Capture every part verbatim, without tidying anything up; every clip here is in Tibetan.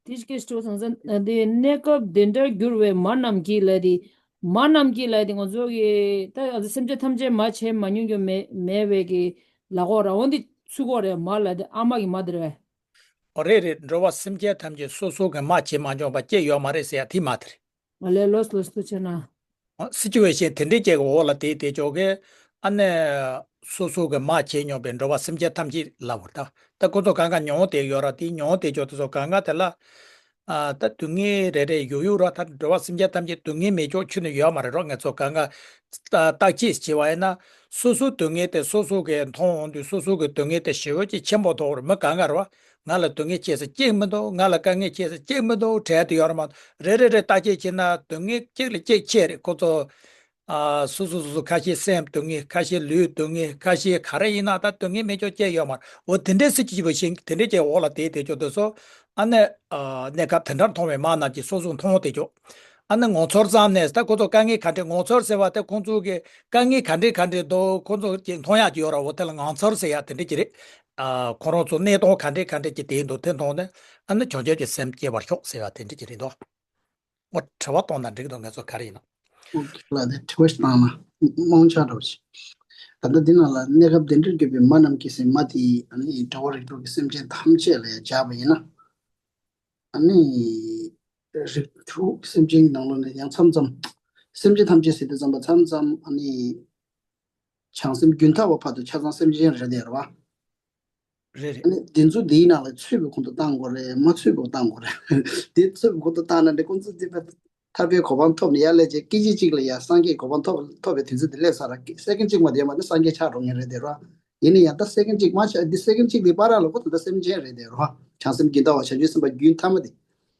དེ་སྐད་ཆ་དྲི་བ་སོང་ཙང་། དེ་གནས་སྐབས་བདེ་འབྲས་འགྱུར་བའི་མ་རྣམས་ཀྱིས་ལབ་དེ། མ་རྣམས་ཀྱིས་ལབ་དེ་ང་ཚོ་གི་ད་སེམས་ཅན་ཐམས་ཅད་མ་བྱས་མ་མྱོང་རྒྱུ་མེད་མེད་པའི་གི་ལབ་དགོས་ར། འོ་འདི་ཚུར་དགོས་རེད། མ་ལབ་དེ་ཨ་མ་གི་མ་དེ་རེད་པས། ཨོ་རེད་རེད། འགྲོ་བ་སེམས་ཅན་ཐམས་ཅད་སོ་སོ་གི་མ་བྱས་མ་མྱོང་བ་སྐྱེ་ཡོད་མ་རེད་ཟེར་ཡ་དེ་མ་དེ་རེད། ང་ལས་ལོས་ལོས་ཐུགས་ཆེ་ན། སི་ཅུ་ཝེ་ཤན་དེ་འདྲའི་ཅིག་གི་འོག་ལ་དེ་དེ་ཅོག་གི་ཨ་ནི་སོ་སོ་གི་མ་བྱས་མྱོང་པའི་འགྲོ་བ་སེམས་ཅན་ཐམས་ཅད་ལབ་པ་རེད་ད། ད་ཁོ་ཚོ་གང་ག་མྱོང་དེ་ཡོད་ར། དེ་མྱོང་དེ་ཅོག་དེ་ཚོ་གང་ག་དེ་ལ་ཨ་ད་སྡུག་བསྔལ་རེ་རེ་ཡོད་ཡོད་ར། ད་འགྲོ་བ་སེམས་ཅན་ཐམས་ཅད་སྡུག་བསྔལ་མེད་ཅོག་ཁྱོན་ནས་ཡོད་མ་རེད་རོ། ང་ཚོ་གང་ག་བརྟག་དཔྱད་བྱས་པ་ཡིན་ན་སོ་སོའི་སྡུག་བསྔལ་དེ་སོ་སོ་གིས་མཐོང་འོང་དུས་སོ་སོ་གི་སྡུག་བསྔལ་དེ་ཞེ་པོ་ཅིག་ཆེན་པོ་མཐོང་རེད། མི་གང་ག་རེད་པ། ང་ལ་སྡུག་བསྔལ་ཆེ་ས་གཅིག་མི་འདུག་ང་ལ་དཀའ་ངལ་ཆེ་ས་གཅིག་མི་འདུག་བྲལ་དུ་ཡོད་རེད་མ་གཏོགས། རེ་རེ་རེ་བརྟག་དཔྱད་བྱས་ན་སྡུག་བསྔལ་གཅིག་ལ་གཅིག་ཆེ་རེད། ཁོ་ཚོ་ཨ་སོ་སོ་སོ་སོ་ཁ་ཤས་སེམས་སྡུག་བསྔལ། ཁ་ཤས་ལུས་སྡུག་བསྔལ། ཁ་ཤས་ག་རེ་ཡིན་ན་ད་སྡུག་བསྔལ་མེད་ཅོག་སྐྱེ་ཡོད་མ་རེད། འོ་དེ་འདྲའི་སྲིད་ཀྱི་བ་ཞིག་དེ་འདྲའི་ཅིག་འོག་ལ་དེ་དེ་ཅོག་དེ་ཚོ་ཨ་ནི་ཨ་གནས་སྐབས་དེ་འདྲར་མཐོང་བའི་མ་རྣམས་ཀྱིས་སོ་སོ་མཐོང་དེ་ཅོག་ཨ་ནི་ངོ་ཚོར་ཙམ་ནས་ད་ཁོ་ཚོ་དཀའ་ངལ་ག་འདྲས། ངོ་ཚོར་ཟེར་བ་དེ་ཁོང་ཚོ་གི་དཀའ་ངལ་ག་འདྲས་ག་འདྲས་འདུག་ཁོ་ཚོ་གི་མཐོང་ཡག་ཅིག་ཡོད་ར། འོ་དེ་ལ་ངང་ཚུལ་ཟེར་ཡག་དེ་འདྲས་ཅིག་རེད། ཨ་ཁོ་རང་ཚོ་གནས་སྟངས་ག་འདྲས་ག་འདྲས་ཅིག་དེ་འདུག་དེ་མཐོང་ནས་ཨ་ནི་བྱང་ཆུབ་ཀྱི་སེམས་སྐྱེ་བར་ཤོག་ཟེར་བ་དེ་འདྲས་ཅིག་རེད་འདུག་འོ་དྲི་བ་གཏོང་ན་འགྲིག་འདུག་ང་ཚོ་ག་རེ་ཡིན་ན། ལ་དེ་དྲི་བ་ཞིག་བཏང་ན་རྨོངས་ཆ་འདྲ་བོ་ཞིག་ད་ལྟ་འདི་ནང་ལ་གནས་སྐབས་བདེ་འབྲས་འགྱུར་བའི་མ་རྣམས་ཀྱིས་ཟེར་མ་དེ་ཡིས་ཨ་ནི་འགྲོ་བ་རིགས་དྲུག་གི་སེམས་ཅན་ཐམས་ཅད་ལ་ཡང་སྦྱར་བ་ཡིན་ན། ཨ་ནི། རིགས་དྲུག་སེམས་ཅན་གྱི་ནང་ལོགས་ནས་ཡང་མཚམས་མཚམས། སེམས་ཅན་ཐམས་ཅད་ཟེར་དུས་ཙམ་པ་མཚམས་མཚམས་ཨ་ནི། བྱང་སེམས་རྒྱུན་མཐའ་བ་བར་དུ་ཆ་ཚང་སེམས་ཅན་རེད་དེ་རེད་བ། རེད་རེད། ཨ་ནི་འདི་ཚོ་འདིའི་ནང་ལ་ཚུད་པའི་ཁོང་དུ་བཏང་དགོས་རེད། མ་ཚུད་པའི་བཏང་དགོས་རེད། འདི་ཚུད་པའི་ཁོང་དུ་བཏང་ན་འདི་ཁོང་ཚོ་འདི་པ་ཐར་པའི་གོ་འཕང་ཐོབ་ནས་ཡར་སླེབས་རྗེས་སྐད་ཅིག་གཅིག་ལ་ཡང་སངས་རྒྱས་གོ་འཕང་ཐོབ་ཐོབ་པའི་དུས་ཚོད་དེ་སླེབས་ཚར་ར། སེ་ཀེན་གཅིག་མ་དེ་མ་ནི་སངས་རྒྱས་ཆགས་འགྲོ་ངེས་རེད་དེ་ར། ཡིན་ན་ཡང་ད་སེ་ཀེན་གཅིག་མ་ཆགས་འདི་སེ་ཀེན་གཅིག་དེ་བར་ལ་ཁོ་ད་ལྟ་སེམས་ཅན་རེད་དེ་རོ། བྱང་སེམས་རྒྱུན་མཐའ་བ་བྱང་ཆུབ་སེམས་དཔའ་རྒྱུན་མཐའ་མ་དེ།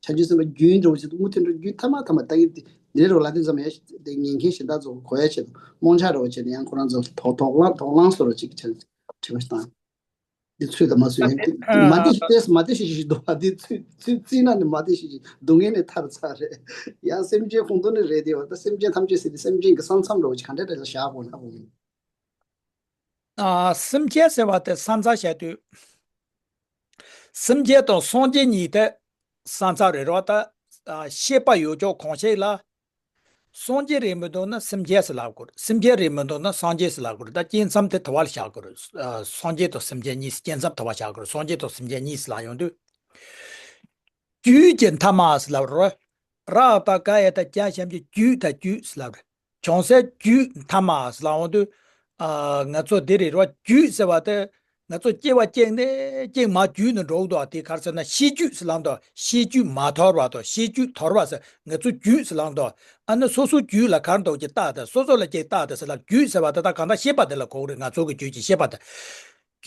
བྱང་ཆུབ་སེམས་དཔའ་རྒྱུན་འགྲོ་བ་ཆེད་དུ་མུ་མཐུད་འགྲོ་རྒྱུན་མཐའ་མ་མཐའ་མ་ད་གི་དེ་འདི་རོ་ལ་དེ་ཙམ་ཡང་དེ་ཉན་མཁན་གཞན་དག་ཚོ་གོ་ཡ་ཆེད་དུ་རྨོངས་ཆ་རོ་བྱེད་དེ་ཡང་ཁོ་རང་ཚོ་དོག་དོག་ལང་དོག་ལང་སོ་རོ་ཅིག་ཆེད་དུ་དྲི་བ་ཞིག་བཏང་། འདི་ཚུད་དང་མ་ཚུད་ཡང་མ་དེ་ཤི་ཏེས་མ་དེ་ཤི་ཤི་ཤི་འདུག་བ། འདི་ཚུད་ཚུད་རྩིས་ན་ནི་མ་དེ་ཤི་ཤི་སྡུག་བསྔལ་ནས་ཐར་ཚར་རེད། ཡང་སེམས་ཅན་ཁོང་དུ་ནི་རེད་དེ་བ་ད་སེམས་ཅན་ཐམས་ཅད་ཟེར་དེ་སེམས་ཅན་གྱི་ས་མཚམས་འགྲོ་བ་ཅིག་ག་འདྲ་འདྲ་ལ་བཞག་དགོས་ན་དགོས་མིན། ཨ། སེམས་ཅན་ཟེར་བ་དེ་ས་མཚམས་བཞག་དུས། སེམས་ཅན་དང་སངས་རྒྱས་གཉིས་དེ་ས་མཚམས་རེད་རོ། ད་ཨ་ཤེས་པ་ཡོད་ཅོག་གང་ཞིག་ལ། སངས་རྒྱས་རེད་མི་འདུག་ན་སེམས་ཅན་ཟེར་ལབ་དགོས་རེད། སེམས་ཅན་རེད་མི་འདུག་ན་སངས་རྒྱས་ཟེར་ལབ་དགོས་རེད། ད་སྐྱེ་མཚམས་དེ་དུ་བ་ལ་བཞག་དགོས་རེད། ཨ་སངས་རྒྱས་དང་སེམས་ཅན་གཉིས་སྐྱེ་མཚམས་དུ་བ་བཞག་དགོས་རེད། སངས་རྒྱས་དང་སེམས་ཅན་གཉིས་ཟེར་ལབ་ཡོང་དུས། རྒྱུད་ཀྱི་མཐའ་མ་ཟེར་ལབ་རོ། རཀྟ་ཀ་ཡ་ཏ་ཀྱ་ཞབས་ཀྱུ་རྒྱུད་ད་རྒྱུད་ཟེར་ལབ་རེད། བྱང་སེམས་རྒྱུད་མཐའ་མ་ཟེར་ལབ་འོང་དུས། ཨ་ང་ཚོ་འདི་རེད་རོ། རྒྱུད་ཟེར་བ་དེ་ང་ཚོ་སྐྱེ་བ་སྐྱེས་ནས་སྐྱེས་མ་རྒྱུད་ནས་འགྲོ་འདུག་དེ་ག་རེ་ཟེར་ན་ཤེས་རྒྱུད་ཟེར་ལབ་འདུག་ཤེས་རྒྱུད་མ་དོར་བ་དང་ཤེས་རྒྱུད་དོར་བ་ཟེར་ང་ཚོ་རྒྱུད་ཟེར་ལབ་འདུག་ཨ་ནི་སོ་སོ་རྒྱུད་ལ་ག་རེ་འདུག་ཅེས་བརྟག་དང་སོ་སོ་ལ་ཅིག་བརྟག་དང་ཟེར་ལབ། རྒྱུད་ཟེར་བ་དེ་ད་གང་ལྟར་ཤེས་པ་དེ་ལ་གོ་གི་རེད། ང་ཚོ་གི་རྒྱུད་ཀྱི་ཤེས་པ་དེ།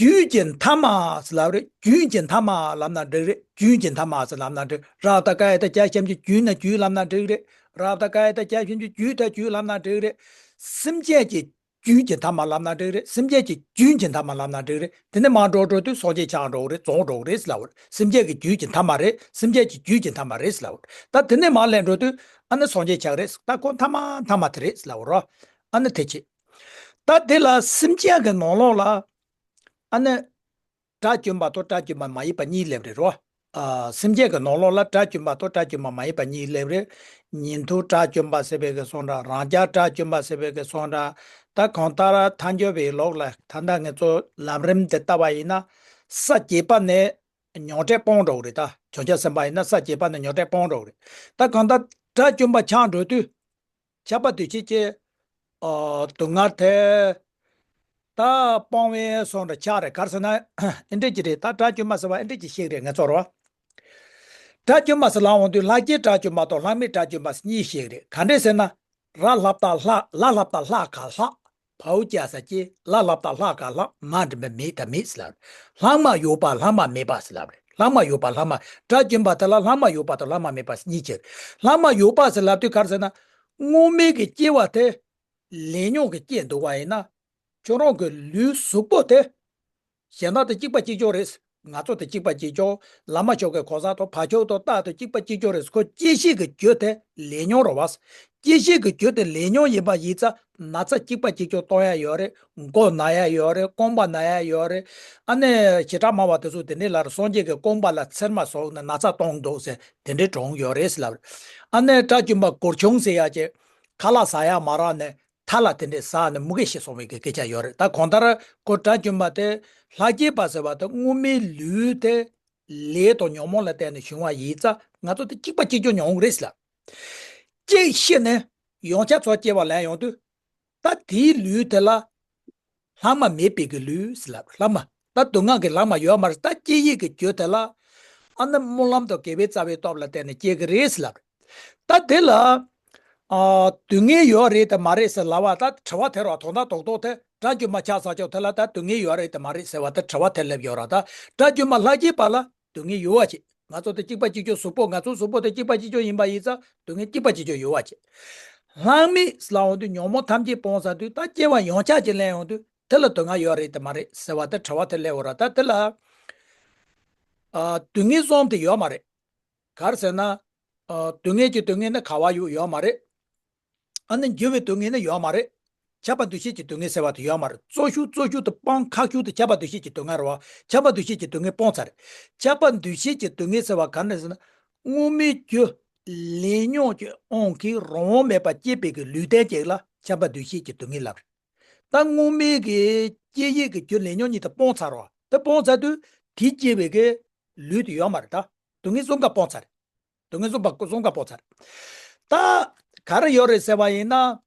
རྒྱུད་ཀྱི་མཐའ་མ་ཟེར་ལབ་རེད། རྒྱུན་གྱི་མཐའ་མ་ལབ་ན་འགྲིག་རེད། རྒྱུན་གྱི་མཐའ་མ་ཟེར་ལབ་ན་འགྲིག་རཀྟ་ཀ་ཡ་ཏ་ཀྱ་ཞབས་ཀྱུ་རྒྱུད་ན་རྒྱུད་ལབ་ན་འགྲིག་རེད། རཀྟ་ཀ་ཡ་ཏ་ཀྱ་ཞབས་ཀྱུ་རྒྱུད་ད་རྒྱུད་ལབ་ན་འགྲིག་རེད། སེམས་ཅན་གྱི་རྒྱུན་གྱི་མཐའ་མ་ལབ་ན་འགྲིག་རེད། སེམས་ཅན་གྱི་རྒྱུན་གྱི་མཐའ་མ་ལབ་ན་འགྲིག་རེད། དེ་ནས་མར་འགྲོ་འགྲོ་དུས་སངས་རྒྱས་ཆགས་འགྲོ་གི་རེད། རྫོགས་འགྲོ་གི་རེད་ཟེར་ལབ་པ་རེད། སེམས་ཅན་གྱི་རྒྱུན་གྱི་མཐའ་མ་རེད། སེམས་ཅན་གྱི་རྒྱུན་གྱི་མཐའ་མ་རེད་ཟེར་ལབ་པ་རེད། ད་དེ་ནས་མར་ལེན་འགྲོ་དུས་ཨ་ནི་སངས་རྒྱས་ཆགས་རེད། ད་ཁོ་མཐའ་མ་མཐའ་མ་དེ་རེད་ཟེར་ལབ་པ་རོ། ཨ་ནི་དེ་ཆེ། ད་དེ་ལ་སེམས་ཅན་གྱི་ནང་ལོགས་ལ། ཨ་ནི། དགྲ་བཅོམ་པ་དང་དགྲ་བཅོམ་པ་མ་ཡིན་པ་གཉིས་སླེབས་རེད་རོ། ཨ། སེམས་ཅན་གྱི་ནང་ལོགས་ལ་དགྲ་བཅོམ་པ་དང་དགྲ་བཅོམ་པ་མ་ཡིན་པ་གཉིས་སླེབས་རེད། ཉན་ཐོས་དགྲ་བཅོམ་པ་ཟེར་བའི་གི་སོང་འདྲ། རང་རྒྱལ་དགྲ་བཅོམ་པ་ཟེར་བའི་གི་སོང་འདྲ། ད་གང་ལྟར་ཐལ་འགྱུར་བའི་ལུགས་ལ་ད་ལྟ་ང་ཚོ་ལམ་རིམ་དེ་ལྟ་བ་ཡིན་ན། ས་བརྒྱད་པ་ནས་མྱོང་འཕྲད་སྤོང་འགྲོ་གི་རེད། ད་བྱང་ཆུབ་སེམས་དཔའ་ཡིན་ན་ས་བརྒྱད་པ་ནས་མྱོང་འཕྲད་སྤོང་འགྲོ་གི་རེད། ད་གང་ལྟར་དགྲ་བཅོམ་པ་ཆགས་འགྲོ་དུས། ཁྱབ་པ་དུས་ཕྱིས་ཀྱི། ཨ། སྡུག་བསྔལ་དེ། ད་སྤོང་བའི་སོང་འདྲ་ཆགས་རེད། ག་རེ་ཟེར་ན། ཨེ་འདྲས་ཀྱི་རེད། ད་དགྲ་བཅོམ་པ་ཟེར་བ་ཨེ་འདྲས་ཀྱི་ཤིག་རེད་ང་ཚོར་བ། དགྲ་བཅོམ་པ་ཟེར་ལབ་འོང་དུས་ལྷ་སྐྱེས་དགྲ་བཅོམ་པ་དང་ལྷ་མིན་དགྲ་བཅོམ་པ་གཉིས་ཤིག་རེད། ག་འདྲས་ཟེར་ན། ར་ལྷ་བཏགས་ལྷ། ལ་ལྷ་བཏགས་ལྷ་ག་ལྷག་བའོ་ཀྱ་ས་ཀྱི་ལ་ལྷ་བཏགས་ལྷ་ག་ལྷག་མ་འགྲེང་བུ་མི་ད་མི་ཟེར་ལབ། ལྷག་མ་ཡོད་པ་ལྷག་མ་མེད་པ་ཟེར་ལབ་རེད། ལྷག་མ་ཡོད་པ་ལྷག་མ། དགྲ་བཅོམ་པ་དེ་ལ་ལྷག་མ་ཡོད་པ་དང་ལྷག་མ་མེད་པ་གཉིས་ཀྱི། ལྷག་མ་ཡོད་པ་ཟེར་ལབ་དུས་ག་རེ་ཟེར་ན། སྔོན་མའི་གི་སྐྱེ་བ་དེ་ལས་ཉོན་གྱི་སྐྱེས་འདུག་པ་ཡིན་ན། ཁྱོད་རང་གི་ལུས་གཟུགས་པོ་དེ། གཞན་དག་དང་གཅིག་པ་གཅིག་རྐྱང་རེད། ང་ཚོ་དང་གཅིག་པ་གཅིག་རྐྱང་། བླ་མ་མཆོག་གི་གོ་ས་དང་བ་མཆོག་དང་རྟགས་དང་གཅིག་པ་གཅིག་རྐྱང་རེད། ཁོ་སྐྱེ་ཤི་གི་རྒྱུ་དེ་ལས་ཉོན་རེད་པ། སྐྱེ་ཤི་གི་རྒྱུ་དེ་ལས་ཉོན་ཡིན་པ་ཡིན་ཙང་ ན་ཚ་གཅིག་པ་གཅིག་རྐྱང་གཏོང་ཡ་ཡོད་རེད། མགོ་ན་ཡ་ཡོད་རེད། རྐང་པ་ན་ཡ་ཡོད་རེད། ཨ་ནི་བྱེ་བྲག་སྨྲ་བ་དེ་ཚོ་དེ་འདྲའི་ལ་སངས་རྒྱས་ཀྱི་རྐང་པ་ལ་ཚེར་མ་ཟུག་ནས་ན་ཚ་གཏོང་འདུག་ཟེར་དེ་འདྲའི་སྒྲུང་ཡོད་རེད་ཟེར་ལབ་རེད། ཨ་ནི་དགྲ་བཅོམ་པ་གུར་ཆུང་ཟེར་ཡ་ཅིག་ཁ་ལག་ཟ་ཡ་མ་རག་ནས་ཐ་ལ་དེ་འདྲས་ཟ་ནས་མུ་གེ་ཤི་སོང་བའི་གི་སྐད་ཆ་ཡོད་རེད། ད་གང་ལྟར་ཁོ་དགྲ་བཅོམ་པ་དེ་ལྷ་སྐྱེས་པ་ཟེར་བ་དེ་སྔོན་མའི་ལུས་དེ་ལས་དང་ཉོན་མོངས་ལ་བརྟེན་ནས་བྱུང་བ་ཡིན་ཙང་ང་ཚོ་དེ་གཅིག་པ་གཅིག་རྐྱང་མྱོང་རེད་ཟེར་ལབ། གཅིག་ཤི་ནས་ཡང་བསྐྱར་ཚུར་སྐྱེ་བ་ལེན་ཡོང་དུས། ད་དེའི་ལུས་དེ་ལ་ལྷག་མ་མེད་པའི་གི་ལུས་ཟེར་ལབ། ལྷག་མ། ད་སྡུག་བསྔལ་གྱི་ལྷག་མ་ཡོད་མ་རེད། ད་སྐྱེ་ཡི་གི་རྒྱུ་དེ་ལ་ཨ་ནི་སྨོན་ལམ་དང་དགེ་བའི་རྩ་བའི་སྟོབས་ལ་བརྟེན་ནས་སྐྱེ་གི་རེད་ཟེར་ལབ། ད་དེ་ལ་ཨ་སྡུག་བསྔལ་ཡོད་རེད་དེ་མ་རེད་ཟེར་ལབ་པ། ད་དྲི་བ་དེ་ར་དོན་དག་རྡོག་རྡོག་དེ་དགྲ་བཅོམ་པ་ཆགས་ཚར་ཆོག་དེ་ལ་ད་སྡུག་བསྔལ་ཡོད་རེད་དེ་མ་རེད་ཟེར་བ་དེ་དྲི་བ་དེ་སླེབས་ཡོད་ར། ད་དགྲ་བཅོམ་པ་ལྷ་སྐྱེས་པ་ལ་སྡུག་བསྔལ་ཡོད་པ་བྱེད། ང་ཚོ་དེ་གཅིག་པ་གཅིག་རྐྱང་གཟུགས་པོ། ང་ཚོ་གཟུགས་པོ་དེ་གཅིག་པ་གཅིག་རྐྱང་ཡིན་པ་ཡིན་ཙང་སྡུག་བསྔལ་གཅིག་པ་གཅིག་རྐྱང་ཡོད་པ་བྱེད། ལྷག་མེད་ལབ་འོང་དུས་ཉོན་མོངས་ཐམས་ཅད་སྤངས་ཚར་དུས་ད་སྐྱེ་བ་ཡང་བསྐྱར་ཅིག་ལེན་འོང་དུས་དེ་ལ་སྡུག་བསྔལ་ཡོད་རེད་དེ་མ་རེད་ཟེར་བ་དེ་དྲི་བ་དེ་སླེབས་ཡོད་ར། ད་དེ་ལ་ཨ་སྡུག་བསྔལ་གསུམ་དེ་ཡོད་མ་རེད། ག་རེ་ཟེར་ན། ཨ་སྡུག་བསྔལ་གྱི་སྡུག་བསྔལ་ནི་ག་བ་ཡོད་ཡོད་མ་རེད། ཨ་ནི་འགྱུར་བའི་སྡུག་བསྔལ་ནི་ཡོད་མ་རེད། ཁྱབ་པ་འདུ་ཤེས་ཀྱི་སྡུག་བསྔལ་ཟེར་བ་དེ་ཡོད་མ་རེད། གཙོ་ཤོས་གཙོ་ཤོས་དེ་སྤང་ཁག་ཤོས་དེ་ཁྱབ་པ་འདུ་ཤེས་ཀྱི་སྡུག་བསྔལ་རེད་བ། ཁྱབ་པ་འདུ་ཤེས་ཀྱི་སྡུག་བསྔལ་སྤངས་ཚར་རེད། ཁྱབ་པ་འདུ་ཤེས་ཀྱི་སྡུག་བསྔལ་ཟེར་བ་ག་རེ་ཟེར་ན། སྔོན་མའི་རྒྱུ་ལས་ཉོན་གྱི་དབང་གིས་རང་དབང་མེད་པར་སྐྱེས་པའི་གི་ལུས་རྟེན་ཅིག་ལ་ཁྱབ་པ་འདུ་ཤེས་ཀྱི་སྡུག་བསྔལ་ལབ་རེད། ད་སྔོན་མའི་གི་སྐྱེ་ཡི་གི་རྒྱུ་ལས་ཉོན་གཉིས་དེ་སྤངས་ཚར་བ། དེ་སྤངས་ཚར་དུས་དེ་སྐྱེ་བའི་གི་ལུས་དེ་ཡོད་མ་རེད། ད་སྡུག་བསྔལ་གསུམ་ཀ་སྤངས་ཚར་རེད། སྡུག་བསྔལ་གསུམ་པ་གསུམ་ཀ་སྤོང་ཚར། ད་ག་རེ་ཡོད་རེད་ཟེར་བ་ཡིན་ན།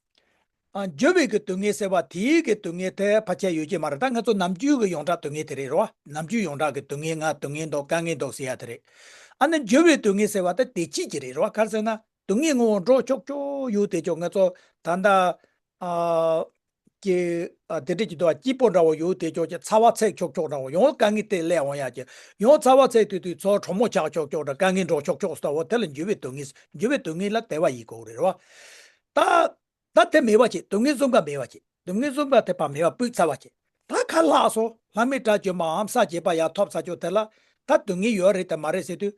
ཨ་འགྱུར་བའི་གི་སྡུག་བསྔལ་ཟེར་བ་དེའི་གི་སྡུག་བསྔལ་དེ་ཕལ་ཆེར་ཡོད་ཀྱི་མ་རེད། ད་ང་ཚོ་ནམ་རྒྱུན་གི་ཡོངས་གྲགས་སྡུག་བསྔལ་དེ་རེད་རོ། ནམ་རྒྱུན་ཡོངས་གྲགས་གི་སྡུག་བསྔལ་ང་སྡུག་བསྔལ་འདུག་དཀའ་ངལ་འདུག་ཟེར་ཡ་དེ་རེད། ཨ་ནི་འགྱུར་བའི་སྡུག་བསྔལ་ཟེར་བ་ད་བདེ་སྐྱིད་ཀྱི་རེད་རོ། ག་རེ་ཟེར་ན་སྡུག་བསྔལ་ངོ་བོ་འགྲོ་ཆོག་ཆོག་ཡོད་དེ་ཆོག་ང་ཚོ་ད་ལྟ་ཨ། ཀྱི་ཨ་དེ་འདྲ་ཅིག་འདུག་ཨ། སྐྱིད་པོ་འདྲ་བོ་ཡོད་དེ་ཅོག་ཅིག་ཚ་བ་ཚད་ཆོག་ཆོག་འདྲ་བོ་ཡང་དཀའ་ངལ་དེ་སླེབས་འོང་ཡ་ཅིག་ཡང་ཚ་བ་ཚད་དུས་དུས་ཚོ་གྲོགས་མོ་ཆགས་ཆོག་ཆོག་འདྲ་དཀའ་ངལ་འགྲོ་ཆོག་ཆོག་ཟེར་བ་དེ་ལ་འགྱུར་བའི་སྡུག་བསྔལ། འགྱུར་བའི་སྡུག་བསྔལ་ལ་བདེ་བ་ཡིན་དགོས་རེད་བ། ད་ད་དེ་མེད་པ་བྱེད། སྡུག་བསྔལ་གསུམ་ཀ་མེད་པ་བྱེད། སྡུག་བསྔལ་གསུམ་ཀ་དེ་ཕར་མེད་པ་སྤུས་ཚར་བ་བྱེད། ད་ཁ་ལྷག་སོང་། ལྷག་མེད་དགྲ་བཅོམ་པའམ་ས་བརྒྱད་པ་ཡར་ཐོབ་ཚར་ཆོག་དེ་ལ་ད་སྡུག་བསྔལ་ཡོད་རེད་དེ་མ་རེད་ཟེར་དུས།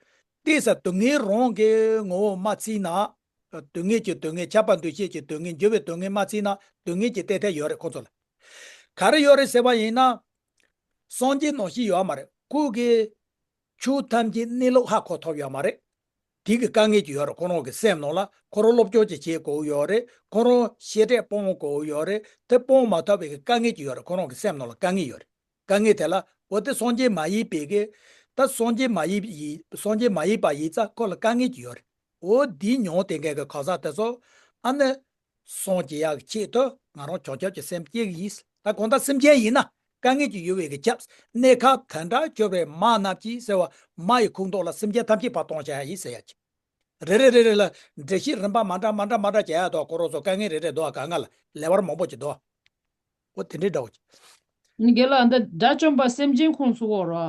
ཏོག་ཙམ་སྡུག་བསྔལ་རང་གི་ངོ་བོ་མ་བརྩིས་ན། སྡུག་བསྔལ་གྱི་སྡུག་བསྔལ། ཁྱབ་པ་འདུ་ཤེས་ཀྱི་སྡུག་བསྔལ། འགྱུར་བའི་སྡུག་བསྔལ་མ་བརྩིས་ན་སྡུག་བསྔལ་གྱི་ཏེ་ཐལ་ཡོད་རེད་ཁོ་ཚོ་ལ། ག་རེ་ཡོད་རེད་ཟེར་བ་ཡིན་ན། སངས་རྒྱས་ནང་བཞིན་ཡོད་མ་རེད། ཁོ་གིས་ཆོས་ཐམས་ཅད་གནས་ལུགས་ཧ་གོ་ཐུབ་ཡོད་མ་རེད། དེ་གི་དཀའ་ངལ་ཅིག་ཡོད་རེད། ཁོ་རང་གི་སེམས་ནང་ལ་ཁོ་རང་སློབ་སྦྱོང་ཅིག་བྱེད་དགོས་ཡོད་རེད། ཁོ་རང་ཤེས་སྒྲིབ་སྤོང་དགོས་ཡོད་རེད། དེ་སྤོང་མ་ཐུབ་པའི་གི་དཀའ་ངལ་ཅིག་ཡོད་རེད། ཁོ་རང་གི་སེམས་ནང་ལ་དཀའ་ངལ་ཡོད་རེད། དཀའ་ངལ་དེ་ལ་འོ་དེ་སངས་རྒྱས་མ་ཡིན་པའི་གི། ད་སངས་རྒྱས་མ་ཡིན་ཡིན། སངས་རྒྱས་མ་ཡིན་པ་ཡིན་ཙང་ཁོ་ལ་དཀའ་ངལ་ཅིག་ཡོད་རེད། འོ་འདི་མྱོང་བསྡད་མཁན་གྱི་གང་ཟག་དེ་ཚོ་ཨ་ནི་སངས་རྒྱས་ཡག་གི་ཆེད་དུ་ང་རང་བྱང་ཆུབ་ཀྱི་སེམས་བསྐྱེད་ཀྱི་ཡིན། ད་གང་ལྟར་སེམས་ཅན་ཡིན་ན་དཀའ་ངལ་ཅིག་ཡོད་པའི་གི་སྐབས། གནས་སྐབས་དེ་འདྲ་གྱུར་པའི་མ་རྣམས་ཀྱིས་ཟེར་བ། མ་ཡི་ཁུངས་གཏོགས་ལ་སེམས་ཅན་ཐམས་ཅད་ཕར་གཏོང་བྱ་ཡ་ཡིན་ཟེར་ཡ་ཅིག་རེ་རེ་རེ་རེ་ལ་འགྲེལ་བཤད་རིམ་པ་མ་འདྲ་མ་འདྲ་མ་འདྲ་བྱ་ཡ་འདུག་ཁོ་རང་ཚོ་དཀའ་ངལ་རེ་རེ་འདུག་ག་ང་ལ་ལེ་བར་མང་པོ་ཅིག་འདུག་འོ་དེ་འདྲའི་འདྲ་བོ་ཅིག་རྒན་ལགས། འདི་དགྲ་བཅོམ་པ་སེམས་ཅན་ཁོངས་སུ་གཏོགས་རོ།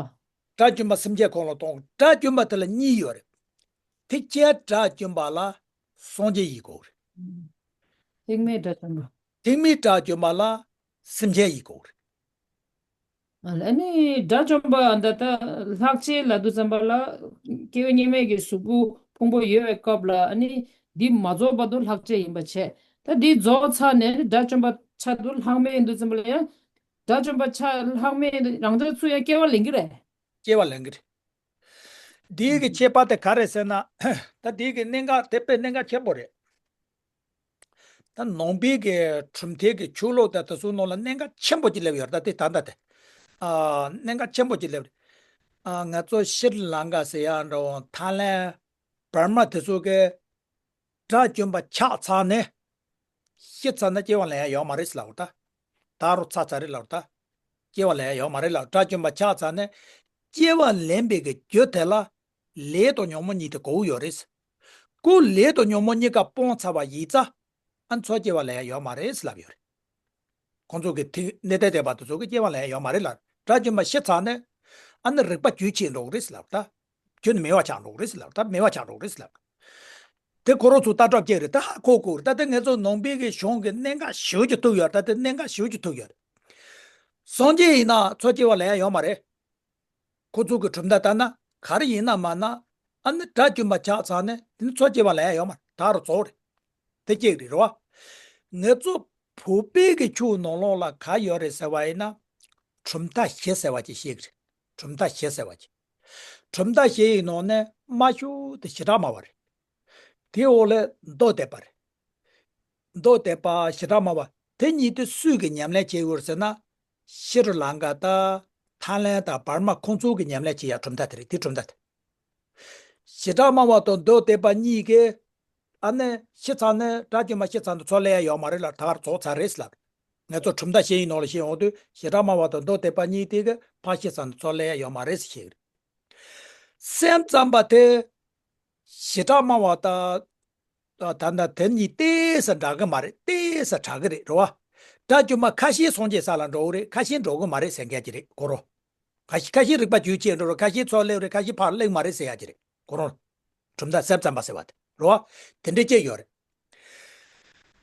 དགྲ་བཅོམ་པ་སེམས་ཅན་ཁོངས་ལ་གཏོགས། དགྲ་བཅོམ་པ་དེ་ལ་གཉིས་ཡོད་རེད། ཐེག་ཆེན་དགྲ་བཅོམ་པ་ལ་སངས་རྒྱས་ཡིན་དགོས་རེད། ཐེག་དམན་དགྲ་བཅོམ་པ། ཐེག་དམན་དགྲ་བཅོམ་པ་ལ་སེམས་ཅན་ཡིན་དགོས་རེད། ཨ་ནི་དགྲ་བཅོམ་པ་འདི་ད་ལྷག་བཅས་ལབ་དུས་ཙམ་པ་ལ་སྐྱེ་བ་སྔོན་མའི་གི་གཟུགས་པོ་ཕུང་པོ་ཡོད་པའི་སྐབས་ལ་ཨ་ནི་འདི་མ་རྫོགས་བར་དུ་ལྷག་བཅས་ཡིན་པ་བྱས། ད་འདི་རྫོགས་ཚར་ནས་དགྲ་བཅོམ་པ་ཆགས་དུས་ལྷག་མེད་ཡིན་དུས་ཙམ་པ་ལ་ཡང་། དགྲ་བཅོམ་པ་ཆགས་ལྷག་མེད་ཡིན་དུས་རང་དོན་ཚུར་ཡང་སྐྱེ་བ་ལེན་གྱི་རེད། སྐྱེ་བ་ལེན་གྱི་རེད། འདིའི་གི་ཁྱད་པར་དེ་ག་རེ་ཟེར་ན། ད་འདིའི་གི་གནད་འགག་དེ་དཔེ་གནད་འགག་ཆེན་པོ་རེད། ད་ནང་པའི་གི་གྲུབ་མཐའི་གི་ཆོས་ལུགས་དང་དེ་ཚོའི་ནང་ལ་གནད་འགག་ཆེན་པོ་ཅིག་སླེབས་ཡོད་རེད། ད་དེ་ད་ལྟ་དེ། ཨ་གནད་འགག་ཆེན་པོ་ཅིག་སླེབས་རེད། ཨ་ང་ཚོ་ཤྲི་ལང་ཀ་ཟེར་ཡ་འདྲ་བོ། ཐའི་ལན། འབར་མ་དེ་ཚོ་གི་དགྲ་བཅོམ་པ་ཆགས་ཚར་ནས། ཤི་ཚར་ན་སྐྱེ་བ་ལེན་ཡ་ཡོད་མ་རེད་ཟེར་ལབ་པ་རེད་ད། ད་རུང་ཚར་ཚར་རེད་ལབ་པ་རེད་ད། སྐྱེ་བ་ལེན་ཡ་ཡོད་མ་རེད་ལབ། དགྲ་བཅོམ་པ་ཆགས་ཚར་ནས། སྐྱེ་བ་ལེན་པའི་གི་རྒྱུ་དེ་ལ་ལས་དང་ཉོན་མོངས་གཉིས་དེ་དགོས་ཀྱི་ཡོད་རེད། ཁོ་ལས་དང་ཉོན་མོངས་གཉིས་ཀ་སྤངས་ཚར་བ་ཡིན་ཙང་། ཨ་ནི་ཚུར་སྐྱེ་བ་ལེན་ཡ་ཡོད་མ་རེད་ཟེར་ལབ་ཡོད་རེད། ཁོང་ཚོ་གི་ཐིག་གནས་བརྟན་ལྡན་པ་དེ་ཚོ་གི་སྐྱེ་བ་ལེན་ཡ་ཡོད་མ་རེད་ལབ། དགྲ་བཅོམ་པ་ཤི་ཚར་ནས། ཨ་ནི་རིག་པ་རྒྱུན་ཆད་འགྲོ་གི་རེད་ཟེར་ལབ་ད། རྒྱུན་མེད་པ་ཆགས་འགྲོ་གི་རེད་ཟེར་ལབ། ད་མེད་པ་ཆགས་འགྲོ་གི་རེད་ཟེར་ལབ། དེ་ཁོ་རང་ཚོ་ལྟ་གྲུབ་ཅིག་རེད། ད་ཧ་གོ་དགོས་རེད། ད་དེ་ང་ཚོ་ནང་པའི་གི་གཞུང་གི་གནད་འགག་ཞེ་པོ་ཅིག་ཐུག་ཡོད་རེད། ད་དེ་གནད་འགག་ཞེ་པོ་ཅིག་ཐུག་ཡོད་རེད། སངས་རྒྱས་ཡིན་ན་ཚུར་སྐྱེ་བ་ལེན་ཡ་ཡོད་མ་རེད། ཁོ་ཚོ་གི་གྲུབ་མཐའ་ལྟར་ན་ག་རེ་ཡིན་ན་མ་ན། ཨ་ནི་དགྲ་བཅོམ་པ་ཆགས་ཚར་ནས་དེ་ནི་ཚུར་སྐྱེ་བ་ལེན་ཡ་ཡོད་མ་རེད། ད་རུང་རྫོགས་རེད། དེ་གཅིག་རེད་རོ། ང་ཚོ་ བོད་པའི་གི་ཆོས་ནང་ལོགས་ལ་ག་ཡོད་རེད་ཟེར་བ་ཡིན་ན། གྲུབ་མཐའ་བཞི་ཟེར་བ་ཅིག་ཤེས་ཀྱི་རེད། གྲུབ་མཐའ་བཞི་ཟེར་བ་ཅིག་གྲུབ་མཐའ་བཞི་ཡི་ནང་ནས་དམའ་ཤོས་དེ་བྱེ་བྲག་སྨྲ་བ་རེད། དེའི་འོག་ལ་མདོ་སྡེ་པ་རེད། མདོ་སྡེ་པ་བྱེ་བྲག་སྨྲ་བ་དེ་གཉིས་དེ་སུས་ཀྱི་ཉམས་ལེན་བྱེད་དགོས་ཟེར་ན། ཤྲི་ལངྐ་དང་ཐའི་ལེན་དང་བར་མ་ཁོང་ཚོ་གི་ཉམས་ལེན་བྱེད་ཡ་གྲུབ་མཐའ་དེ་རེད། དེ་གྲུབ་མཐའ་དེ། བྱེ་བྲག་སྨྲ་བ་དང་མདོ་སྡེ་པ་གཉིས་ཀས། ཨ་ནི་ཤི་ཚར་ནས་དགྲ་བཅོམ་པ་ཤི་ཚར་ནས་ཚུར་སླེབས་ཡ་ཡོད་མ་རེད་ལ། ད་གར་རྫོགས་ཚར་རེད་ལབ། ངས་ཚོ་གྲུབ་མཐའ་བཤད་ཡིན་ནོ་ལ་བཤད་ཡོང་དུས་བྱེ་བྲག་སྨྲ་བ་དང་མདོ་སྡེ་པ་གཉིས་དེ་གི་ཕར་ཤི་ཚར་ནས་ཚུར་སླེབས་ཡ་ཡོད་མ་རེད་ཟེར་བཤད་གི་རེད། སེམས་ཙམ་པ་དེ་བྱེ་བྲག་སྨྲ་བ་དང་། ད་ལྟ་དེ་གཉིས་ཏོག་ཙམ་འདྲ་གི་མ་རེད། ཏོག་ཙམ་ཕྲ་གི་རེད། རེད་བ། དགྲ་བཅོམ་པ་ཁ་ཤས་སངས་རྒྱས་ས་ལ་འགྲོ་གི་རེད། ཁ་ཤས་འགྲོ་གི་མ་རེད་ཟེར་མཁན་གྱི་རེད་ཁོ་རང་། ཁ་ཤས་ཁ་ཤས་རིག་པ་རྒྱུད་ཆེ་འགྲོ་རེད། ཁ་ཤས་ཚུར་སླེབས་རེད། ཁ་ཤས་ཕར་སླེབས་མ་རེད་ཟེར་ཡ་གྱི་རེད་ཁོ་རང་། གྲུབ་མཐའ་སེམས་ཙམ་པ་ཟེར་བ་དེ་རེད་བ། དེ་འདྲ་ཅིག་ཡོད་རེད།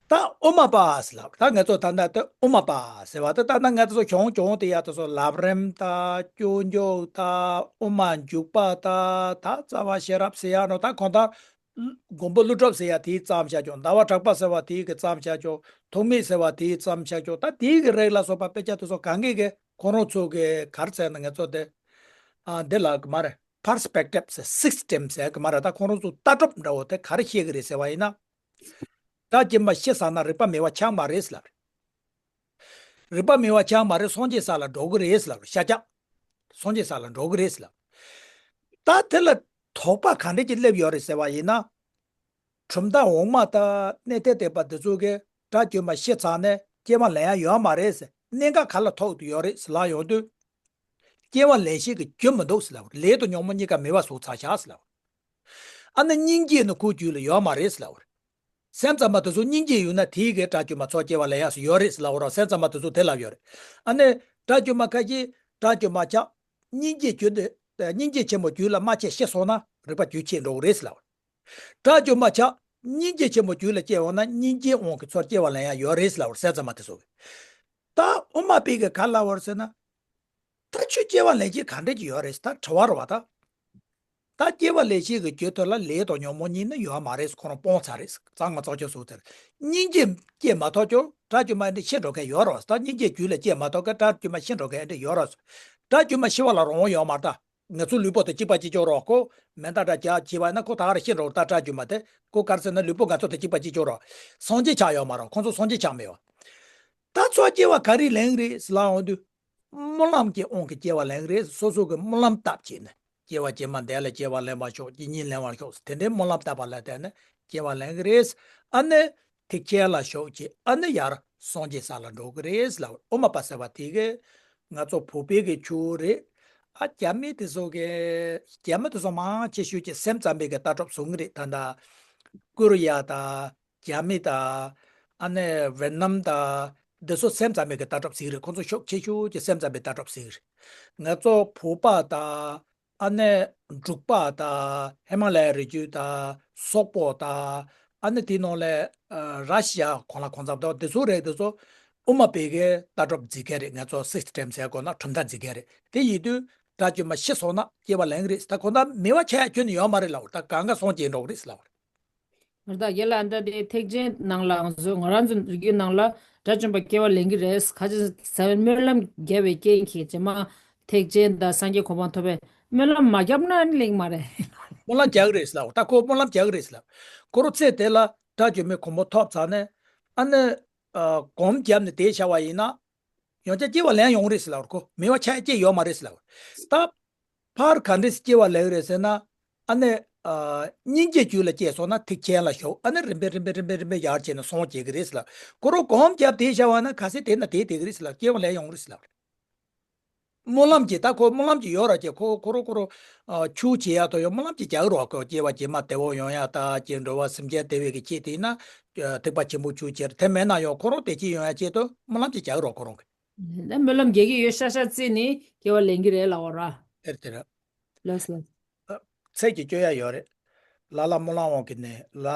ད་དབུ་མ་པ་ཟེར་ལབ། ད་ང་ཚོ་ད་ལྟ་དེ་དབུ་མ་པ་ཟེར་བ་དེ། ད་ལྟ་ང་ཚོ་གྱོང་གྱོང་དེ་ཡ་དེ་ཚོ་ལམ་རིམ་དང་སྐྱོན་འཇུག་དང་དབུ་མ་འཇུག་པ་དང་ད་རྩ་བ་ཤེས་རབ་ཟེར་ཡ་ནོ། ད་གང་ལྟར་མགོན་པོ་ཀླུ་སྒྲུབ་ཟེར་ཡ་དེའི་ཙམ་བཞག་ཀྱང་། ཟླ་བ་གྲགས་པ་ཟེར་བ་དེའི་གི་ཙམ་བཞག་ཀྱང་། ཐོགས་མེད་ཟེར་བ་དེའི་ཙམ་བཞག་ཀྱང་། ད་དེའི་གི་རིགས་ལ་སོགས་པ་དཔེ་ཆ་དེ་ཚོ་གང་གི་གི་ཁོ་རང་ཚོ་གི་ག་རེ་ཟེར་ན། ང་ཚོ་དེ་ཨ་འདི་ལ་གི་མ་རེད། པར་སི་པེག་ཊིབ་ཟེར། སིས་ཊེམ་ཟེར་གི་མ་རེད། ད་ཁོ་རང་ཚོ་ལྟ་གྲུབ་འདྲ་བོ་དེ་ག་རེ་བཤད་གི་རེད་ཟེར་བ་ཡིན་ན། དགྲ་བཅོམ་པ་ཤི་ཚར་ན་རིག་པ་མེད་པ་ཆགས་མ་རེད་ལབ། རིག་པ་མེད་པ་ཆགས་མ་རེད། སངས་རྒྱས་ས་ལ་འགྲོ་གི་རེད་ལབ། ཤ་ཆག་སངས་རྒྱས་ས་ལ་འགྲོ་གི་རེད་ལབ། ད་དེ་ལ་དོགས་པ་ག་འདྲ་ཅིག་སླེབས་ཡོད་རེད་ཟེར་བ་ཡིན་ན། གྲུབ་མཐའ་འོག་མ་དང་གནས་བརྟན་སྡེ་པ་འདི་ཚོ་གིས་དགྲ་བཅོམ་པ་ཤི་ཚར་ནས་སྐྱེ་བ་ལེན་ཡ་ཡོད་མ་རེད་ཟེར། གནད་འགག་ག་ལ་ཐུག་ཡོད་རེད་ཟེར་ལབ་ཡོང་དུས། སྐྱེ་བ་ལེན་ཤེས་ཀྱི་རྒྱུ་མི་འདུག་ཟེར་ལབ་པ་རེད། ལས་དང་ཉོན་མོངས་གཉིས་ཀ་མེད་པ་བཟོས་ཚར་བཞག་ཟེར་ལབ་པ་རེད། ཨ་ནི་སྙིང་རྗེ་ནི་ཁོའི་རྒྱུད་ལ་ཡོད་མ་རེད་ཟེར་ལབ་པ་རེད། སེམས་ཙམ་པ་དེ་ཚོ་སྙིང་རྗེ་ཡོད་ན་དེའི་གི་དགྲ་བཅོམ་པ་ཚུར་སྐྱེ་བ་ལེན་ཡག་ཡོད་རེད་ཟེར་ལབ་པ་རེད། སེམས་ཙམ་པ་དེ་ཚོ་དེ་ལབ་ཡོད་རེད། ཨ་ནི་དགྲ་བཅོམ་པ་ཁ་ཤས་དགྲ་བཅོམ་པ་ཆགས། སྙིང་རྗེ་རྒྱུད་དེ། སྙིང་རྗེ་ཆེན་པོ་རྒྱུད་ལ་མ་སྐྱེས་ཤི་སོང་ན་རིག་པ་རྒྱུད་ཆད་འགྲོ་གི་རེད་ཟེར་ལབ་པ་རེད། དགྲ་བཅོམ་པ་ཆགས། སྙིང་རྗེ་ཆེན་པོ་རྒྱུད་ལ་སྐྱེས་འོང་ན་སྙིང་རྗེའི་དབང་གིས་ཚུར་སྐྱེ་བ་ལེན་ཡག་ཡོད་རེད་ཟེར་ལབ་པ་རེད། སེམས་ཙམ་པ་དེ་ཚོ་གིས། ད་དབུ་མ་པའི་གི་ག་ལབ་པ་རེད་ཟེར་ན། ད་ཁྱོད་སྐྱེ་བ་ལེན་ཤེས་ག་འདྲ་ཅིག་ཡོད་རེད་ཟེར། ད་དྲི་བ་རེད་བ་ད། ད་སྐྱེ་བ་ལེན་ཤེས་ཀྱི་རྒྱུ་དེ་ལ་ལས་དང་ཉོན་མོངས་གཉིས་ནི་ཡོད་མ་རེད། ཁོ་རང་སྤོང་ཚར་རེད། གཙང་མ་གཙང་ཆོག་བཟོས་ཚར། སྙིང་རྗེ་སྐྱེ་མ་ཐུབ་ཀྱང་དགྲ་བཅོམ་པ་འདི་ཤི་འགྲོ་མཁན་ཡོད་རེད་བ། ད་སྙིང་རྗེ་རྒྱུད་ལ་སྐྱེ་མ་ཐུབ་ཀྱང་དགྲ་བཅོམ་པ་ཤི་འགྲོ་མཁན་འདི་ཡོད་རེད་བ། དགྲ་བཅོམ་པ་ཤི་བ་ལ་རང་དབང་ཡོད་མ་རེད་ད། ང་ཚོ་ལུས་པོ་དང་གཅིག་པ་གཅིག་རྐྱང་རེད་བ། ཁོ་མེ་མདའ་འདྲ་རྒྱག་བྱས་པ་ཡིན་ན་ཁོ་ད་ག་རེ་ཤི་འགྲོ་རེད། ད་དགྲ་བཅོམ་པ་དེ་ཁོ་ག་རེ་ཟེར་ན་ལུས་པོ་ང་ཚོ་དང་གཅིག་པ་གཅིག་རྐྱང་རེད་བ། སངས་རྒྱས་ཆགས་ཡོད་མ་རེད། ཁོང་ཚོ་སངས་རྒྱས་ཆགས་མེད་བ། ད་ཚུར་སྐྱེ་བ་ག་རེ་ལེན་གི་རེད་ཟེར་ལབ་ཡོང་དུས། སྨོན་ལམ་གྱི་དབང་གིས་སྐྱེ་བ་ལེན་གྱི་རེད། སོ་སོ་གི་སྨོན་ལམ་བཏབ་བྱས་ནས། སྐྱེ་བ་རྗེས་མ་འདི་ལ་སྐྱེ་བ་ལེན་པར་ཤོག་སྐྱེ་གཉིས་ལེན་པར་ཤོག་དེ་འདྲའི་སྨོན་ལམ་བཏབ་པ་ལ་བརྟེན་ནས་སྐྱེ་བ་ལེན་གྱི་རེད། ཨ་ནི་ཐེག་ཆེན་ལ་ཞུགས་བྱས། ཨ་ནི་ཡར་སངས་རྒྱས་ས་ལ་འགྲོ་གི་རེད་ལབ། དབུ་མ་པ་ཟེར་བ་དེ་གི་ང་ཚོ་བོད་པའི་གི་ཆོས་རེད། ཨ་རྒྱ་མི་དེ་ཚོ་གི། རྒྱ་མི་དེ་ཚོ་མང་ཆེ་ཤོས་ཀྱིས་སེམས་ཙམ་པའི་གི་ལྟ་གྲུབ་བཟུང་གི་རེད། ད་ལྟ་ཀོ་རི་ཡ་དང་། རྒྱ་མི་དང་། ཨ་ནི་ཝེ་ནམ་དང་། འདི་ཚོ་སེམས་ཙམ་པའི་གི་ལྟ་གྲུབ་ཟིག་རེད། ཁོང་ཚོ་ཤུགས་ཆེ་ཤོས་ཀྱི་སེམས་ཙམ་པའི་ལྟ་གྲུབ་ཟིག་རེད། ང་ཚོ་བོད་པ་དང་། ཨ་ནི་འབྲུག་པ་དང་། ཧི་མ་ལ་ཡའི་རི་རྒྱུད་དང་། སོག་པོ་དང་། ཨ་ནི་དེའི་ནང་ལ་ཨ་ར་ཤི་ཡ་གང་ལ་གང་འཚམ་དང་། འདི་ཚོ་རེད། འདི་ཚོ་དབུ་མ་པའི་གི་ལྟ་གྲུབ་འཛིན་མཁན་རེད། ང་ཚོ་སིས་ཊེམ་ཟེར་དགོས་ན་གྲུབ་མཐའ་འཛིན་མཁན་རེད། དེ་ཡིན་དུས་དགྲ་བཅོམ་པ་ཤི་སོང་ན་སྐྱེ་བ་ལེན་གི་རེད། ད་ཁོ་ན་མེད་པ་ཆགས་ཡག་ཁྱོན་ནས་ཡོད་མ་རེད་ལབ། ད་གང་ག་སངས་རྒྱས་འགྲོ་གི་རེད་ལབ། ང་ད་རྒན་ལགས། ད་དེ་ཐེག་ཆེན་ནང་ལ་ང་ཚོ་ང་རང་ཚོ་རིགས་རྒྱུད་ནང་ལ་དགྲ་བཅོམ་པ་སྐྱེ་བ་ལེན་གྱི་རེད། ག་ཅི་ཟེར་ན་སྨོན་ལམ་རྒྱབ་པའི་རྐྱེན་གྱིས་རྗེས་མ་ཐེག་ཆེན་དང་སངས་རྒྱས་གོ་འཕང་ཐོབ་པའི། སྨོན་ལམ་མ་བརྒྱབ་ན་ཨ་ནི་ལེན་གྱི་མ་རེད། སྨོན་ལམ་རྒྱག་གི་རེད་ལབ། ད་ཁོ་སྨོན་ལམ་རྒྱག་གི་རེད་ལབ། ཁོ་རང་ཚེ་དེ་ལ་དགྲ་བཅོམ་པའི་གོ་འཕང་ཐོབ་ཚར་ནས། ཨ་ནི་ཨ་སྒོམ་བརྒྱབ་ནས་དེ་བྱ་བ་ཡིན་ན། ཡང་བསྐྱར་སྐྱེ་བ་ལེན་ཡོང་རེད་ཟེར་ལབ། ཁོ་མེད་པ་ཆགས་ཡག་ཅིག་ཡོད་མ་རེད་ཟེར་ལབ། ད་ཕར་ག་འདྲས་སྐྱེ་བ་ལེན་རེད་ཟེར་ན། ཨ་ནི་ཨ་སྙིང་རྗེ་རྒྱུད་ལ་སྐྱེས་སོང་ན་ཐེག་ཆེན་ལ་ཞུགས། ཨ་ནི་རིམ་པས་རིམ་པས་རིམ་པས་རིམ་པས་ཡར་བྱས་ནས་སངས་རྒྱས་ཀྱི་རེད་ཟེར་ལབ། ཁོ་རང་སྒོམ་བརྒྱབ་དེ་བྱ་བ་ན་ག་ཚད་དེ་ན་དེ་དེ་གི་རེད་ཟེར་ལབ། སྐྱེ་བ་ལེན་ཡོང་རེད་ཟེར་ལབ། སྨོན་ལམ་གྱིས། ད་ཁོ་སྨོན་ལམ་གྱིས་ཡོད་ར་ཅེ། ཁོ་ཁོ་རང་ཁོ་རང་ཨ་ཆོས་བྱེད་ཡག་དང་ཡང་སྨོན་ལམ་གྱིས་རྒྱག་རོགས། ཁོ་སྐྱེ་བ་རྗེས་མ་བདེ་བོ་ཡོང་ཡག་དང་། ཅེ་འགྲོ་བ་སེམས་ཅན་བདེ་བའི་གི་ཆེད་དེ་ཡིན་ན་ཨ་ཐེག་པ་ཆེན་པོ་ཆོས་བྱེད་རེད། དེ་མེད་ན་ཡང་ཁོ་རང་བདེ་སྐྱིད་ཡོང་ཡག་ཆེད་དུ་སྨོན་ལམ་གྱིས་རྒྱག་རོགས་ཁོ་རང་གི། ད་སྨོན་ལམ་རྒྱག་གི་ཡོད་ཤག་ཤག་བརྩིས་ནས་སྐྱེ་བ་ལེན་གྱི་རེད་ལབ་པ་ར། དེར་དེར། ལགས་སོ། ཚིག་གཅིག་བསྐྱོན་ཡག་ཡོད་རེད། ལ་ལ་སྨོན་ལམ་དབང་གིས་ནི་ལ།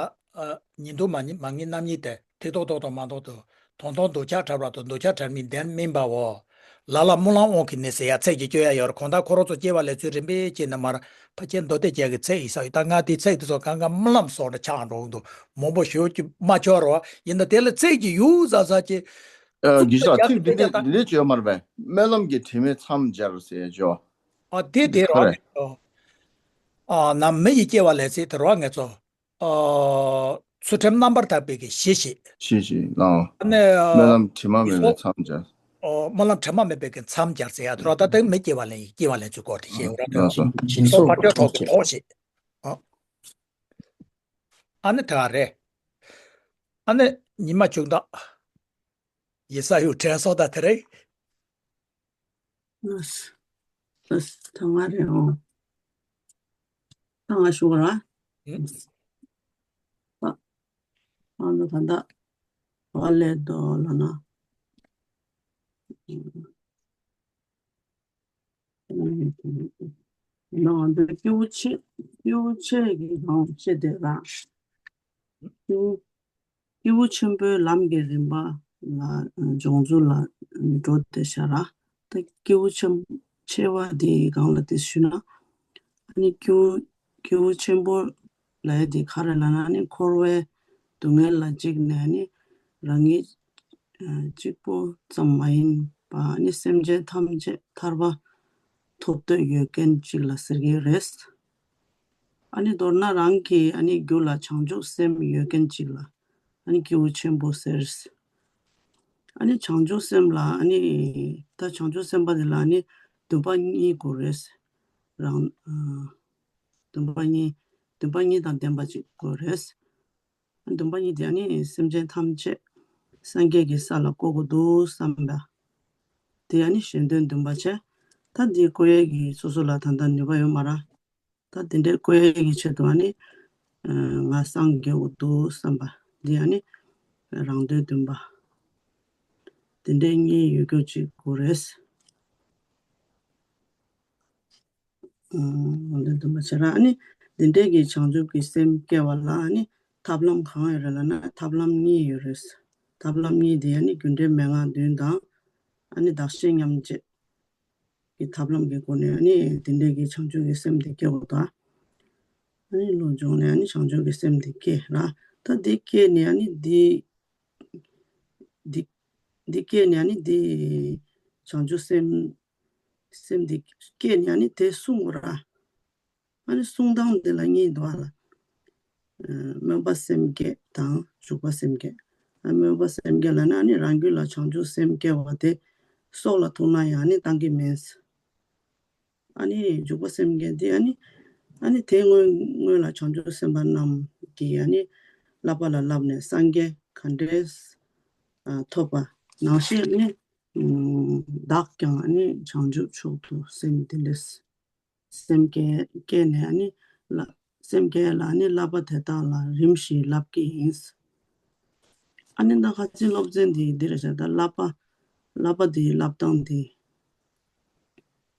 ཨ་ཉིན་དུ་མ་ཉི་མ་ངི་རྣམ་གཉིས་ཏེ། ཐིག་ཏོག་ཏོག་ཏོ་མ་ཏོག་ཏོ། དོང་དོང་འདོད་ཆགས་བྲལ་བ་དང་། འདོད་ཆགས་བྲལ་མིན་བདེན་མིན་པའོ། ལ་ལ་སྨོན་ལམ་དབང་གིས་ནི་ཟེར་ཡ་ཚིག་ཅིག་སྐྱོན་ཡ་ཡོད་རེད། གང་ལྟར་ཁོ་རང་ཚོ་སྐྱེ་བ་ལེན་ཚུལ་རིམ་པས་སྐྱེས་ནས་མར་ཕལ་ཆེར་མདོ་སྡེ་རྒྱན་གྱི་ཚིག་ཡིན་ས་ཡོད། ད་ང་དེའི་ཚིག་དེ་ཚོ་གང་ག་སྨོན་ལམ་སོགས་འདྲ་ཆགས་འགྲོ་གི་འདུག་མང་པོ་ཞུ་རྒྱུ་མ་འཆོར་བ་ཡིན་ད། དེ་ལ་ཚིག་ཅིག་ཡོད་ས་ས་ཅིག་ཨ། གཞི་བཞག་ཚིག་འདི་འདྲ་འདི་འདྲ་བརྗོད་མ་རེད་པས། སྨོན་ལམ་གྱི་དྲི་མས་མཚམས་སྦྱར་ཟེར་ཡ་ཅོ། ཨ་དེ་དེ་རེད་པ། ཨ་ནམ་མི་ཡི་སྐྱེ་བ་ལེན་ཚུལ་དེ་རེད་པ། ངེད་ཚོ། ཨ། ཚུལ་ཁྲིམས་རྣམ་པར་དག་པའི་གི་གཞི་ཞེས། གཞི་ཞེས་ལའོ། ཨ་ནི། ཨ། སྨོན་ལམ་དྲི་མ་མེད་པའི་མཚམས་སྦྱར། ཨོ། སྨོན་ལམ་དྲི་མ་མེད་པའི་གི་མཚམས་སྦྱར་ཟེར་ཡ་དེ་རེད་པ། ད་ལྟ་མི་སྐྱེ་བ་ལེན་ཡི་སྐྱེ་བ་ལེན་ཚུལ་སྐོར་དེ་བཤད་ཡོད་ར། ལགས་སོ། སྦྱིན་སོགས་ཕར་ཕྱོགས་ཐོག་ཏུ་དོགས་ཞེས། ཨ། ཨ་ནི་དེ་ག་རེད། ཨ་ནི་ཉི་མ་བྱུང་ད། ཡིན་ས་ཡོད་དྲན་སོང་ད་དེ་རེད། ལགས་སོ། ལགས་སོ། ད་ང་རེད་འོ། ད་ང་ཞུ་ག་ར། ཨ། ང་ཚོ་ད་ལྟ་བ་ལས་དོ་ལ་ན། ནང་དུ་སྐྱེས་བུ་ཆེ། སྐྱེས་བུ་ཆེ་གི་ནང་བཤད་དེ་ར། སྐྱེས་བུ། སྐྱེས་བུ་ཆེན་པོའི་ལམ་གྱི་རིམ་པ་ལ་སྦྱོང་ཚུལ་ལ་འགྲོ་དེ་ཤ་ར། ད་སྐྱེས་བུ་ཆེན་ཆེ་བ་དེའི་སྒང་ལ་དེ་ཞུས་ན། ཨ་ནི་སྐྱེས་བུ་སྐྱེས་བུ་ཆེན་པོ་ལབ་ཡ་དེ་ག་རེ་ལབ་ན། ཨ་ནི་འཁོར་བའི་སྡུག་བསྔལ་ལ་འཇིགས་ནས། ཨ་ནི་རང་ཉིད་གཅིག་པོ་ཙམ་མ་ཡིན་པ། ཨ་ནི་སེམས་ཅན་ཐམས་ཅད་ཐར་པ་ཐོབ་འདོད་ཡོད་མཁན་ཅིག་ལ་ཟེར་གྱི་རེད། ཨ་ནི་མདོར་ན་རང་གི་ཨ་ནི་རྒྱུད་ལ་བྱང་ཆུབ་སེམས་ཡོད་མཁན་ཅིག་ལ་ཨ་ནི་སྐྱེས་བུ་ཆེན་པོ་ཟེར། ཨ་ནི་བྱང་ཆུབ་སེམས་ལ་ཨ་ནི། ད་བྱང་ཆུབ་སེམས་དཔའ་དེ་ལ་ཨ་ནི་འདུན་པ་གཉིས་དགོས་རེད། རང་། ཨ། འདུན་པ་གཉིས། འདུན་པ་གཉིས་དང་ལྡན་པ་ཅིག་དགོས་རེད། འདུན་པ་གཉིས་དེ་ཨ་ནི་སེམས་ཅན་ཐམས་ཅད་སངས་རྒྱས་ཀྱི་ས་ལ་བཀོད་དགོས་འདུག་བསམ་པ། དེ་ཨ་ནི་གཞན་དོན་འདུན་པ་བྱས། ད་འདི་བཀོད་ཡས་ཀྱི་སོ་སོ་ལ་ད་ལྟ་ནུས་པ་ཡོད་མ་རེད། ད་དེ་འདྲའི་བཀོད་ཡས་ཀྱི་ཆེད་དུ་ཨ་ནི། ཨ། ང་སངས་རྒྱས་དགོས་འདུག་བསམ་པ། འདི་ཨ་ནི་རང་དོན་འདུན་པ། དེ་འདྲའི་གཉིས་ཡོད་རྒྱུ་ཅིག་དགོས་རེད། ཨ། རང་དོན་འདུན་པ་བྱས་ར། ཨ་ནི་འདི་འདྲའི་གི་བྱང་ཆུབ་ཀྱི་སེམས་སྐྱེ་བ་ལ་ཨ་ནི་ཐབས་ལམ་གང་ཡོད་རེད་ལབ་ན། ཐབས་ལམ་གཉིས་ཡོད་རེད། ཐབས་ལམ་གཉིས་དེ་ཨ་ནི་རྒྱུ་འབྲས་མན་ངག་བདུན་དང་། ཨ་ནི་བདག་གཞན་མཉམ་བརྗེ་གི་ཐབས་ལམ་གྱི་སྒོ་ནས་ཨ་ནི་དེ་འདྲའི་གི་བྱང་ཆུབ་ཀྱི་སེམས་དེ་སྐྱེ་དགོས་ད། ཨ་ནི་བློ་སྦྱོང་ནས་ཨ་ནི་བྱང་ཆུབ་ཀྱི་སེམས་དེ་སྐྱེ་ར། ད་དེ་སྐྱེས་ནས་ཨ་ནི་དེ། འདི། འདི་སྐྱེས་ནས་ཨ་ནི་དེ། བྱང་ཆུབ་སེམས། སེམས་འདི་སྐྱེས་ནས་ཨ་ནི་དེ་བསྲུང་དགོས་ར། ཨ་ནི་བསྲུང་སྟངས་འདི་ལ་གཉིས་འདུག་ཨ་ལ། ཨ། སྨོན་པ་སེམས་བསྐྱེད་དང་འཇུག་པ་སེམས་བསྐྱེད། ཨ། སྨོན་པ་སེམས་བསྐྱེད་ལབ་ན་ཨ་ནི་རང་རྒྱུད་ལ་བྱང་ཆུབ་སེམས་སྐྱེ་བ་དེ་སྲོག་ལ་ཐུག་ན་ཡང་ཨ་ནི་བཏང་གི་མེད། ཨ་ནི་འཇུག་པ་སེམས་བསྐྱེད་དེ་ཨ་ནི། ཨ་ནི་དེ་སྔོན་སྔོན་ལ་བྱང་ཆུབ་སེམས་དཔའ་རྣམས་ཀྱིས་ཨ་ནི་བསླབ་པ་ལ་བསླབས་ནས་སངས་རྒྱས་ག་འདྲས། ཨ། ཐོབ་པ་ནང་བཞིན་ཨ་ནི། ཨ། བདག་ཀྱང་ཨ་ནི་བྱང་ཆུབ་མཆོག་ཏུ་སེམས་དེ་འདྲས། སེམས་བསྐྱེད་བསྐྱེད་ནས་ཨ་ནི་ལ། སེམས་བསྐྱེད་ལ་ཨ་ནི་བསླབ་པ་དེ་དག་ལ་རིམ་བཞིན་བསླབ་ཀྱི་ཡིན། ཨ་ནི་ད་ཁ་སང་སློབ་ཚན་འདི་འདི་རེད་ཤག་ད་བསླབ་པ། བསླབ་པ་འདི་བསླབ་སྟངས་འདི་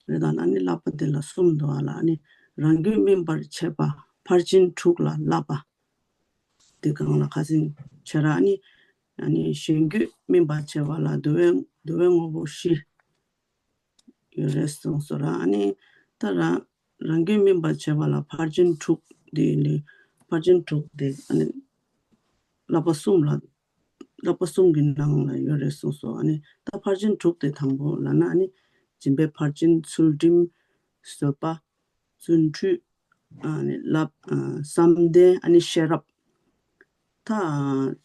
རེད། ད་ཨ་ནི་བསླབ་པ་འདི་ལ་གསུམ་འདུག་ཨ་ལ། ཨ་ནི་རང་རྒྱུད་སྨིན་པར་བྱེད་པ། ཕར་ཕྱིན་དྲུག་ལ་བསླབ་པ། འདི་སྒང་ལ་ཁ་སང་བྱས་ར། ཨ་ནི། ཨ་ནི་གཞན་རྒྱུད་སྨིན་པར་བྱེད་པ་ལ་བསྡུ་བའི་བསྡུ་བའི་དངོས་པོ་བཞི་ཡོད་རེད་གསུངས་སོ་ར། ཨ་ནི་ད་རང་རང་རྒྱུད་སྨིན་པར་བྱེད་པ་ལ་ཕར་ཕྱིན་དྲུག་དེ་ནི། ཕར་ཕྱིན་དྲུག་དེ་ཨ་ནི་བསླབ་པ་གསུམ་ལ། བསླབ་པ་གསུམ་གྱི་ནང་ལ་ཡོད་རེད་གསུངས་སོ། ཨ་ནི་ད་ཕར་ཕྱིན་དྲུག་དེ་དང་པོ་ལབ་ན་ཨ་ནི་སྦྱིན་པའི་ཕར་ཕྱིན། ཚུལ་ཁྲིམས། བཟོད་པ། བརྩོན་འགྲུས། ཨ་ནི་བསླབ། ཨ། བསམ་གཏན། ཨ་ནི་ཤེས་རབ། ད་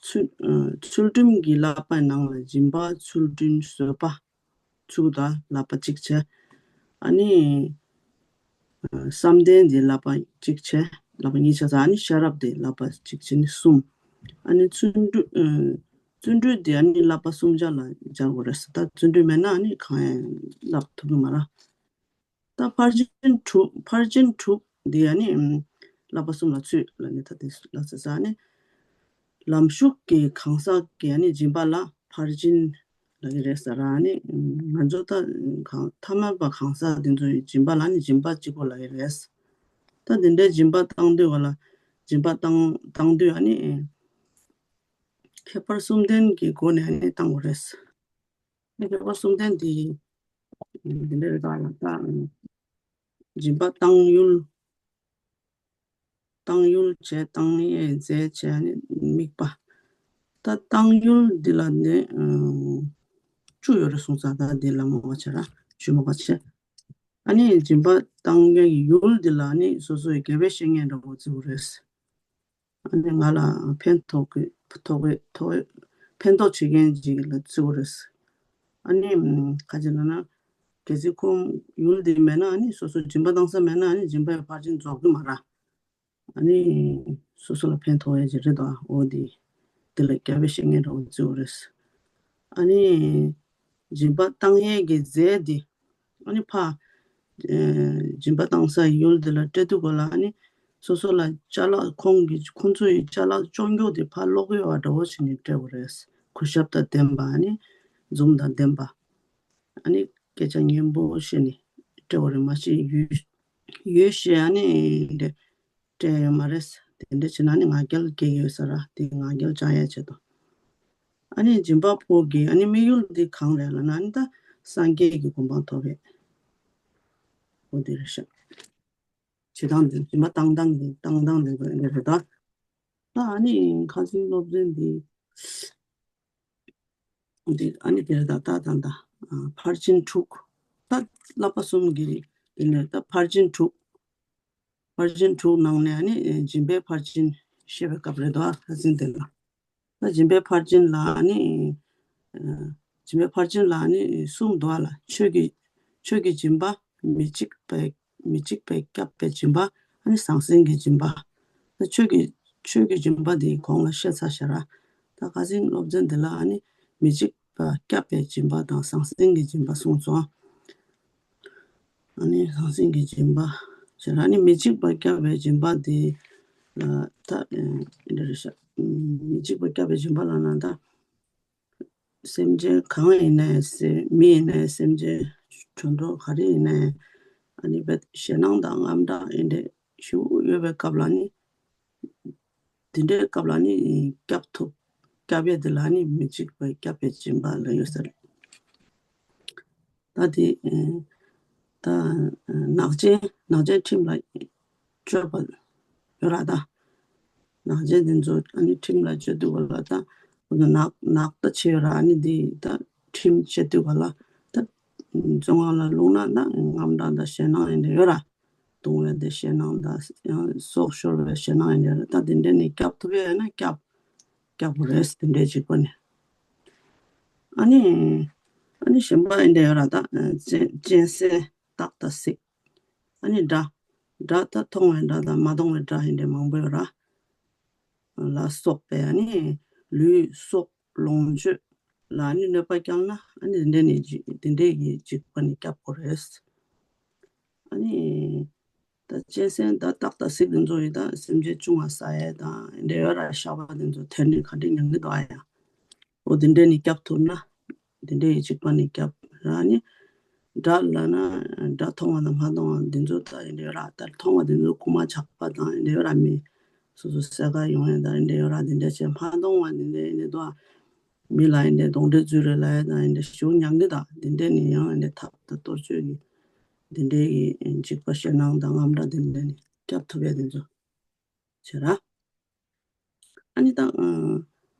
ཚུལ། ཨ། ཚུལ་ཁྲིམས་ཀྱི་བསླབ་པའི་ནང་ལ་སྦྱིན་པ། ཚུལ་ཁྲིམས། བཟོད་པ། ཚུལ་དང་བསླབ་པ་གཅིག་བྱས། ཨ་ནི། ཨ། བསམ་གཏན་གྱི་བསླབ་པ་གཅིག་བྱས། བསླབ་པ་གཉིས་བྱས་ཙང་ཨ་ནི་ཤེས་རབ་དེ་བསླབ་པ་གཅིག་བྱས་ནི་གསུམ། ཨ་ནི་བརྩོན་འགྲུས། ཨ། བརྩོན་འགྲུས་དེ་ཨ་ནི་བསླབ་པ་གསུམ་ཆ་ལ་སྦྱར་དགོས་རེད་ཟེར། ད་བརྩོན་འགྲུས་མེད་ན་ཨ་ནི་གང་ཡང་བསླབ་ཐུབ་ཀྱི་མ་རེད། ད་ཕར་ཕྱིན་དྲུག་ཕར་ཕྱིན་དྲུག་འདི་ཨ་ནི། ཨམ། བསླབ་པ་གསུམ་ལ་ཚུད་ལབ་ནི། ད་དེ་ལ་ཟེར་ས་ནི། ལམ་ཞུགས་ཀྱི་གང་ཟག་གི་ཨ་ནི་སྦྱིན་པ་ལ་ཕར་ཕྱིན་ལབ་ཀྱི་རེད་ཟེར་ར། ཨ་ནི་ང་ཚོ་ད་གང་ཐ་མལ་པ་གང་ཟག་དེ་ཚོའི་སྦྱིན་པ་ལ་ནི་སྦྱིན་པ་གཅིག་པོ་ལབ་ཀྱི་རེད། ད་དེ་འདྲའི་སྦྱིན་པ་བཏང་དུས་ག་ལ། སྦྱིན་པ་བཏང་བཏང་དུས་ཨ་ནི། ཁྱད་པར་གསུམ་ལྡན་གྱི་སྒོ་ནས་ཨ་ནི་བཏང་དགོས་རེད། ཁྱད་པར་གསུམ་ལྡན་དེ། འདི་འདྲ་རེད་ད་ལ་ད། སྦྱིན་པ་བཏང་ཡུལ། བཏང་ཡུལ་བྱས་བཏང་ཡས་རྫས་བྱས་ནི་དམིགས་པ། ད་བཏང་ཡུལ་འདི་ལ་ནི་བཅུ་ཡོད་རེད་གསུངས་ཙང་ད་འདི་ལ་མོ་བ་བྱས་ར་ཞུ་མོ་བ་བྱས། ཨ་ནི་སྦྱིན་པ་བཏང་ཡས་ཡུལ་འདི་ལ་ནི་སོ་སོའི་དགེ་བའི་བཤེས་གཉེན་འདྲ་བོ་བརྩི་བ་རེད། ཨ་ནི་ང་ལ་ཕན་ཐོགས་ཀྱི་ཐོགས་པའི་ཐོགས་ཕན་ཐོགས་བྱེད་མཁན་ཅིག་ལ་བརྩི་བ་རེད། ཨ་ནི་ཁ་ཅིག་ལ་ན་གལ་སྲིད་ཁོང་ཡུལ་འདི་མེད་ན་ཨ་ནི་སོ་སོ་སྦྱིན་པ་བཏང་ས་མེད་ན་ཨ་ནི་སྦྱིན་པའི་ཕར་ཕྱིན་རྫོགས་ཀྱི་མ་རེད། ཨ་ནི་སོ་སོ་ལ་ཕན་ཐོགས་ཡས་ཅིག་རེད་དོ། འོ་འདི་འདི་ལ་དགེ་བའི་བཤེས་གཉེན་འདྲ་བོ་བརྩི་བ་རེད། ཨ་ནི་སྦྱིན་པ་བཏང་ཡས་ཀྱི་རྫས་འདི་ཨ་ནི་ཕ་སྦྱིན་པ་བཏང་ས་ཡུལ་འདི་ལ་སྤྲད་དུས་གོ་ལ་ཨ་ནི་སོ་སོ་ལ་ཅ་ལག་ཁོང་གི་ཁོང་ཚོ་ཡི་ཅ་ལག་སྤྱོད་འཇུག་དེ་ཕ་ཀློག་ཡོད་པ་འདྲ་བོ་ཞིག་ནས་སྤྲད་དགོས་རེད། གུས་ཞབས་དང་ལྡན་པ་ཨ་ནི་འཛུམ་དང་ལྡན་པ། ཨ་ནི་སྐད་ཆ་སྙན་པོ་བཤད་ནས་སྤྲད་དགོས་རེད། མ་གཞི་ཡུལ་ཡུལ་ཞེས་ཨ་ནི་འདྲ་སྤྲད་ཡོད་མ་རེད། དེ་འདྲ་བྱས་ན་ནི་ང་རྒྱལ་སྐྱེ་ཡོད་ས་ར་དེ་ང་རྒྱལ་བཅག་ཡས་ཆེད་དོ། ཨ་ནི་སྦྱིན་པ་པོ་གིས་ཨ་ནི་དམིགས་ཡུལ་འདི་གང་རེད་ལབ་ན་ཨ་ནི་ད་སངས་རྒྱས་ཀྱི་གོ་འཕང་ཐོབ་པའི་འོ་དེ་རེད་ཤག་བྱེད་སྟངས་འདི་སྦྱིན་པ་བཏང་སྟངས་འདི་བཏང་སྟངས་འདི་ཚོ་འདི་རེད་ད། ད་ཨ་ནི་ཁ་སང་སློབ་ཚན་འདི་འདི་ཨ་ནི་དེ་རེད་ད་ད་ད་ད་ཕར་ཕྱིན་དྲུག་ད་བསླབ་པ་གསུམ་གྱི་རིགས་འདི་ནས་ད་ཕར་ཕྱིན་དྲུག་ཕར་ཕྱིན་དྲུག་ནང་ནས་ཨ་ནི་སྦྱིན་པའི་ཕར་ཕྱིན་བཤད་པའི་སྐབས་རེད་དོ། ཨ་ཁ་སང་དེ་ལ། ད་སྦྱིན་པའི་ཕར་ཕྱིན་ལ་ནི། སྦྱིན་པའི་ཕར་ཕྱིན་ལ་ནི་གསུམ་འདུག་ལ། ཆོས་ཀྱི་ཆོས་ཀྱི་སྦྱིན་པ། མི་འཇིགས་པའི་མི་འཇིགས་པའི་སྐྱབས་པའི་སྦྱིན་པ། ཨ་ནི་ཟང་ཟིང་གི་སྦྱིན་པ། ད་ཆོས་ཀྱི་ཆོས་ཀྱི་སྦྱིན་པ་འདི་གོང་ལ་བཤད་ཚར་ཤག་ར། ད་ཁ་སང་སློབ་ཚན་འདི་ལ་ཨ་ནི་མི་འཇིགས་པ་སྐྱབས་པའི་སྦྱིན་པ་དང་ཟང་ཟིང་གི་སྦྱིན་པ་གསུངས་སོང་། ཨ་ནི་ཟང་ཟིང་གི་སྦྱིན་པ་ཟེར། ཨ་ནི་མི་འཇིགས་པ་སྐྱབས་པའི་སྦྱིན་པ་དེ་ལ་ད་འདི་རེད་ཤག་མི་འཇིགས་པ་སྐྱབས་པའི་སྦྱིན་པ་ལབ་ན་ད་སེམས་ཅན་གང་ཡིན་ནའི་སེ་མི་ཡིན་ནའི་སེམས་ཅན་ཁྲོན་ཐོག་ག་རེ་ཡིན་ནའི་ཨ་ནི་བས་ཞེད་སྣང་དང་དངངས་སྐྲག་ཡིན་འདྲ་ཞིག་ཡོད་པའི་སྐབས་ལ་ནི། དེ་འདྲའི་སྐབས་ལ་ནི་སྐྱབས་ཐུབ། སྐྱབས་ཡས་དེ་ལ་ནི་མི་འཇིགས་པའི་སྐྱབས་པའི་སྦྱིན་པ་ལ་ཡོད་ཟེར། ད་དེ་ད་ནག་ཅན་ནག་ཅན་ཁྲིམས་ལ་སྤྱོད་པ་ཡོད་ར་ད། ནག་ཅན་དེ་ཚོ་ཨ་ནི་ཁྲིམས་ལ་སྤྱོད་དུས་ག་ལ་ད་ནག་ནག་ད་ཆེ་ཡོད་ར། ཨ་ནི་དེ་ད་ཁྲིམས་བཅད་དུས་ག་ལ་ད་བཙོན་ཁང་ལ་ལུག་ན་ད་དངངས་སྐྲག་ད་ཞེད་སྣང་ཡིན་འདྲ་ཡོད་ར། གདུང་བའི་དེ་ཞེད་སྣང་དང་ཡང་སྲོག་ཤོར་བའི་ཞེད་སྣང་ཡིན་འདྲ་ད་དེ་འདྲས་ནས་སྐྱབས་ཐུབ་ཡས་ཡོད་ན་སྐྱབས་སྐྱབས་དགོས་རེད། དེ་འདྲས་གཅིག་པ་ནས་ཨ་ནི་ཨ་ནི་གཞན་པ་ཡིན་འདྲ་ཡོད་ར། ད་གཅན་གཅན་གཟན་སྟག་དང་གཟིག་ཨ་ནི་དགྲ་དགྲ་ད་མཐོང་བའི་དགྲ་དང་མ་མཐོང་བའི་དགྲ་ཡིན་འདྲ་མང་པོ་ཡོད་ར། ལ་སོགས་པའི་ཨ་ནི་ལུས་སྲོག་ལོངས་སྤྱོད་ལ་ཨ་ནི་གནོད་པ་བསྐྱལ་ན་ཨ་ནི་དེ་འདྲས་ནས་དེ་འདྲས་ཀྱི་གཅིག་པ་ནས་སྐྱབས་དགོས་རེད། ཨ་ནི་ད་གཅན་གཟན་ད་སྟག་དང་གཟིག་དེ་ཚོ་ཡི་ད་སེམས་ཅན་ཆུང་བ་ཟ་ཡས་དང་འདྲ་ཡོད་ར། ཤ་བ་དེ་ཚོ་ཐེར་ནས་ག་འདྲས་མྱང་གི་འདུག་ཨ་ཡ། འོ་དེ་འདྲས་ནས་སྐྱབས་ཐུབ་ན་དེ་འདྲས་ཡི་གཅིག་པ་ནས་སྐྱབས་ར་ནི། དགྲ་ལ་ན་དགྲ་མཐོང་བ་དང་མ་མཐོང་བ་དེ་ཚོ་ད་ཡི་འདྲ་ཡོད་ར། ད་མཐོང་བ་དེ་ཚོ་རྐུན་མ་ཇག་པ་དང་ཡི་འདྲ་ཡོད་ར། མི་སོ་སོ་ཟས་ག་ཡོང་ཡས་དང་ཡི་འདྲ་ཡོད་ར། དེ་འདྲས་བྱས་མ་མཐོང་བ་དེ་འདྲས་ཡི་འདྲ་འདུག་ཨ། མི་ལ་ཡིན་ནའི་གདོན་འདྲེ་འཛུལ་རེད་ལབ་ཡ་དང་ཡིན་ནའི་ཞུ་མྱང་གི་དང་དེ་འདྲས་ནི་ཡང་ཡིན་ནའི་ཐབས་དང་གཏོར་བཅོས་ཀྱི་དེ་འདྲས་ཀྱི་འཇིགས་པ་ཞེད་སྣང་དང་དངངས་སྐྲག་དེ་འདྲས་ནི་སྐྱབས་ཐུབ་ཡ་དེ་ཚོ་བྱེད་ར། ཨ་ནི་དང་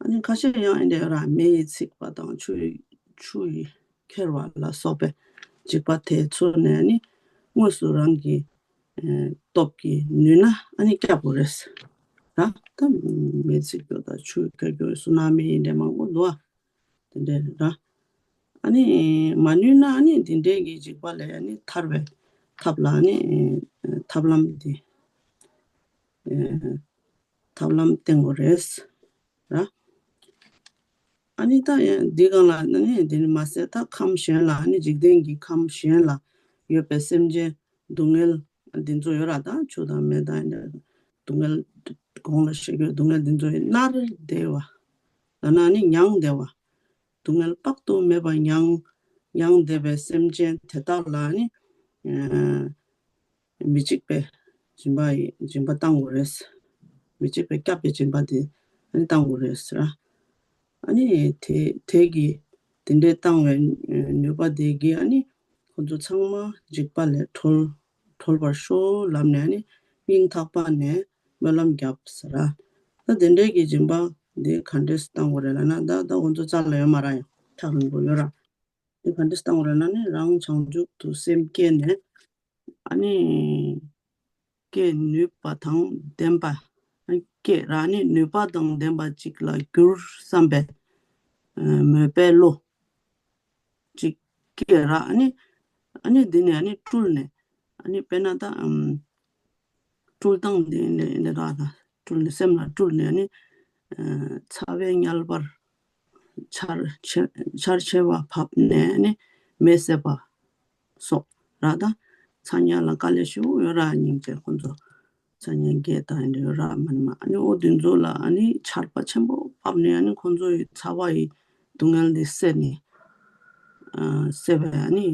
ཨ་ནི་ཁ་ཤས་ཡང་ཡིན་ནའི་ཡོད་ར། མེ་ཡིས་འཚིག་པ་དང་ཆུ་ཡིས་ཆུ་ཡིས་ཁྱེར་བ་ལ་སོགས་པའི་འཇིགས་པ་དེ་ཚོ་ནས་ནི་དངོས་སུ་རང་གི་སྟོབས་ཀྱིས་ནུས་ན་ཨ་ནི་སྐྱབས་དགོས་རེད། ད་ད་མེ་འཚིག་རྒྱུ་དང་ཆུ་ཁྱེར་རྒྱུ་སུ་ན་མི་ཡིན་འདྲ་མང་པོ་འདུག་ཨ། དེ་འདྲས་རེད་ད། ཨ་ནི་མ་ནུས་ན་ཨ་ནི་དེ་འདྲས་ཀྱི་འཇིགས་པ་ལས་ཨ་ནི་ཐར་བའི་ཐབས་ལ་ཨ་ནི་ཐབས་ལམ་དེ་ཐབས་ལམ་བསྟེན་དགོས་རེད་ར། ཨ་ནི་ད་ཡང་འདི་གང་ལ་ཨ་ནི་དེ་ནི་མ་ཟད་ད་ཁམས་གཞན་ལ་ཨ་ནི་འཇིག་རྟེན་གྱི་ཁམས་གཞན་ལ་ཡོད་པའི་སེམས་ཅན་སྡུག་བསྔལ་འདི་ཚོ་ཡོད་ར། ད་ཆུ་དང་མེ་དང་ཨ་ནི་སྡུག་བསྔལ་གོང་ལ་བཤད་རྒྱུ་སྡུག་བསྔལ་འདི་ཚོ་ཡི་མནར་བསྡད་པ་ལབ་ན་ཨ་ནི་མྱང་བསྡད་པ། སྡུག་བསྔལ་དཔག་ཏུ་མེད་པ་མྱང་མྱང་བསྡད་པའི་སེམས་ཅན་དེ་དག་ལ་ནི་མི་འཇིགས་པའི་སྦྱིན་པ་ཡི་སྦྱིན་པ་བཏང་དགོས་རེད། མི་འཇིགས་པའི་སྐྱབས་པའི་སྦྱིན་པ་དེ་ཨ་ནི་བཏང་དགོས་རེད་ཟེར། ཨ་ནི་དེ་དེ་གི་དེ་འདྲའི་བཏང་བའི་ནུས་པ་དེ་གི་ཨ་ནི་ ཁོ་ཚོ་ཚང་མ་འཇིགས་པ་ལས་གྲོལ་གྲོལ་བར་ཤོག་ལབ་ནས་ནི་སྙིང་ཐག་པ་ནས་སྨོན་ལམ་བརྒྱབ་ཟེར་ར། ད་དེ་འདྲའི་གི་སྦྱིན་པ་འདི་ག་འདྲས་བཏང་དགོས་རེད་ལབ་ན། ད་ད་ཁོ་ཚོ་རྩ་ལ་ཡོད་མ་ར། ཡང་ཐག་རིང་པོ་ཡོད་ར། འདི་ག་འདྲས་བཏང་དགོས་རེད་ལབ་ན་ནི་རང་བྱང་ཆུབ་ཏུ་སེམས་བསྐྱེད་ནས། ཨ་ནི། བསྐྱེད་ནུས་པ་དང་ལྡན་པ། ཨ་ནི་བསྐྱེད་ར་ནི་ནུས་པ་དང་ལྡན་པ་ཅིག་ལ་འགྱུར་བསམ་པའི་ཨ་མོས་པའི་བློ་ཅིག་བསྐྱེད་ར། ཨ་ནི་ཨ་ནི་འདི་ནས་ཨ་ནི་སྤྲུལ་ནས། ཨ་ནི་དཔེར་ན་ད་ཨམ། སྤྲུལ་སྟངས་འདི་འདི་འདི་ར་ད་སྤྲུལ་ནས་སེམས་ལ་སྤྲུལ་ནས། ཨ་ནི་ཨ་ཚ་བའི་དམྱལ་བར་ཆར་ཆེ་ཆར་ཆེ་བ་བབས་ནས་ནི་མེ་བསད་པ་སོགས་ར། ད་ཚ་དམྱལ་ལ་དཀའ་ལས་ཞེ་པོ་ཡོད་ར། སྙིང་རྗེ་ཁོ་ཚོ་ཚ་དམྱལ་བརྒྱད་དང་འདྲ་ཡོད་ར། མ་ནི་མ་ཨ་ནི་འོ་དེ་ཚོ་ལ་ཨ་ནི་ཆར་པ་ཆེན་པོ་བབས་ནས། ཨ་ནི་ཁོ་ཚོ་ཡི་ཚ་བ་ཡི་སྡུག་བསྔལ་འདི་བསད་ནས། ཨ་བསད་པས་ཨ་ནི་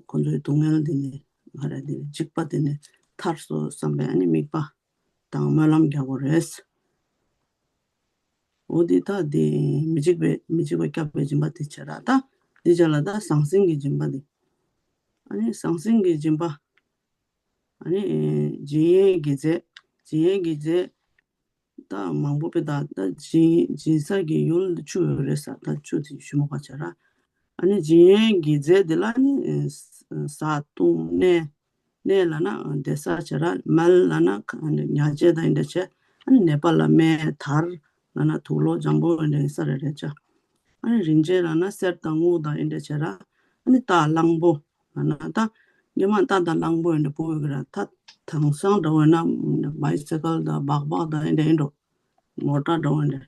ཁོ་ཚོ་ཡི་སྡུག་བསྔལ་འདི་ནས་ག་རེ་འདི་འཇིགས་པ་འདི་ནས་ཐར་སོང་བསམ་པའི་ཨ་ནི་དམིགས་པ་དང་སྨོན་ལམ་རྒྱག་དགོས་རེད། འོ་འདི་ད་འདི་མི་འཇིགས་པའི་མི་འཇིགས་པ་སྐྱོབ་པའི་སྦྱིན་པ་དེ་བྱས་ར། ད་འདི་བྱས་ལ་ད་ཟང་ཟིང་གི་སྦྱིན་པ་འདི། ཨ་ནི་ཟང་ཟིང་གི་སྦྱིན་པ། ཨ་ནི་ཨེ་སྦྱིན་ཡས་ཀྱི་རྫས། སྦྱིན་ཡས་ཀྱི་རྫས་ད་མང་པོ་པའི་ད་ད་སྦྱིན་སྦྱིན་ས་གི་ཡུལ་བཅུ་ཡོད་རེད་ས། ད་བཅུ་དེ་ཞུ་མ་པ་བྱས་ར། ཨ་ནི་སྦྱིན་ཡས་ཀྱི་རྫས་འདི་ལ་ནི་ཨེ་བཟའ་བཏུང་གནས། གནས་ལབ་ན་བསྡད་ས་བྱས་ར། མལ་ལབ་ན་ཉལ་ཆས་དང་འདི་འདྲ་བྱས། ཨ་ནི་ནད་པ་ལ་སྨན། དར་ལབ་ན་དུག་ལོག་འཇམ་པོ་འདི་འདྲ་ཡིན་ས་རེད་རེད་བྱ། ཨ་ནི་རིན་ཆེན་ལབ་ན་གསེར་དང་དངུལ་དང་འདི་འདྲ་བྱས་ར། ཨ་ནི་རྟ་གླང་པོ་ལབ་ན་ད་སྔོན་མ་རྟ་དང་གླང་པོ་འདི་འདྲ་པོ་ཡོད་ཀྱི་ར། ད་དེང་སང་འདྲ་བོ་ཡིན་ན་བྷའི་སི་ཀལ་དང་སྦག་སྦག་དང་འདི་འདྲ་ཡིན་འགྲོ། མོ་ཊ་འདྲ་བོ་འདི་འདྲ།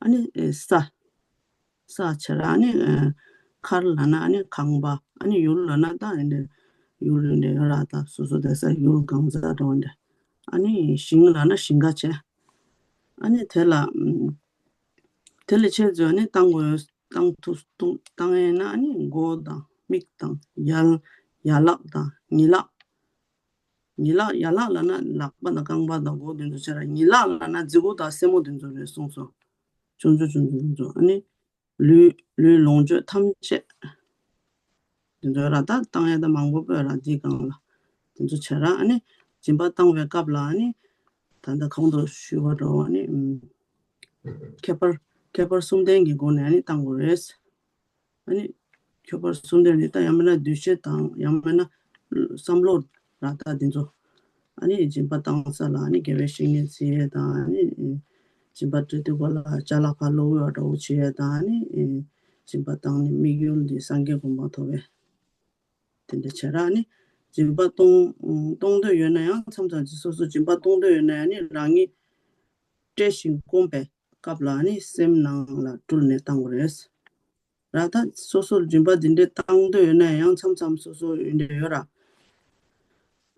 ཨ་ནི་ཨེ་ས། ས་བྱས་ར། ཨ་ནི་ཨེ་མཁར་ལབ་ན་ཨ་ནི་ཁང་པ། ཨ་ནི་ཡུལ་ལབ་ན་ད་ཨེ་འདི་ཡུལ་འདི་ཡོད་ར། ད་སོ་སོ་བསྡད་ས་ཡུལ་གང་ཟག་འདྲ་བོ་འདི། ཨ་ནི་ཞིང་ལབ་ན་ཞིང་ཁ་བྱས། ཨ་ནི་དེ་ལ་ཨམ་དེ་ལས་ཆེད་དུ་ཨ་ནི་བཏང་དགོས། བཏང་ཐུབ་བཏང་བཏང་ཡས་ན་ཨ་ནི་མགོ་དང་མིག་དང་ཡ་ཡ་ལག་དང་ཉི་ལག་ཉི་ལག་ཡ་ལག་ལབ་ན་ལག་པ་དང་རྐང་པ་དང་མགོ་དེ་ཚོ་བྱས་ར། ཉི་ལག་ལབ་ན་རྫི་གུ་དང་སེན་མོ་དེ་ཚོ་རེད་གསུངས་སོ། ཆུང་ཆུང་ཆུང་ཆུང་དེ་ཚོ། ཨ་ནི་ལུས་ལུས་ལོངས་སྤྱོད་ཐམས་ཅད་དེ་ཚོ་ར། ད་བཏང་ཡས་ད་མང་པོ་པོ་ར། འདི་སྒང་ལ་དེ་ཚོ་བྱས་ར། ཨ་ནི་སྦྱིན་པ་བཏང་བའི་སྐབས་ལ་ཨ་ནི་ད་ལྟ་གོང་དུ་ཞུས་པ་འདྲ་བོ་ཨ་ནི་ཨམ་ཁྱད་པར་ཁྱད་པར་གསུམ་ལྡན་གྱི་སྒོ་ནས་ཨ་ནི་བཏང་དགོས་རེད། ཨ་ནི་ཁྱད་པར་གསུམ་ལྡན་ནི་ད་ཡང་མིན་ན་འདུ་ཤེས་དང་ཡང་མིན་ན་བསམ་བློ་ར། ད་འདི་ཚོ་ཨ་ནི་སྦྱིན་པ་བཏང་ས་ལ་ཨ་ནི་དགེ་བའི་བཤེས་གཉེན་བརྩི་ཡས་དང་། ཨ་ནི་སྦྱིན་པ་སྤྲད་དུས་སྐབས་ལ་ཅ་ལག་ཕར་སློག་ཡས་འདྲ་བོ་བྱེད་ཡས་དང་། ཨ་ནི་སྦྱིན་པ་བཏང་ནས་དམིགས་ཡུལ་འདི་སངས་རྒྱས་གོ་འཕང་ཐོབ་པའི་དེ་འདྲ་བྱས་ར། ཨ་ནི་སྦྱིན་པ་གཏོང་གཏོང་འདོད་ཡོད་ན་ཡང་མཚམས་མཚམས་ཅིག་སོ་སོ་སྦྱིན་པ་གཏོང་འདོད་ཡོད་ན་ཡང་ནི་རང་ཉིད་བཀྲེས་ཤིང་སྐོམ་པའི་སྐབས་ལ་ནི་སེམས་ནང་ལ་སྤྲུལ་ནས་བཏང་དགོས་རེད། ར། ད་སོ་སོར་སྦྱིན་པ་འདི་འདྲའི་བཏང་འདོད་ཡོད་ན་ཡང་མཚམས་མཚམས་སོ་སོ་ཡོད་འདྲ་ཡོད་ར།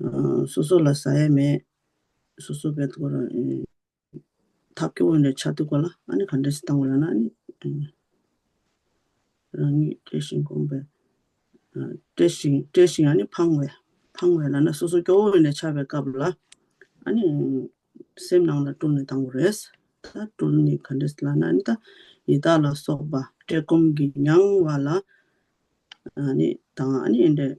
ཨ་སོ་སོ་ལ་ཟ་ཡས་མེད། སོ་སོ་བས་ཐོག་ར་ཨེ་ཐབས་སྐྱོ་བོ་འདྲ་ཆགས་དུས་སྐབས་ལ་ཨ་ནི་ག་འདྲ་ཞིག་བཏང་དགོས་ལབ་ན། ཨ་ནི་ཨེ་རང་ཉིད་བཀྲེས་ཤིང་སྐོམ་པའི་ཨ་བཀྲེས་ཤིང་བཀྲེས་ཤིང་ཨ་ནི་ཕངས་པའི་ཕངས་པའི་ལབ་ན་སོ་སོ་སྐྱོ་བོ་འདྲ་ཆགས་པའི་སྐབས་ལ་ཨ་ནི་སེམས་ནང་ལ་སྤྲུལ་ནས་བཏང་དགོས་རེད། ད་སྤྲུལ་ནས་ག་འདྲས་ལབ་ན་ནི་ད་ཡི་དྭགས་ལ་སོགས་པ་བཀྲེས་སྐོམ་གྱིས་མྱངས་པ་ལ་ཨ་ནི་དང་། ཨ་ནི་འདྲ་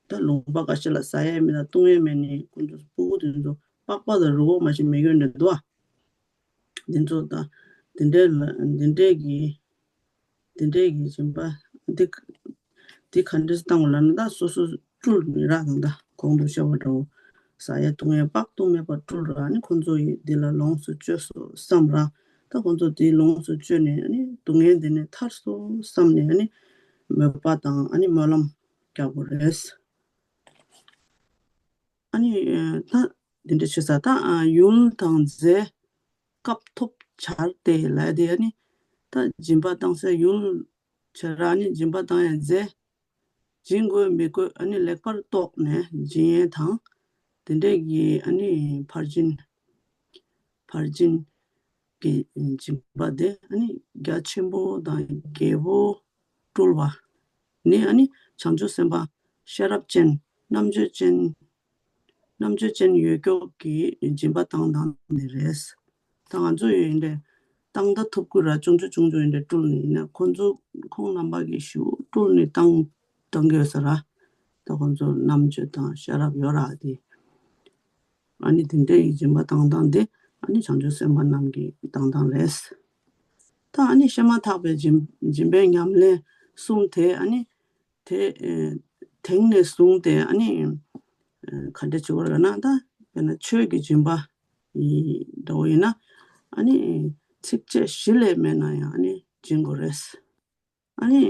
ད་ལུང་པ་ཁ་ཤས་ལ་ཟ་ཡས་མེད་ལ་བཏུང་ཡས་མེད་ནས་ཁོང་ཚོ་སྤུ་གུ་དེ་ཚོ་པགས་པ་དང་རུས་ཁོག་མ་ཞིག་མེད་མཁན་འདྲ་འདུག་ཨ། འདི་ཚོ་ད་འདི་འདྲས་ལ་འདི་འདྲས་ཀྱི་འདི་འདྲས་ཀྱི་སྦྱིན་པ་འདི་འདི་ག་འདྲས་བཏང་བ་ལབ་ན་ད་སོ་སོ་སྤྲུལ་ནི་ར། དང་ད་གོང་དུ་བཤད་པ་འདྲ་བོ་ཟ་ཡས་བཏུང་ཡས་པགས་བཏུང་མེད་པར་སྤྲུལ་ར། ནི་ཁོང་ཚོ་ཡིས་འདི་ལ་ལོངས་སུ་སྤྱོད་སོ་བསམ་ར། ད་ཁོང་ཚོ་འདི་ལོངས་སུ་སྤྱོད་ནས་ནི་སྡུག་བསྔལ་འདི་ནས་ཐར་སོ་བསམ་ནས་ནི་མོས་པ་དང་ཨ་ནི་སྨོན་ལམ་རྒྱག་དགོས་རེད། ཨ་ནི་ད་འདི་འདྲ་བྱེད་ས་ད་ཡུལ་དང་རྫས་སྐབས་ཐོབ་བྱར་ཏེ་ལབ་དེ། ཨ་ནི་ད་སྦྱིན་པ་བཏང་ས་ཡུལ་བྱས་ར། ཨ་ནི་སྦྱིན་པ་བཏང་ཡས་རྫས་སྦྱིན་དགོས་མི་དགོས་ཨ་ནི་ལེགས་པར་རྟོགས་ནས་སྦྱིན་ཡས་དང་། དེ་འདྲས་ཀྱི་ཨ་ནི་ཕར་ཕྱིན་ཕར་ཕྱིན་གྱི་སྦྱིན་པ་དེ་ཨ་ནི་རྒྱ་ཆེན་པོ་དང་རྒྱལ་པོ་སྤྲུལ་པ་ནི་ཨ་ནི་བྱང་ཆུབ་སེམས་དཔའ་ཤེས་རབ་ཅན་རྣམ་དཔྱོད་ཅན་རྣམ་དཔྱོད་ཅན་ཡོད་མཁན་གྱི་སྦྱིན་པ་བཏང་སྟངས་དེ་རེད། ད་ང་ཚོ་ཡིན་འདྲ་བཏང་ད་ཐུབ་ཀྱི་ར། ཆུང་ཆུང་ཆུང་ཆུང་ཡིན་འདྲ་སྤྲུལ་ནས་ཡིན་ན་ཁོང་ཚོ་ཁོང་རྣམ་པ་གིས་ཞུ་སྤྲུལ་ནས་བཏང་ བཏང་གི་ཡོད་ས་ར། ད་ཁོང་ཚོ་རྣམ་དཔྱོད་དང་ཤེས་རབ་ཡོད་ར་དེ། ཨ་ནི་དེ་འདྲའི་སྦྱིན་པ་བཏང་སྟངས་དེ་ཨ་ནི་བྱང་ཆུབ་སེམས་དཔའ་རྣམས་ཀྱི་བཏང་སྟངས་རེད། ད་ཨ་ནི་བཤད་མ་ཐག་པའི་སྦྱིན་སྦྱིན་པའི་ཉམས་ལེན་གསུམ་དེ་ཨ་ནི་དེ་ཨེ་དེང་ནས་བཟུང་སྟེ་ཨ་ནི་ཨེ་ག་འདྲ་བྱེད་དགོས་རེད་ན། ད་དཔེར་ན་ཆོས་ཀྱི་སྦྱིན་པ་ཡི་འདྲ་བོ་ཡིན་ན་ཨ་ནི་ཚིགས་བཅད་བཞི་ལས་མེད་ན་ཡང་ཨ་ནི་སྦྱིན་དགོས་རེད། ཨ་ནི་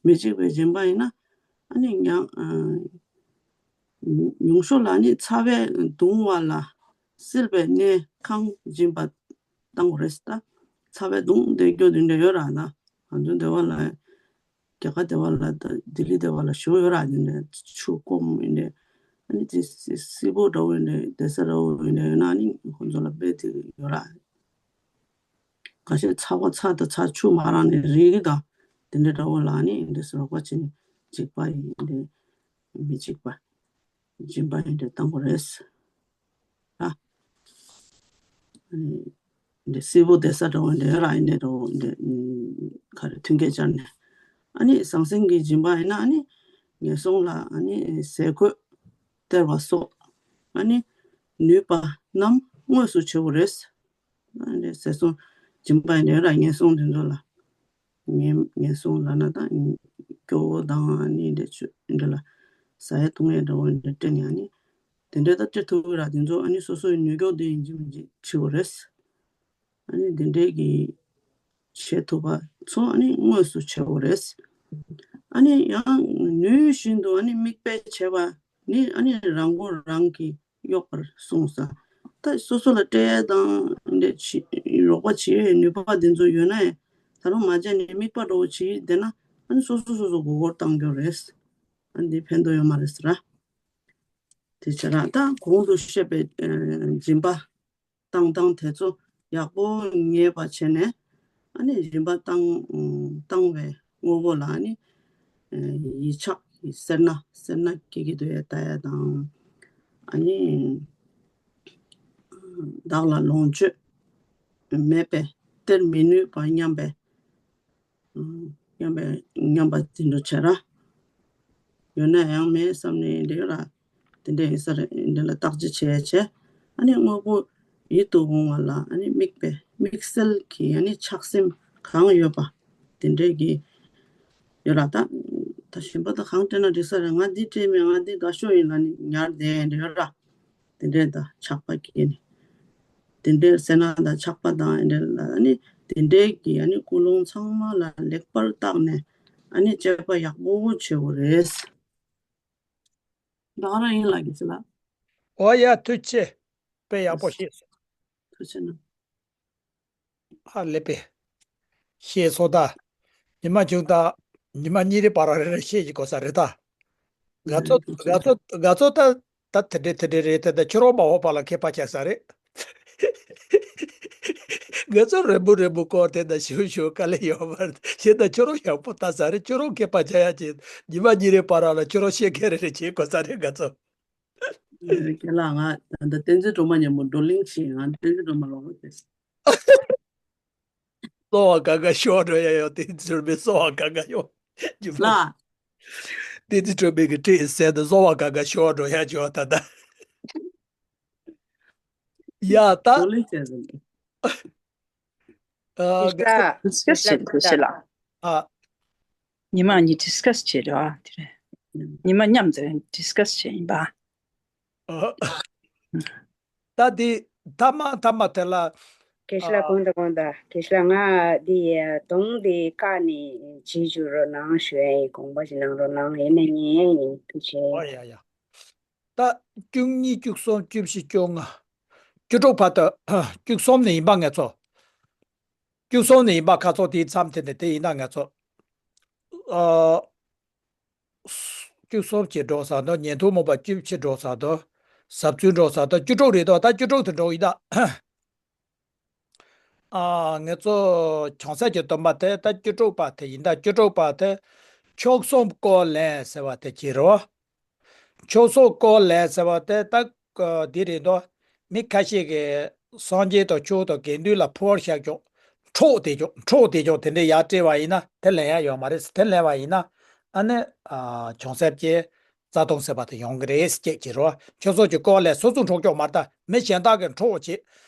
མི་འཇིགས་པའི་སྦྱིན་པ་ཡིན་ན་ཨ་ནི་ཉང་ཨ་ཉུང་ཤོས་ལ་ཨ་ནི་ཚ་བས་གདུང་བ་ལ་བསིལ་བའི་གནས་ཁང་སྦྱིན་པ་བཏང་དགོས་རེད་ད། ཚ་བས་གདུང་བསྡད་རྒྱུ་དེ་འདྲ་ཡོད་ར། ད་ང་ཚོ་སྡེ་བ་ལ་རྒྱ་གར་སྡེ་བ་ལ་ད་ལྡི་ལི་སྡེ་བ་ལ་ཞུ་ཡོད་ར། དེ་འདྲ་ཆུ་སྐོམ་ཡིན་འདྲ་ཨ་ནི་དེ་སི་སི་པོ་འདྲ་བོ་ཡིན་འདྲ་བསྡད་ས་འདྲ་བོ་ཡིན་འདྲ་ཡོད་ན་ཨ་ནི་ཁོང་ཚོ་ལ་དཔེ་དེ་ཡོད་ར། ཁ་ཤས་ཚ་བ་ཚ་དང་ཚ་ཆུ་མ་རག་ནས་རིལ་གྱི་དང་དེ་འདྲ་འདྲ་བོ་ལ་ནི་འདི་སོགས་པ་བྱས་ནས་འཇིགས་པ་ཡིན་འདི་མི་འཇིགས་པ་སྦྱིན་པ་ཡིན་འདི་བཏང་དགོས་རེད། ཨ་ནི་འདི་སི་པོ་བསྡད་ས་འདྲ་བོ་འདི་རག་ཡིན་འདི་འདྲ་བོ་འདི་ག་རེ་མཐུན་རྐྱེན་སྦྱར་ནས་ཨ་ནི་ཟང་ཟིང་གི་སྦྱིན་པ་ཡིན་ན་ཨ་ནི་ངན་སོང་ལ་ཨ་ནི་ཟས་གོས་སྟེར་བ་སོགས་ཨ་ནི་ནུས་པ་རྣམས་དངོས་སུ་བྱེད་དགོས་རེད། ཨ་ནི་ཟས་སོང་སྦྱིན་པ་ཡིན་ར་ངན་སོང་དེ་ཚོ་ལ། ངན་ངན་སོང་ལ་ན་དང་སྐྱོ་བོ་དང་ཨ་ནི་འདྲ་ཆུ་འདྲ་ལ་ཟ་ཡ་བཏུང་ཡ་འདྲ་བོ་འདྲ་སྤྲད་ནས་ཨ་ནི་དེ་འདྲ་ད་སྤྲད་ཐུབ་ཀྱི་ར། དེ་ཚོ་ཨ་ནི་སོ་སོའི་ནུས་སྐྱོ་དེ་ཡིན་གཅིག་མིན་གཅིག་བྱེད་དགོས་རེད། ཨ་ནི་དེ་འདྲའི་གི་བྱེད་ཐུབ་པ་ཚོ་ཨ་ནི་དངོས་སུ་བྱེད་དགོས་རེད། ཨ་ནི་ཡང་ནུས་བཞིན་དུ་ཨ་ནི་མིག་དཔེ་བྱེད་པ་ནི་ཨ་ནི་རང་མགོ་རང་གིས་གཡོག་པར་གསུངས་ས། ད་སོ་སོ་ལ་སྤྲད་ཡས་དང་འདྲ་བྱེད་རོགས་པ་བྱེད་ཡས་ནུས་པ་དེ་ཚོ་ཡོད་ན་ཡང་ད་རུང་མ་བྱས་ནས་མིག་དཔེ་འདྲ་བོ་བྱེད་བསྡད་ན་ཨ་ནི་སོ་སོ་སོ་སོ་མགོ་སྐོར་བཏང་རྒྱུ་རེད། ཨ་ནི་འདི་ཕན་ཐོགས་ཡོད་མ་རེད་ཟེར་ར། དེ་བྱས་ར་ད་གོང་དུ་བཤད་པའི་ཨ་སྦྱིན་པ་བཏང་སྟངས་དེ་ཚོ་ཡག་པོ་ངེས་པ་བྱས་ནས་ཨ་ནི་སྦྱིན་པ་བཏང་བཏང་བའི་དངོས་པོ་ལ་ཨ་ནི་ཡིད་ཆགས་སེར་སྣ་སེར་སྣ་སྐྱེ་གི་འདུག་ཡ་ལྟ་ཡ་དང་ཨ་ནི་བདག་ལ་ལོངས་སྤྱོད་མེད་པས་སྟེར་མི་ནུས་པ་སྙམ་པའི་སྙམ་པའི་སྙམ་པ་དེ་འདྲ་བྱས་ར། ཡོད་ན་ཡང་མེད་བསམ་ནས་འདྲ་ར། དེ་འདྲ་ཡིན་ས་རེད་འདི་ལ་བརྟག་དཔྱད་བྱས་བྱས། ཨ་ནི་དངོས་པོ་ཡིད་དུ་འོང་བ་ལ་ཨ་ནི་དམིགས་པའི་དམིགས་བསལ་གྱི་ཨ་ནི་ཆགས་སེམས་གང་ཡོད་པ་དེ་འདྲས་ཀྱི་ཡོད་ར། ད་ད་གཞན་པ་ད་གང་སྤྲད་ན་འགྲིག་ས་རེད། ང་འདི་སྤྲད་མེད། ང་འདི་དགའ་ཤོས་ཡིན་ལ་ནི་ཉར་བསྡད་འདྲ་ཡོད་ར། དེ་འདྲས་ད་ཆགས་པ་སྐྱེས་ནས། དེ་འདྲའི་སེར་སྣ་དང་ཆགས་པ་དང་ཨེ་འདྲ་ལ་ཨ་ནི་དེ་འདྲའི་གི་ཨ་ནི་ཀུན་སློང་ཚང་མ་ལ་ལེགས་པར་བརྟགས་ནས་ཨ་ནི་དཔྱད་པ་ཡག་པོ་བྱེད་དགོས་རེད། ད་ག་རང་ཡིན་ལགས་ཀྱི་ཚེ་ལགས། ཨོ་ཡ་ཐུགས་རྗེ་ཆེ། དཔེ་ཡག་པོ་ཤེས་སོང་། ཐུགས་རྗེ་གནང་། ཧ་ལས་པའི་ཤེས་སོང་ད། ཉི་མ་བྱུང་ད། ཉི་མ་གཉིས་རེ་བར་རེ་རེ་ཤེས་ཀྱི་དགོས་ས་རེད་ད། ང་ཚོ་ང་ཚོ་ང་ཚོ་ད་ད་དེ་འདྲས་དེ་འདྲས་རེད་དེ་ད་ཁྱོད་རང་མ་འོངས་པ་ལ་མཁས་པ་ཆགས་ས་རེད། ང་ཚོ་རེ་མོ་རེ་མོ་སྐོར་དེ་ད་ཞུ་ཞུ་དཀའ་ལས་ཡོད་མ་རེད་ཞེ་ད་ཁྱོད་རང་ཡག་པོ་ལྟ་ས་རེད། ཁྱོད་རང་མཁས་པ་ཆགས་ཡ་ཅིག་ཉི་མ་གཉིས་རེ་བར་ལ་ཁྱོད་རང་ཤེས་མཁན་རེ་རེ་བྱེད་དགོས་ས་རེད་ང་ཚོ། ཁྱེད་ལ་ང་ད་ལྟ་བསྟན་འཛིན་སྒྲོལ་མ་མཉམ་པོ་བགྲོ་གླེང་བྱེད། ང་བསྟན་འཛིན་སྒྲོལ་མ་ལོག་པ་དེ། སོ་བ་ག་ག་ཤོར་འགྲོ་ཡ་ཡོད། དེ་ཚུར་མི་སོ་བ་ག་ག་ཡོད། ཇི་ལ། དེ་དེ་གྲོད་པའི་གི་ཁྲིད་ཟེར་ཏེ་སོ་བ་ག་ག་ཤོར་འགྲོ་ཡ་ཅོ་ད་ད། ཡ་ད། ཨ་ཌི་སི་ཀ་སི་བྱེད་དགོས་ཤེ་ལ། ཨ། ཉི་མ་གཉིས་ཌི་སི་ཀ་སི་བྱེད་རོགས་ཨ་དེ་རེད། ཉི་མ་མཉམ་དུ་ཌི་སི་ཀ་སི་བྱེད་ཡིན་པ། ཨ། ད་དེ་ཐ་མ་ཐ་མ་དེ་ལ། དགེ་བཤེས་ལགས་གོང་དང་གོང་དང་དགེ་བཤེས་ལགས་ང་འདི་གདོང་འདི་བཀག་ནས་བྱེད་བཅུག་རོགས་གནང་ཞུ་ཡ་ཡིན། དགོངས་པ་ཞིག་གནང་རོགས་གནང་། ཡིན་ན་ཉན་ཡ་ཡིན། ཐུགས་རྗེ་ཆེ། ཨོ་ཡ་ཡ། ད་བཅུ་གཉིས་བཅུ་གསུམ་བཅུ་བཞི་བཅུ་ལྔ། བཅུ་དྲུག་བར་དུ་བཅུ་གསུམ་ནས་ཡིན་པ་ང་ཚོ། བཅུ་གསུམ་ནས་ཡིན་པ་ཁ་ཚོགས་དེའི་མཚམས་དེ་ནས་དེ་ཡིན་ན་ང་ཚོ། ཨ། བཅུ་གསུམ་གྱི་འགྲོ་ས་དང་ཉན་ཐོས་མོས་པ་བཅུ་བཞི་འགྲོ་ས་དང་ཟབ་ཚུལ་འགྲོ་ས་དང་བཅུ་དྲུག་རེད་དོ། ད་བཅུ་དྲུག་དུ་འགྲོ་ཡིན་ད། ཨ། ང་ཚོ་བྱང་སེམས་ཀྱི་སྡོམ་པ་དེ་ད་བཅུ་དྲུག་པ་དེ་ཡིན་ད། བཅུ་དྲུག་པ་དེ་མཆོག་གསུམ་སྐོར་ལས་ཟེར་བ་དེ་བྱེད་རོགས། མཆོག་གསུམ་སྐོར་ལས་ཟེར་བ་དེ་ད་འདི་རེད་དོ། མི་ཁ་ཤས་ཀྱིས་སངས་རྒྱས་དང་ཆོས་དང་དགེ་འདུན་ལ་ཕུལ་བར་བཞག་ཀྱང་འཕྲོག་བསྡད་ཀྱང་འཕྲོག་བསྡད་ཀྱང་དེ་འདྲའི་ཡར་སྤྲད་པ་ཡིན་ན་དེ་ལེན་ཡ་ཡོད་མ་རེད། དེ་ལེན་པ་ཡིན་ན་ ཨ་ནི་ཨ་བྱང་སེམས་ཀྱི་རྩ་ལྟུང་ཟེར་བ་དེ་ཡོང་གི་རེད་ཅེས་ཀྱི་རོ། ཁྱོད་ཚོ་གི་སྐོར་ལས་སོ་སོ་འཕྲོག་ཅོག་མ་རེད་ད། མི་གཞན་དག་གི་འཕྲོག་བྱེད།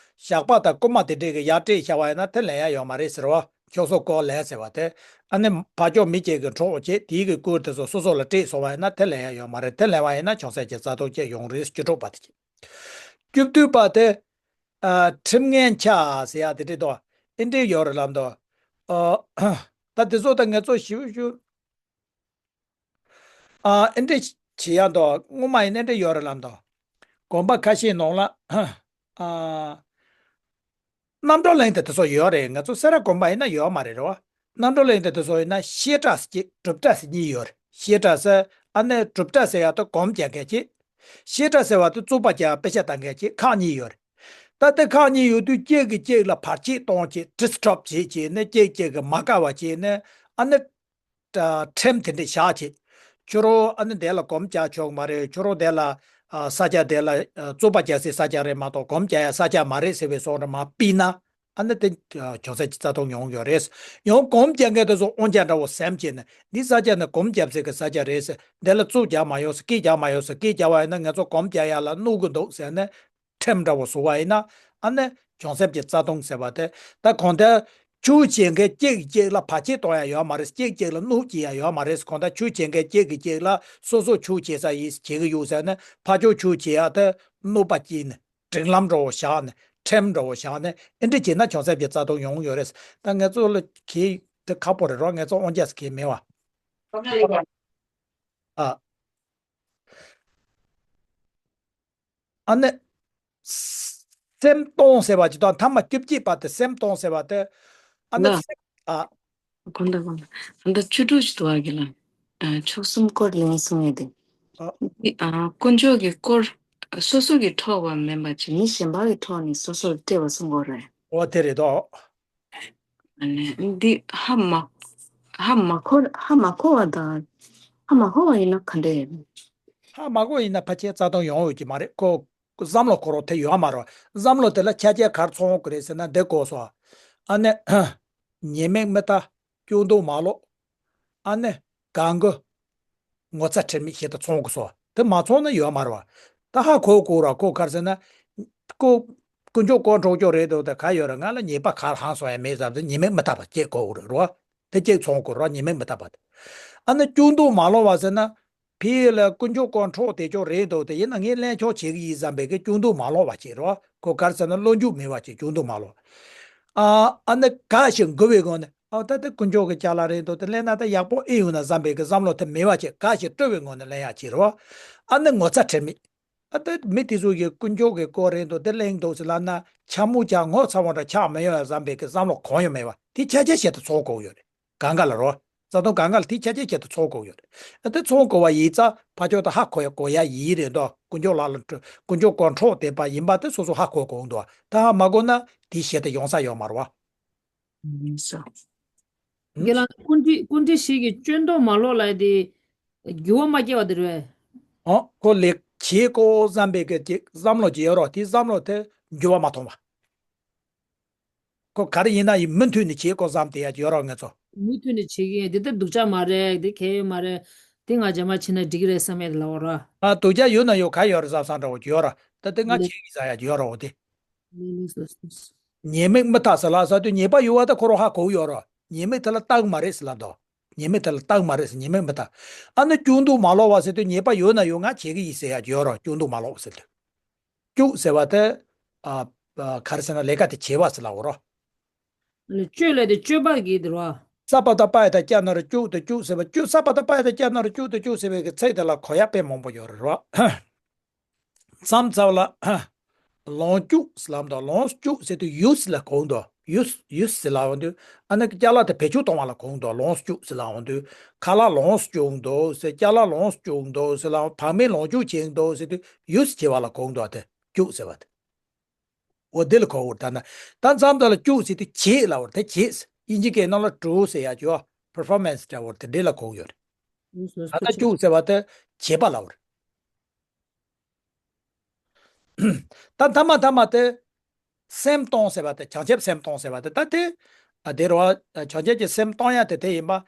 ཞགས་པ་དང་རྐུན་མ་དེ་འདྲས་ཀྱི་ཡར་སྤྲད་བཞག་པ་ཡིན་ན་དེ་ལེན་ཡ་ཡོད་མ་རེད་ཟེར་བ། ཁྱོད་ཚོ་སྐོར་ལས་ཟེར་བ་དེ། ཨ་ནི་ཕར་ཕྱོགས་མི་གཅིག་གི་འཕྲོག་བྱེད་དེའི་གི་སྐུར་དེ་ཚོ་སོ་སོ་ལ་སྤྲད་སོང་བ་ཡིན་ན་དེ་ལེན་ཡ་ཡོད་མ་རེད། དེ་ལེན་བ་ཡིན་ན་བྱང་སེམས་ཀྱི་རྩ་ལྟུང་བཅས་ཡོང་རེད། བཅུ་དྲུག་པ་དེ་གྱིས། བཅུ་བདུན་པ་དེ། ཨ་ཁྲིམས་ངན་ཆགས་ཟེར་ཡ་དེ་འདྲས་དོ། ཨེ་འདྲས་ཡོད་རེད་ལབ་འདུག་ཨ་ད་དེ་ཚོ་ད་ངེད་ཚོ་ཞིབ་ཞུ། ཨ་ཨེ་འདྲས་བྱེད་ཡ་འདུག་སྔོན་མ་ཡིན་ན་ཨེ་འདྲས་ཡོད་རེད་ལབ་འདུག་དགོན་པ་ཁ་ཤས་ནང་ལ། ཨ་རྣམ་གྲོལ་གླིང་དེ་དེ་ཚོ་ཡོད་རེད། ང་ཚོ་སེ་ར་དགོན་པ་ཡིན་ན་ཡོད་མ་རེད་རེད་བ། རྣམ་གྲོལ་གླིང་དེ་དེ་ཚོ་ཡིན་ན་བཤད་གྲྭ་ཟེར་གཅིག་སྒྲུབ་གྲྭ་ཟེར་གཉིས་ཡོད་རེད། བཤད་གྲྭ་ཟེར་ཨ་ནི་སྒྲུབ་གྲྭ་ཟེར་ཡ་དེ་སྒོམ་རྒྱག་མཁན་གཅིག་བཤད་གྲྭ་ཟེར་བ་དེ་རྩོད་པ་རྒྱག་དཔེ་ཆ་ལྟ་མཁན་གཅིག་ཁག་གཉིས་ཡོད་རེད། ད་དེ་ཁག་གཉིས་ཡོད་དུས་གཅིག་གིས་གཅིག་ལ་བར་ཆད་གཏོང་བྱེད་ཌི་སི་ཊརབ་བྱེད་བྱེད་ནས་གཅིག་གཅིག་གི་མ་དགའ་བ་བྱེད་ནས་ཨ་ནི། ཁྲིམས་དེ་འདྲ་བཞག་བྱེད། ཁྱོད་རང་ཨ་ནི་དེ་ལ་སྒོམ་རྒྱག་ཆོག་གི་མ་རེད། ཁྱོད་རང་དེ་ལ་ཨ་ས་ཆ་དེ་ལ་ཨ་རྩོད་པ་རྒྱག་སའི་ས་ཆ་རེད་མ་གཏོགས་སྒོམ་རྒྱག་ཡ་ས་ཆ་མ་རེད་ཟེར་བའི་བཟོ་འདྲ་མ་ཕུལ་ན། ཨ་ནི་དེ་ཨ་བྱང་སེམས་ཀྱི་རྩ་ལྟུང་ཡོང་གི་ཡོད་རེད། ཡང་སྒོམ་རྒྱག་མཁན་དེ་ཚོ་དབང་ཆ་འདྲ་བོ་ཟིན་བྱས་ནས་འདི་ས་ཆ་ནི་སྒོམ་རྒྱག་སའི་གི་ས་ཆ་རེད་ཟེར། འདི་ལ་རྩོད་རྒྱག་མ་ཡོང་ཟེར། སྐད་རྒྱག་མ་ཡོང་ཟེར། སྐད་རྒྱག་པ་ཡིན་ན་ང་ཚོ་སྒོམ་རྒྱག་ཡ་ལ་གནོད་གི་འདུག་ཟེར་ནས། ཁྲིམས་འདྲ་བོ་བཟོ་བ་ཡིན་ན། ཨ་ནི་བྱང་སེམས་ཀྱི་རྩ་ལྟུང་ཟེར་བ་དེ། ད་གང་ལྟར་ཆོས་བྱེད་མཁན་གཅིག་གིས་གཅིག་ལ་བར་ཆད་གཏོང་ཡ་ཡོད་མ་རེད། གཅིག་གཅིག་ལ་གནོད་སྐྱེལ་ཡ་ཡོད་མ་རེད། གང་ལྟར་ཆོས་བྱེད་མཁན་གཅིག་གིས་གཅིག་ལ་སོ་སོ་ཆོས་བྱེད་ས་ཡིན་བྱེད་ཀྱི་ཡོད་ཟེར་ནས་ཕར་ཕྱོགས་ཆོས་བྱེད་ཡ་དེ་གནོད་པ་སྐྱེལ་ནས་སྒྲིག་ལམ་འདྲ་བོ་བཞག་ནས་ཁྲིམས་འདྲ་བོ་བཞག་ནས་ཨེ་འདྲ་བྱས་ན་བྱང་སེམས་ཀྱི་རྩ་ལྟུང་ཡོང་ཡོད་རེད། ད་ང་ཚོ་ལ་གལ་དེ་ཁག་པོ་རེད་རོགས། ང་ཚོ་དབང་ཆ་ཟེར་མཁན་མེད་བ། ཨ། ཨ་ནི། སེམས་གཏོང་ཟེར་བ་ཅིག་དང་ཐ་མ་བཅུ་གཅིག་པ་དེ་སེམས་གཏོང་ཟེར་བ་དེ། ཨ་ནི་ལགས། སེམས། ཨ། དགོངས་དག་དགོངས་དག་ཨ་ད་བཅུ་དྲུག་ཅིག་འདུག་ཨ་ཁྱེད་ལ། ཨ་མཆོག་གསུམ་སྐོར་ལེན་གསུང་ཡས་དེ། ཨ། འདི་ཨ་དཀོན་མཆོག་གི་དཀོར། སོ་སོ་གིས་འཕྲོག་པ་མིན་པ་ཅིག་མི་གཞན་པ་གིས་འཕྲོག་ནས་སོ་སོར་སྤྲད་པ་གསུང་དགོས་རེད། འོ་དེ་རེད་དོ། ཨ་ནི་འདི་ཧ་མ་ཧ་མ་གོ་ཧ་མ་གོ་བ་དང་། ཧ་མ་གོ་བ་ཡིན་ན་ག་འདྲ་ཡིན། ཧ་མ་གོ་ཡིན་ན་ཕལ་ཆེར་རྩ་ལྟུང་ཡོང་འོས་ཀྱི་མ་རེད་ཁོ། བསམ་བློ་འཁོར་རོགས་དེ་ཡོད་མ་རེད། བསམ་བློ་དེ་ལ་ཆ་རྐྱེན་ག་རེ་ཚང་དགོས་རེད་ཟེར་ན་འདི་དགོས་སོ། ཨ་ནི། ཉེས་དམིགས་མི་ལྟ། སྐྱོན་འདོགས་མ་ལོག་ཨ་ནི། གང་དགོས། ངོ་ཚ་ཁྲེལ་མེད་ཞེ་དྲག་ཚང་དགོས་སོ། དེ་མ་ཚང་ན་ཡོད་མ་རེད་བ། ད་ཧ་གོ་དགོས་ར་ཁོ་ག་རེ་ཟེར་ན། ཁོ། དཀོན་མཆོག་དཀོར་འཕྲོག་རྒྱུ་རེད་འདུག་དེ་ག་ཡོད་ར། ང་ལ་ཉེས་པ་ག་རེ་ལྷུང་སོང་ཡ་མེད་བསམ་སྟེ་ཉེས་དམིགས་མི་ལྟ་བ་སྐྱེ་དགོས་རེད་རོ། དེ་སྐྱེ་ཚང་དགོས་ར་ཉེས་དམིགས་མི་ལྟ་བ་དེ། ཨ་ནི་སྐྱོན་འདོགས་མ་ལོག་བ་ཟེར་ན། ཕི་ལ་དཀོན་མཆོག་དཀོར་འཕྲོག་དེ་ཅོག་རེད་འདུག་དེ་ཡིན་ན་ངས་ལེན་ཆོག་བྱེད་ཀྱི་ཡིན་བསམ་པའི་གི་སྐྱོན་འདོགས་མ་ལོག་བ་བྱེད་རོ། ཁོ་ག་རེ་ཟེར་ན་བློ་འཇུག་མེད་བ་བྱེད་སྐྱོན་འདོགས་མ་ལོག་ཨ་ཨ་ནི་ག་ཞིག་མགུ་བའི་སྒང་ནས་ཨ་ད་དེ་དཀོན་མཆོག་གི་ཅ་ལག་རེད་འདུག་དེ་ལེན་ན་ད་ཡག་པོ་ཨེ་ཡོང་ན་བསམ་པའི་གི་བསམ་བློ་དེ་མེད་བ་བྱེད་ག་ཞིག་སྤྲོ་བའི་སྒང་ནས་ལེན་ཡག་བྱེད་རོ། ཨ་ནི་ངོ་ཚ་ཁྲེལ་མེད། ཨ་ད་མི་དེ་ཚོ་གིས་དཀོན་མཆོག་གི་དཀོར་རེད་འདུག་དེ་ལེན་འདུག་ཟེར་ལབ་ན་འཕྱ་སྨོད་ཅག་ངོ་ཚ་བོ་འདྲ་ཆགས་མི་ཡོང་ཡ་བསམ་པའི་གི་བསམ་བློ་གང་ཡང་མེད་བ་དེ་ཆ་ཆ་ཞིག་ཏུ་ཚོར་དགོས་ཡོད་རེད། གང་ག་ལ་རོ། རྩ་ལྟུང་གང་ག་ལ་དེ་ཆ་ཆ་ཞིག་ཏུ་ཚོར་དགོས་ཡོད་རེད། ཨ་དེ་ཚོར་དགོས་བ་ཡིན་ཙང་ཕར་ཕྱོགས་དུ་ཧ་གོ་ཡ་གོ་ཡ་ཡིན་རེད་འདུག་དཀོན་མཆོག་ལག་ལ་སྤྲོད་དཀོན་མཆོག་དཀོར་འཕྲོག་བསྡད་པ་ཡིན་པ་དེ་སོ་སོ་ཧ་གོ་དགོས་འདུག་ད་ཧ་མ་གོ་ན་དེ་ཞིག་ཏུ་ཡོང་ས་ཡོད་མ་རེད་བ། ཡིན་ས། ཧུམ། རྒན་ལགས་སྐུ་མཁྲིས་སྐུ་མཁྲིས་ཞིག་གིས་སྐྱོན་འདོགས་མ་ལོག་ལབ་ཡ་དེ། འགྱུར་བ་མ་སྐྱེ་བ་དེ་རེད། ཨོ་ཁོ་ལས་བྱེད་དགོས་བསམ་པའི་གི་ཅིག་བསམ་བློ་ཅིག་ཡོད་རོགས་དེ་བསམ་བློ་དེ་འགྱུར་བ་མ་ཐོང་བ། ཁོ་ག་རེ་ཡིན་ན་ཡིན་མུ་མཐུད་ནས་བྱེད་དགོས་བསམ་དེ་ཡ་ཅིག་ཡོད་རོགས་ངེད་ཚོ། མུ་མཐུད་ནས་བྱེད་ཀྱི་ཡིན་དེ་ལྟར་སྡུག་ཅག་མ་རེད་དེ་གལ་ཡོད་མ་རེད། དེ་ང་རྗེས་མ་བྱེད་ན་འགྲིག་གི་རེད་བསམ་ཡ་དེ་ལབ་པ་རོགས། ཨ་སྡུག་ཅག་ཡོད་ན་ཡོད་ག་ཡོད་རེད་བསམ་བསམ་འདྲ་བོ་ཅིག་ཡོད་རོགས་ད་དེ་ང་ལེ། བྱེད་ཀྱི་ས་ཡ་ཅིག་ཡོད་རོགས་འོ་དེ། ལེ་ལེ་སོ་སོ་སོ། ཉེས་དམིགས་མི་ལྟ་ཟེར་ལབ་ས་དུས་ཉེས་པ་ཡོད་པ་ད་ཁོ་རང་ཧ་གོ་གི་ཡོད་རེད། ཉེས་དམིགས་དེ་ལ་ལྟ་གི་མ་རེད་ཟེར་ལབ་འདུག་ཉེས་དམིགས་དེ་ལ་ལྟ་གི་མ་རེད་ཟེར་ཉེས་དམིགས་མི་ལྟ། ཨ་ནི་སྐྱོན་འདོགས་མ་ལོག་པ་ཟེར་དུས་ཉེས་པ་ཡོད་ན་ཡོད་ང་བྱེད་ཀྱི་ཡིན་ཟེར་ཡ་ཡོད་རེད་སྐྱོན་འདོགས་མ་ལོག་པ་ཟེར་དུས། སྐྱུག་ཟེར་བ་དེ། ཨ། ཨ་ག་རེ་ཟེར་ན་ལས་ཀ་དེ་བྱེད་པ་ཟེར་ལབ་འོ་རོ། ལ་སྤྱོད་ལས་དེ་སྤྱོད་པ་གི་དེ་རེད་བ། ས་པ་ད་པ་ཡ་ད་ཀྱ་ན་རོ་སྐྱུག་དེ་སྐྱུག་ཟེར་བ་སྐྱུག་ས་པ་ད་པ་ཡ་ད་ཀྱ་ན་རོ་སྐྱུག་དེ་སྐྱུག་ཟེར་བའི་གི་ཚིག་དེ་ལ་གོ་ཡ་དཔེ་མང་པོ་ཡོད་རེད་རོ། མཚམས་མཚམས་ལ། ལོངས་སྤྱོད་ཟེར་ལབ་འདུག་ལོངས་སྤྱོད་ཟེར་དུས་ཡུས་ལ་གོ་འདུག་ཡུས་ཡུས་ཟེར་ལབ་འོང་དུས་ཨ་ནི་ཅ་ལག་དེ་བེད་སྤྱོད་གཏོང་བ་ལ་གོ་འདུག་ལོངས་སྤྱོད་ཟེར་ལབ་འོང་དུས་ཁ་ལག་ལོངས་སྤྱོད་འདུག་ཟེར་ཅ་ལག་ལོངས་སྤྱོད་འདུག་ཟེར་ལབ་བག་མེད་ལོངས་སྤྱོད་བྱེད་འདུག་ཟེར་དུས་ཡུས་བྱེད་པ་ལ་གོ་འདུག་དེ་སྤྱོད་ཟེར་བ་དེ། འོ་དེ་ལ་གོ་འོ་ད་ན་ད་མཚམས་དེ་ལ་སྤྱོད་ཟེར་དུས་བྱེད་ལབ་འོ་དེ་བྱེད་དབྱིན་ཇི་སྐད་ནང་ལ་do་ཟེར་ཡ་ཅོ་performance་འདྲ་འོ་དེ་འདྲ་ལ་གོ་ཡོད་རེད། ད་ལྟ་སྤྱོད་ཟེར་བ་དེ་བྱེད་པ་ལབ་འོ་རེད། ད་མཐའ་མ་མཐའ་མ་དེ། སེམས་གཏོང་ཟེར་བ་དེ་བྱང་ཆུབ་སེམས་གཏོང་ཟེར་བ་དེ་ད་དེ། ཨ་དེ་རུ་བ་བྱང་ཆུབ་ཀྱི་སེམས་གཏོང་ཡ་དེ་དེ་ཡིན་པ།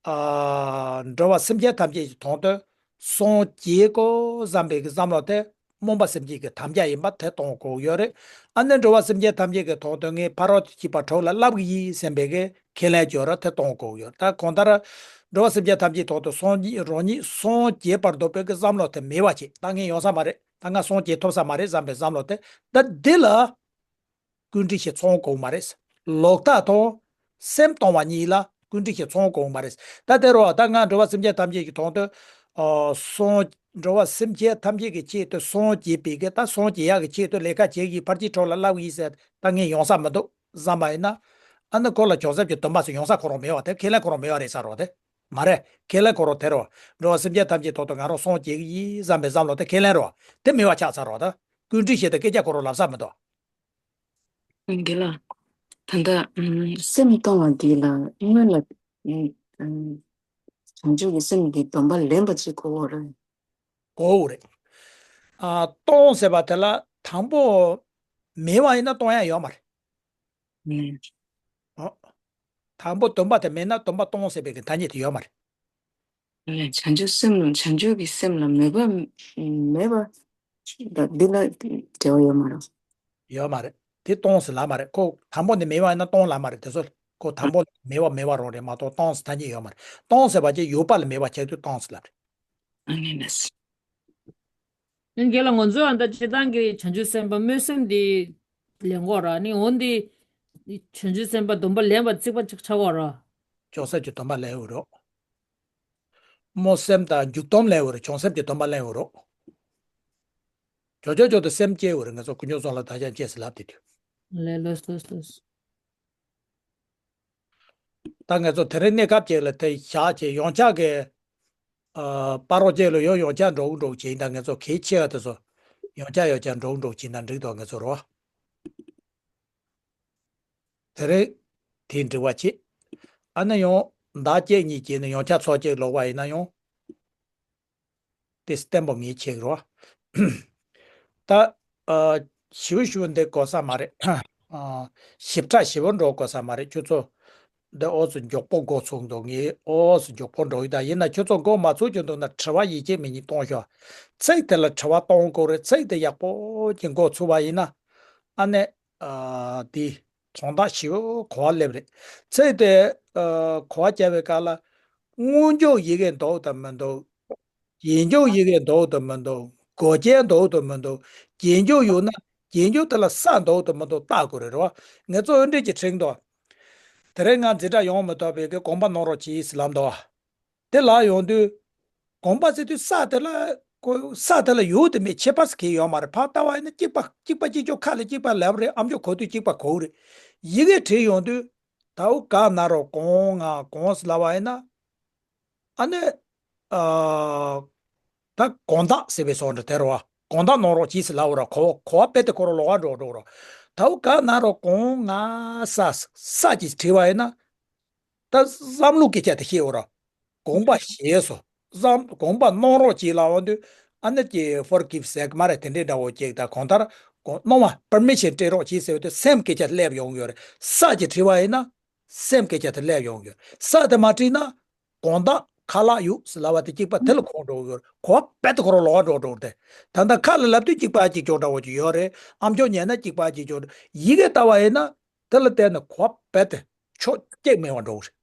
ཨ། འགྲོ་བ་སེམས་ཅན་ཐམས་ཅད་ཀྱི་དོན་དུ་སངས་རྒྱས་དགོས་བསམ་པའི་གི་བསམ་བློ་དེ་སྨོན་པ་སེམས་བསྐྱེད་ཀྱི་དམ་བཅའ་ཡིན་པ་དེ་གཏོང་དགོས་ཡོད་རེད། ཨ་ནི་འགྲོ་བ་སེམས་ཅན་ཐམས་ཅད་ཀྱི་དོན་དུ་ངས་ཕ་རོལ་ཏུ་ཕྱིན་པ་དྲུག་ལ་བསླབ་ཀྱི་ཡིན་བསམ་པའི་གི་ཁས་ལེན་བརྗོད་ར་དེ་གཏོང་དགོས་ཡོད། ད་གང་ལྟར་འགྲོ་བ་སེམས་ཅན་ཐམས་ཅད་དོན་དུ་སངས་རྒྱས་རང་ཉིད་སངས་རྒྱས་པར་འདོད་པའི་གི་བསམ་བློ་དེ་མེད་པ་བྱེད། ད་ངས་ཡོང་ས་མ་རེད། ད་ང་སངས་རྒྱས་ཐུབ་ས་མ་རེད་བསམ་པའི་བསམ་བློ་དེ། ད་འདི་ལ་ཀུན་འདུས་ཤིག་ཚང་དགོས་མ་རེད། ལོག་ལྟ་དང་སེམས་གཏོང་བ་གཉིས་ལ་ཀུན་འདུས་ཤིག་ཚང་དགོས་མ་རེད། ད་དེ་རུ་ད་ང་འགྲོ་བ་སེམས་ཅན་ཐམས་ཅད་ཀྱི་དོན་དུ། ཨ། སངས། འགྲོ་བ་སེམས་ཅན་ཐམས་ཅད་ཀྱི་ཆེད་དུ་སངས་རྒྱས་པའི་གི་ད་སངས་རྒྱས་ཡག་གི་ཆེད་དུ་ལས་ཀ་བྱེད་ཀྱི་ཕར་ཕྱིན་དྲུག་ལ་བསླབ་ཀྱི་ཡིན་ཟེར། ད་ངས་ཡོང་ས་མི་འདུག་བསམ་པ་ཡིན་ན། ཨ་ནི་ཁོ་ལ་བྱང་སེམས་ཀྱི་སྡོམ་པ་ཟེར་ཡོང་ས་ཁོ་རང་མེད་པ་དེ། ཁས་ལེན་ཁོ་རང་མེད་པ་རེད་ས་རོགས་དེ། མ་རེད། ཁས་ལེན་ཁོ་རང་དེ་རུ། འགྲོ་བ་སེམས་ཅན་ཐམས་ཅད་དོན་དུ་ང་རང་སངས་རྒྱས་ཀྱི་ཡིན་བསམ་པའི་བསམ་བློ་དེ་ཁས་ལེན་རོགས་དེ་མེད་པ་ཆགས་ཚར་རོགས་ད། ཀུན་འདུས་ཤིག་དང་སྐད་ཆ་ཁོ་རང་ལབ་ས་མི་འདུག་རྒན་ལགས། ད་ལྟ་ཨམ་སེམས་གཏོང་བ་འདི་ལ་སྔོན་ལ་ཨམ་ཨམ་བྱང་ཆུབ་ཀྱི་སེམས་ཀྱི་སྡོམ་པ་ལེན་པ་ཅིག་དགོས་པ་རེད། དགོས་རེད། ཨ། གཏོང་ཟེར་བ་དེ་ལ་དང་པོ་མེད་པ་ཡིན་ན་གཏོང་ཡ་ཡོད་མ་རེད། ཨ། དང་པོ་སྡོམ་པ་དེ་མེད་ན་སྡོམ་པ་གཏོང་ཟེར་བའི་གི་ཐ་སྙད་དེ་ཡོད་མ་རེད། བྱང་ཆུབ་སེམས་ལ། བྱང་ཆུབ་ཀྱི་སེམས་ལ་མོས་པ་མེད་པ་འདི་ལ་འབྲེལ་བ་ཡོད་མ་རེད། ཡོད་མ་རེད། དེ་གཏོང་ཟེར་ལབ་མ་རེད། ཁོ་དང་པོ་ནས་མེད་པ་ཡིན་ན་གཏོང་ལབ་མ་རེད། དེ་ཚོ་ཁོ་དང་པོ་ནས་མེད་པ་མེད་པ་རང་རེད་མ་གཏོགས་གཏོང་ཟེར་ཐ་སྙད་ཡོད་མ་རེད། གཏོང་ཟེར་བ་ཅིག་ཡོད་པ་ལ་མེད་པ་ཆགས་དུས་གཏོང་ཟེར་ལབ་རེད། ཨ་ནི་ལས། ཨ་ནི་རྒན་ལགས། ང་ཚོ་ཨ་ད་སྤྱིར་བཏང་གི་བྱང་ཆུབ་སེམས་དཔའ་སྨོན་སེམས་འདི་ལེན་གོ་ར། ནི་འོན་ཏེ་བྱང་ཆུབ་སེམས་དཔའ་སྡོམ་པ་ལེན་པ་རྩིག་པ་གཅིག་ཆགས་གོ་ར། བྱང་སེམས་ཀྱི་སྡོམ་པ་ལེན་འོས་རོགས། སྨོན་སེམས་དང་འཇུག་སྡོམ་ལེན་འོས་རོགས། བྱང་སེམས་ཀྱི་སྡོམ་པ་ལེན་འོས་རོགས། ཇོ་ཇོ་ཇོ་དུ་སེམས་བསྐྱེད་འོས་རོགས། ང་ཚོ་ཀུན་མཆོག་གསུམ་ལ་བདག་ཀྱང་བསྐྱེད་ཟེར་ལབ་དེ་དུས། ལས་ལོས་ལོས་ལོས། ད་ང་ཚོ་དེ་རིང་གནས་སྐབས་ཅིག་ལ་དེ་བཞག་བྱས་ཡོངས་ཁྱབ་ཀྱི། ཨ། པ་རོགས་ཅིག་ལ་ཡོང་། ཡོངས་ཁྱབ་འགྲོ་འགྲོ་བྱེད། ད་ང་ཚོ་གལ་ཆེ་བ་དེ་ཚོ་ཡོངས་ཁྱབ་ཡོངས་ཁྱབ་འགྲོ་འགྲོ་བྱེད་ན་འགྲིག་འདུག་ང་ཚོ་རོ། དེ་རིང་དེ་འགྲིག་པ་བྱེད། ཨ་ནི་ཡང་ཟླ་གཅིག་གཉིས་ཀྱི་ནི་ཡོངས་ཁྱབ་ཚོགས་གཅིག་ལོག་པ་ཡིན་ན་ཡང་། དེ་བརྟན་པོ་ངེས་ཆེ་གི་རོ། ད། ཨ། ཞིབ་ཞིབ་འདི་དགོས་ས་མ་རེད། ཨ། ཞིབ་ཕྲ་ཞིབ་པོ་འགྲོ་དགོས་ས་མ་རེད། ཁྱོད་ཚོ་འདི་ཨོ་ཚོ་མགྱོགས་པོ་འགོ་ཚུགས་འདུག་ངས་ཨོ་ཚོ་མགྱོགས་པོ་འགྲོ་ཡི། ད་ཡིན་ན་ཁྱོད་ཚོ་འགོ་མ་ཚུགས་རྒྱུ་འདུག་ན་དྲི་བ་ཡིད་ཆེས་མེད་ཉིད་གཏོང་ཤོག་ཚིག་དེ་ལ་དྲི་བ་གཏོང་དགོས་རེད། ཚིག་དེ་ཡག་པོ་ཅིག་འགོ་ཚུགས་པ་ཡིན་ན། ཨ་ནི། ཨ། དེ། དོན་དག་ཞིབ་གོ་བ་སླེབས་རེད། ཚིག་དེ། ཨ། གོ་བ་རྒྱབ་པའི་སྐབས་ལ། སྔོན་འཇུག་ཡི་གེ་འདུག་དང་མི་འདུག་རྗེས་འཇུག་ཡི་གེ་འདུག་དང་མི་འདུག་དགོས་ཆེད་འདུག་དང་མི་འདུག་རྗེས་འཇུག་ཡོད་ན་རྗེས་འཇུག་དེ་ལ་ས་འདུག་དང་མི་འདུག་བལྟ་དགོས་རེད་རོ། ངེད་ཚོ་འོས་འབྲས་ཀྱི་ཁྲིམས་འདུག་དེ་རིང་ང་འཛིན་གྲྭ་ཡོང་མི་ཐུབ་པའི་གི་དགོངས་པ་གནང་རོགས་གྱིས་ལབ་འདུག་དེ་ལ་ཡོང་དུས། དགོངས་པ་ཟེར་དུས་ས་དེ་ལ་ཀོ་ས་དེ་ལ་ཡོད་དེ་མེད་ཁྱད་པར་གང་ཡང་ཡོད་མ་རེད། ཕར་ལྟ་བ་ཡིན་ན་གཅིག་པ་གཅིག་པ་གཅིག་ཆོག་ཁ་ལ་གཅིག་པ་ལབ་རེད། ཨ་མཆོག་གོ་དུས་གཅིག་པ་གོ་རེད། ཡི་གེ་བྲིས་ཡོང་དུས། ད་འུ་ག་ན་རོ་གོང་ང་གོང་ཟེར་ལབ་པ་ཡིན་ན། ཨ་ནི། ཨ། ད་དགོངས་དག་ཟེར་བའི་སོགས་འདྲ་དེ་རོ། དགོངས་དག་གནང་རོགས་གྱིས་ཟེར་ལབ་པ་ར། གོ་གོ་བ་དཔེ་དེ་ཁོ་རང་ལོག་ག་འགྲོ་འགྲོ་རོ། ད་འུ་ག་ན་རོ་གོང་ང་ས་ས་ཅིག་བྲིས་པ་ཡིན་ན། ད་བསམ་བློ་སྐད་ཆ་དེ་བཤད་འོ་ར། དགོངས་པ་བཞེས་སོ། བསམ་དགོངས་པ་གནང་རོགས་གྱིས་ལབ་འོང་དུས། ཨ་ནི་ཀྱི་forgive ཟེར་གི་མ་རེད། དེ་འདྲའི་འདྲ་བོ་ཅིག་ད་གང་ལྟར་དགོངས་གནང་བ་permission སྤྲད་རོགས་གྱིས་ཟེར་བ་དེ་སེམས་སྐད་ཆ་སླེབས་ཡོང་གི་ཡོད་རེད། ས་ཅིག་བྲིས་པ་ཡིན་ན་སེམས་སྐད་ཆ་དེ་སླེབས་ཡོང་གི་ཡོད་རེད། ས་དེ་མ་བྲིས་ན་དགོངས་དག་ཁ་ལག་ཡོད་ཟེར་ལབ་པ་དེ་གཅིག་པ་དེ་ལ་གོ་འགྲོ་གི་ཡོད་རེད། གོ་བ་རྦད་དེ་ཁོ་རང་ལོག་ག་འགྲོ་འགྲོ་རེད། ད་ལྟ་ཁ་ལ་ལབ་དུས་གཅིག་པ་གཅིག་ཆོག་འདྲ་བོ་ཅིག་ཡོད་རེད། ཨ་མཆོག་ཉན་ན་གཅིག་པ་གཅིག་ཆོག་ཡི་གེ་ལྟ་བ་ཡིན་ན། དེ་ལ་བརྟེན་ནས་གོ་བ་རྦད་དེ་ཕྱོགས་གཅིག་མེད་པ་འགྲོ་གི་རེད།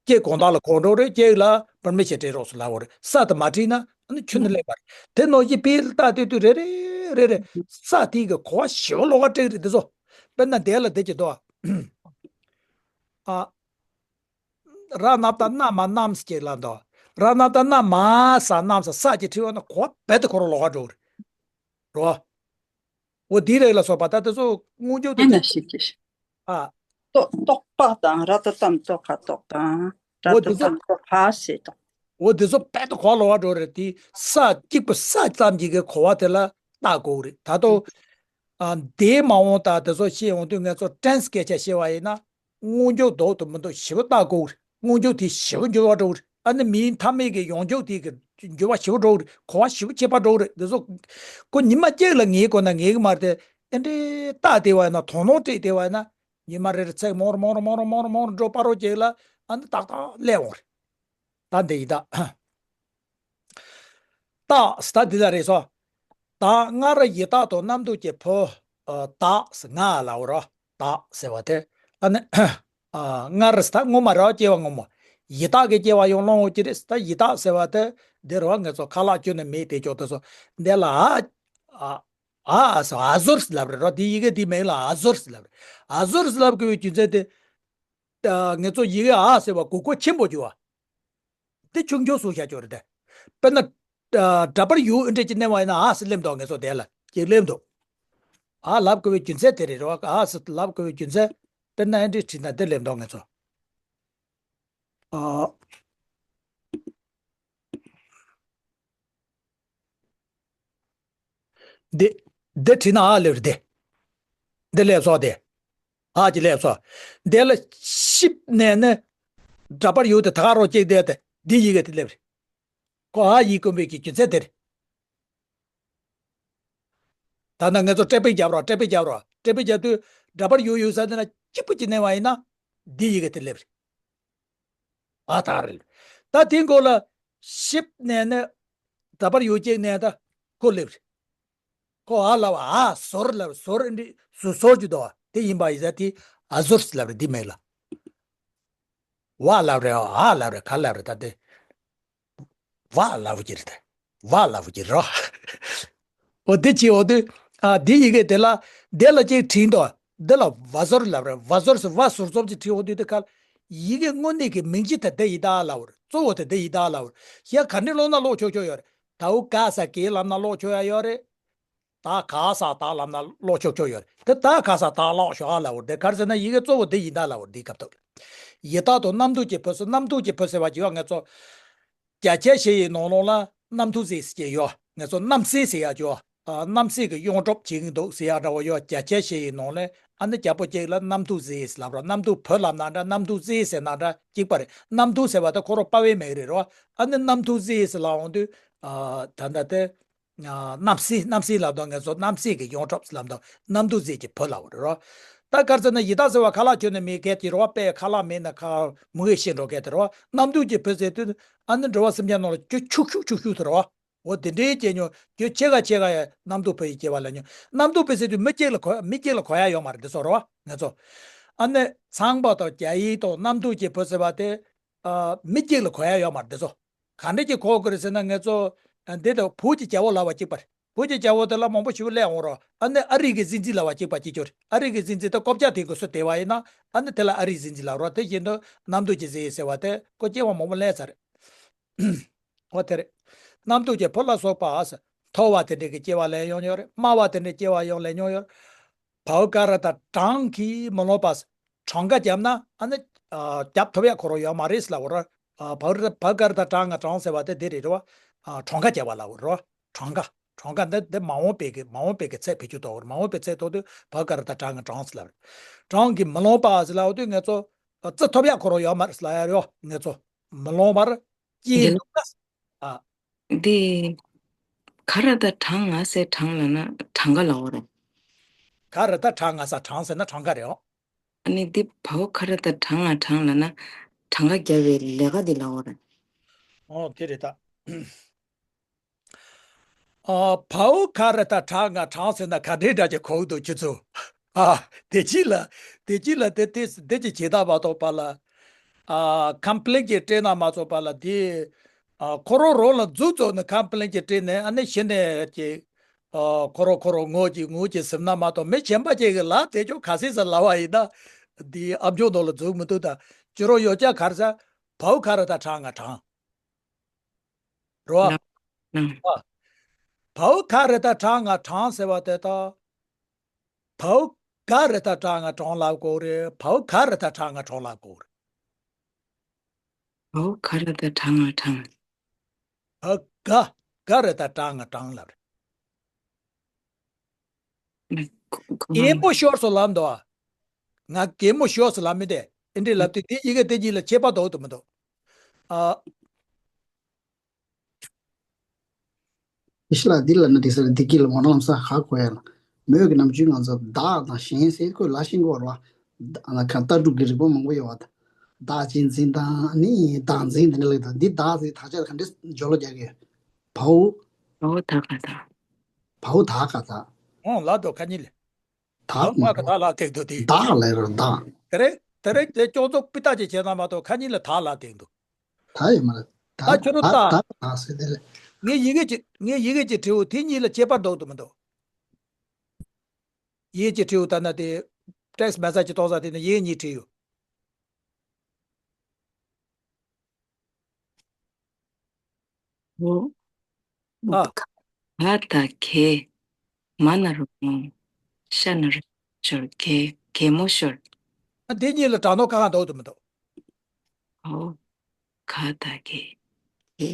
གཅིག་དགོངས་དག་ལ་གོ་འགྲོ་རེད། གཅིག་ལ་permission སྤྲད་རོགས་སུ་ལབ་པ་རེད། ས་དེ་མ་བྲིས་ན་ཨ་ནི་ཁྱོན་ནས་སླེབས་པ་རེད། དེ་ནང་བཞིན་དཔེ་ལྟ་དུས་དུས་རེ་རེ་རེ་རེ་ས་དེའི་གི་གོ་བ་ཞེ་པོ་ལོག་ག་སྤྲད་རེད། དེ་ཚོ་དཔེར་ན་འདས་ལ་འདི་གྱི་དོ། ཨ། ར་ན་བཏགས་རྣ་མ་རྣམས་ཀྱི་ལ་འདོ། ར་ན་བཏགས་རྣ་མ་ས་རྣམས་ས་ས་ཀྱི་ཕྲི་བ་ན་གོ་བ་རྦད་དེ་ཁོ་རང་ལོག་ག་འགྲོ་གི་རེད། རོ། འོ་དེའི་རིགས་ལ་སོགས་པ་ད་དེ་ཚོ་སྔོན་འཇུག་ཏུ་ཨེ་ན་ཅིག་ཤི་ཤི། ཨ། ཏོག་ཏོག་པ་དང་ར་ཏ་ཏམ་ཏོག་ཁ་ཏོག་དང་། ར་འོ་ཏ་དེ་ཚོ། ཏམ་ཏོག་ཁ་ཟེར་དང་། འོ་དེ་ཚོ་རྦད་དེ་གོ་བ་ལོག་ག་འགྲོ་རེད། དེ་ས་གཅིག་པུ་ས་ཙམ་གྱི་གི་གོ་བ་དེ་ལ་བལྟ་དགོས་རེད། ད་དུང་། ཨ། འདས་མ་འོངས་དང་དེ་ཚོ་བཤད་འོང་དུས་ང་ཚོ་tense སྐད་ཆ་བཤད་པ་ཡིན་ན། སྔོན་འཇུག་འདུག་དང་མི་འདུག་ཞེ་པོ་བལྟ་དགོས་རེད། སྔོན་འཇུག་དེ་ཞེ་པོ་འགྱུར་བ་འགྲོ་གི་རེད། ཨ་ནི་མིའི་མཐའ་མའི་གི་ཡང་འཇུག་དེ་གི་འགྱུར་བ་ཞེ་པོ་འགྲོ་གི་རེད། གོ་བ་ཞེ་པོ་ཁྱད་པར་འགྲོ་གི་རེད། འདི་ཚོ་ཁོ་ཉི་མ་གཅིག་ལ་ངེས་དགོས་ན་ངེས་གི་མ་རེད་དེ། ཨེ་འདྲའི་བལྟ་བསྡད་པ་ཡིན་ན། དོ་སྣང་སྤྲད་བསྡད་པ་ཡིན་ན། ཉི་མ་རེ་རེ་ཚིག་མོར་མོར་མོར་མོར་མོར་འགྲོ་པ་རོ་གཅིག་ལ་ཨ་ནི་ཏག་ཏག་སླེབས་འོང་རེད། ད་འདི་ཡི་དྭགས། རྟགས་ད་འདི་ལ་རེད་སོ། ད་སྔར་ཡི་དྭགས་དང་རྣམ་འདོད་ཀྱི་བུ། ཨ། རྟགས་ང་ལ་འོ་རོ། རྟགས་ཟེར་བ་དེ། ཨ་ནི། ཨ། སྔར་ད་སྔོན་མ་རོ། སྐྱེ་བ་སྔོན་མ། ཡི་དྭགས་ཀྱི་སྐྱེ་བ་ཡང་བླང་འོང་གི་རེད། ད་ཡི་དྭགས་ཟེར་བ་དེ་འདི་རོ། ང་ཚོ་ཁ་ལག་ཁྱོན་ནས་མེད་དེ་ཅོག་དེ་སོ། འདི་ལ་ཨ། ཨ། ཨ་ཟེར་ཨ་ཟོར་ཟེར་ལབ་རེད་རོ། འདི་ཡི་གེ་འདི་མིང་ལ་ཨ་ཟོར་ཟེར་ལབ་རེད། ཨ་ཟོར་ཟེར་ལབ་དགོས་པའི་རྒྱུ་མཚན་དེ། ད་ང་ཚོ་ཡི་གེ་ཨ་ཟེར་བ་གོ་གོ་ཆེན་པོ་བྱུང་བ། དེ་ཆུང་ཆུང་བཟོ་བྱ་ཆོག་རེད་དེ། དཔེར་ན། ཨ། འདྲ་པར་ཡོད་འདྲ་ཅིག་གནོན་པ་ཡིན་ན་ཨ་ཟེར་སླེབས་འདུག་ང་ཚོ་དེ་ལ་ཅིག་སླེབས་འདུག་ཨ་ལབ་དགོས་པའི་རྒྱུ་མཚན་དེ་རེད་རོ། ཨ་ཟེར་ལབ་དགོས་པའི་རྒྱུ་མཚན། དཔེར་ན་ཨ་འདྲ་བྲིས་ན་དེ་སླེབས་འདུག་ང་ཚོ། ཨ། འདི། འདི་བྲིས་ན་ཨ་སླེབས་རེད་དེ། འདི་སླེབས་སོང་དེ། ཨ་ཅིག་སླེབས་སོང་། འདི་ལ་ཤིབ་གནོན་ནས། འདྲ་པར་ཡོད་དེ་ད་ག་རོ་གཅིག་བསྡད་དེ་འདི་ཡི་གེ་དེ་སླེབས་རེད། ཁོ་ཨ་ཡིག་དགོས་པའི་གི་རྒྱུ་མཚན་དེ་རེད། ད་ནི་ང་ཚོ་ཊའི་པིང་རྒྱབ་རོགས། ཊའི་པིང་རྒྱབ་རོགས། ཊའི་པིང་རྒྱབ་དུས་འདྲ་པར་ཡོད་ཡོད་ས་དེ་ན་གཅིག་པུ་གཅིག་གནོན་པ་ཡིན་ན། འདི་ཡི་གེ་དེ་སླེབས་རེད། ཨ་ད་རེད། ད་དེའི་མགོ་ལ་ཤིབ་གནོན་ནས། འདྲ་པར་ཡོད་ཅིག་གནོན་ད་ཁོ་སླེབས་རེད། ཁོ་ཨ་ལབ། ཨ་ཟོར་ལབ། ཟོར་འདི་ཟོ་ཟོར་གྱི་དོ། དེ་ཡིན་པ་ཡིན་ས་དེ་ཨ་ཟོར་ལབ་རེད། འདི་མིང་ལ། བ་ལབ་རེད། ཨ་ལབ་རེད། ག་ལབ་རེད་ད་དེ། བ་ལབ་ཀྱི་རེད་དེ། བ་ལབ་ཀྱི་རེད་རོ། འོ་དེ་ཅི་འོ་དེ། ཨ་དེ་ཡི་གེ་དེ་ལ། དེ་ལ་ཅིག་བྲིས་འདུག་འདི་ལ་བ་ཟོར་ལབ་རེད། བ་ཟོར་ཟེར་བ་ཟོར་ཙམ་ཅིག་བྲིས་འོ་དེ། དེ་ག་ཡི་གེ་དངོས་གནས་ཀྱི་མིང་གཅིག་དེ་དེ་ཡི་དྭགས་ལབ་རེད། གཙོ་བོ་དེ་དེ་ཡི་དྭགས་ལབ་རེད། ཡ་ག་འདྲ་ཀློག་ན་ཀློག་ཆོག་ཆོག་ཡོད་རེད། དའུ་ཀ་ས་གི་ལབ་ན་ཀློག་ཆོག་ཡ་ཡོད་རེད། ད་ག་ས་ད་ལབ་ན་ཀློག་ཆོག་ཆོག་ཡོད་རེད། དེ་ད་ག་ས་ད་ཀློག་ཤོག་ཨ་ལབ་རེད། དེ་ག་རེ་ཟེར་ན་ཡི་གེ་གཙོ་བོ་དེ་ཡི་དྭགས་ལབ་རེད། དེའི་སྐབས་ཐོག་ལ། ཡི་དྭགས་དང་རྣམ་འདོད་ཀྱི་བུ་ཟེར། རྣམ་འདོད་ཀྱི་བུ་ཟེར་བ་ཅིག་ཡོད། ང་ཚོ་རྒྱ་ཆེ་ཞེས་ཡི་ནང་ལོགས་ལ་རྣམ་ཐོས་ཟེར་ཟེར་གྱི་ཡོད། ང་ཚོ་རྣམ་སྲས་ཟེར་ཡ་ཅིག་ཡོད། ཨ་རྣམ་སྲས་ཀྱི་ཡོངས་གྲུབ་བྱེད་ཀྱི་འདུག་ཟེར་ཡ་འདྲ་བོ་ཡོད། རྒྱ་ཆེ་ཞེས་ཡི་ནང་ལ། ཨ་ནི་རྒྱལ་པོ་གཅིག་ལ་རྣམ་ཐོས་ཟེར་ལབ་རོ། རྣམ་ཐོས་བུ་ལབ་ན་འདྲ། རྣམ་ཐོས་སྲས་ཟེར་ན་འདྲ་གཅིག་པ་རེད། རྣམ་ཐོས་ཟེར་བ་དེ་ཁོ་རང་དཔའ་བོའི་མིང་རེད་རོ། ཨ་ནི་རྣམ་ཐོས་སྲས་ཟེར་ལབ་འོང་དུས། ཨ་ད་ལྟ་དེ། ཨ་རྣམ་སྲས། རྣམ་སྲས་ལབ་དང་ང་ཚོ་རྣམ་སྲས་ཀྱི་ཡོངས་གྲུབ་ལབ་དང་རྣམ་ཐོས་སྲས་ཀྱི་བུ་ལབ་རེད་རོ། ད་ག་རེ་ཟེར་ན་ཡི་དྭགས་ཟེར་བ་ཁ་ལག་ཁྱོན་ནས་མེད་མཁན་གྱི་རོ། དཔེ་ཁ་ལག་མེད་ན་ཁ་མུ་གེ་ཤི་འགྲོ་མཁན་དེ་རོ། རྣམ་འདོད་ཀྱི་བུ་ཟེར་དུས། ཨ་ནི་འགྲོ་བ་སེམས་ཅན་ནང་ལ་ཁྱོད་ཆུང་ཤོས་ཆུང་ཤོས་དེ་རོ། འོ་དེ་འདྲའི་སྐྱེ་མྱོང་། ཁྱོད་ཆེ་ག་ཆེ་ག་ཡ་རྣམ་རྟོག་བུ་ཡི་སྐྱེ་བ་ལེན་མྱོང་། རྣམ་རྟོག་བུ་ཟེར་དུས་མི་གཅིག་ལ་གོ། མི་གཅིག་ལ་གོ་ཡ་ཡོད་མ་རེད་འདི་ཚོ་རོ། ང་ཚོ། ཨ་ནི་ཚངས་པ་དང་རྒྱ་ཡིག་དང་རྣམ་རྟོག་གི་བུ་ཟེར་བ་དེ། ཨ་མི་གཅིག་ལ་གོ་ཡ་ཡོད་མ་རེད་འདི་ཚོ། ག་འདྲ་གྱིས་གོ་དགོས་རེད་ཟེར་ན། ང་ཚོ་འདི་དང་བོད་ཀྱི་རྒྱལ་པོ་ལབ་པ་གཅིག་པ་རེད། བོད་ཀྱི་རྒྱལ་པོ་དེ་ལ་མང་པོ་ཞིག་སླེབས་འོང་རོ། ཨ་ནི་ཨ་རི་གི་གཟི་བརྗིད་ལབ་པ་གཅིག་པ་གཅིག་གྱུར་རེད། ཨ་རི་གི་གཟི་བརྗིད་དེ་རྐུབ་བཀྱག་དེ་གི་སུ་དེ་བ་ཡིན་ན། ཨ་ནི་དེ་ལ་ཨ་རིའི་གཟི་བརྗིད་ལབ་རོ། དེ་བཞིན་དུ་རྣམ་རྟོག་གི་གཟི་ཟེར་བ་དེ་ཁོ་སྐྱེ་བ་མང་པོ་སླེབས་ཚར་རེད། འོ་དེ་རེད། རྣམ་རྟོག་གི་བུ་ལ་སོགས་པ་ཟེར། མཐོ་བ་དེ་འདྲ་གི་སྐྱེ་བ་ལེན་ཡོང་ཡོད་རེད། དམའ་བ་དེ་འདྲ་སྐྱེ་བ་ཡང་ལེན་ཡོང་ཡོད་རེད། བའུ་ཀ་ར་བཏགས་བྲང་གིས་མི་ལོངས་པ་ཟེར། གྲངས་ཀ་བརྒྱབ་ན་ཨ་ནི། ཨ་རྒྱབ་ཐོབ་ཡ་ཁོ་རང་ཡོད་མ་རེད་ལབ་པ་རེད། ཨ་བའུ་ར་བའུ་ཀ་ར་བཏགས་བྲང་ང་བྲང་ཟེར་བ་དེ་དེ་རེད་རེད་བ། ཨ་གྲངས་ཀ་བརྒྱབ་པ་ལབ་པ་རེད་བ། གྲངས་ཀ། གྲངས་ཀ་འདི་འདི་མ་འོངས་པའི་གི་མ་འོངས་པའི་གི་ཚད་བེད་སྤྱོད་གཏོང་བ་རེད། མ་འོངས་པའི་ཚད་ཐོག་ཏུ་བའུ་ཀ་ར་བཏགས་བྲང་ང་བྲང་ཟེར་ལབ་པ་རེད། བྲང་གིས་མི་ལོངས་པ་ཟེར་ལབ་པ་དེ་ང་ཚོ། རྩི་ཐོབ་ཡ་ཁོ་རང་ཡོད་མ་རེད་ལབ་ཡ་རེད་བ། ང་ཚོ། མི་ལོངས་པར། སྐྱེས་འདུག་ག་ཨ། འདི། ག་ར་བཏགས་གྲང་ང་ཟེར་གྲང་ལབ་ན་གྲངས་ཀ་ལབ་པ་རེད། ག་ར་བཏགས་གྲང་ང་ཟེར་གྲང་ཟེར་ན་གྲངས་ཀ་རེད་འོ། ཨ་ནི་འདི་བའུ་ག་ར་བཏགས་བྲང་ང་བྲང་ལབ་ན་གྲངས་ཀ་རྒྱབ་པའི་ལས་ཀ་འདི་ལབ་པ་རེད། འོ་དེ་རེད་ད། ཨ་བའུ་ག་ར་བཏགས་བྲང་ང་བྲང་ཟེར་ན་ག་འདྲའི་འདྲ་ཅིག་གོ་གི་འདུག་ཁྱོད་ཚོ། ཨ་དེ་ཅི་ལ། དེ་ཅི་ལ་དེ་དེ་དེ་ཅི་བྱེད་སྟངས་མ་གཏོགས་པ་ལ། ཨ་ཀམ་པི་ལེན་ཅིག་སྤྲད་ན་མ་གཏོགས་པ་ལ་དེ། ཨ་ཁོ་རང་རང་ལ་མཛུབ་བཙུགས་ནས་ཀམ་པི་ལེན་ཅིག་སྤྲད་ནས། ཨ་ནི་གཞི་ནས་ཀྱི། ཨ་ཁོ་རང་ཁོ་རང་ངོ་ཅིག་ངོ་ཅིག་ཟིན་ན་མ་གཏོགས། མི་གཞན་པ་ཅིག་གིས་ལབ་དེ་ཅོག་ག་ཟེ་ཟེར་ལབ་པ་ཡིན་ན། དེ་ཨམ་ཅོག་ནང་ལ་འཛུལ་མི་ཐུབ་ད། ཁྱོད་རང་ཡོད་ཀྱག་ག་རེ་ཟེར། བའུ་ག་ར་བཏགས་བྲང་ང་བྲང་། རོ། ལ། ལ། བའུ་ག་ར་བཏགས་བྲང་ང་བྲང་ཟེར་བ་དེ་དང་། བའུ་ག་ར་བཏགས་བྲང་ང་བྲང་ལབ་དགོས་རེད། བའུ་ག་ར་བཏགས་བྲང་ང་བྲང་ལབ་དགོས་རེད། བའུ་ག་ར་བཏགས་བྲང་ང་བྲང་། བའུ་ག། ག་ར་བཏགས་བྲང་ང་བྲང་ལབ་རེད། ལ། གོ་གོ་གད་མོ་ཤོར་སོང་ལབ་འདུག་ཨ། ང་གད་མོ་ཤོར་སོང་ལབ་མི་དེ། ཨེ་འདྲས་ལབ་དུས་དེ་ཡི་གེ་དེ་གཉིས་ལ་ཁྱད་པར་འདུག་འདུག་མི་འདུག་ཨ། ཨེ་ཤི་ལ་འདི་ལ་ན་དེ་སར་འདི་གི་ལ་མོ་ནམ་ས་ཧ་གོ་ཡ་ལ། མོས་ཀྱི་ནམ་རྒྱུན་ང་ཚོ་བདག་དང་གཞན་ཟེར་ཁོས་ལ་ཤིང་གོ་ར་བ། ད་ལྟ་གྲུབ་ཀྱི་རིགས་པ་མང་པོ་ཡོད་བ་ད། བདག་གཅེས་འཛིན་དང་ནི་བདག་འཛིན་དེ་འདྲ་ལབ་དང་འདི་བདག་ཟེར་དག་ཆ་ག་འདྲས་སྦྱོར་ཀློག་རྒྱག་གི། བའོ། བའོ་ད་ག་ད། བའོ་ད་ག་ད། ཨོ་ལ་དོ་ཁ་ཉིན་ལ། ད་ད་མ་ག་ད་ལ་ཐེག་དོ་དེ། བདག་ལ་རོ་བདག་དེ་རེད་དེ་རེད་དེ་ཅོག་ཙོག་པི་ཏ་ཅེ་བྱས་ན་མ་གཏོགས་ཁ་ཉིན་ལ་ད་ལ་ཐེག་འདུག་ད་ཡོད་མ་རེད། ད་ད་ཁྱོད་རོ་ད་ད་ད་ཟེར་དེ་རེད། ངས་ཡི་གེ་ཅི་ངས་ཡི་གེ་ཅི་བྲིའུ་དེ་གཉིས་ལ་ཁྱད་པར་འདུག་ཏུ་མི་འདུག་ཡི་གེ་ཅི་བྲིའུ་ད་ན་དེ་ཊེག་སི་མེ་སེ་ཇི་གཏོང་ས་དེ་ནི་ཡི་གེ་གཉིས་བྲིས་ཡོད། ཨོ། ཨ། ག་ད་གེ། མ་ན་རོ་མོ། ཤ་ན་རོ་ཤོར་གེ། གེ་མོ་ཤོར། ཨ་དེ་གཉིས་ལ་དྲག་ནོ་ཁ་ཁ་འདུག་ཏུ་མི་འདུག་ཨོ། ག་ད་གེ། གེ།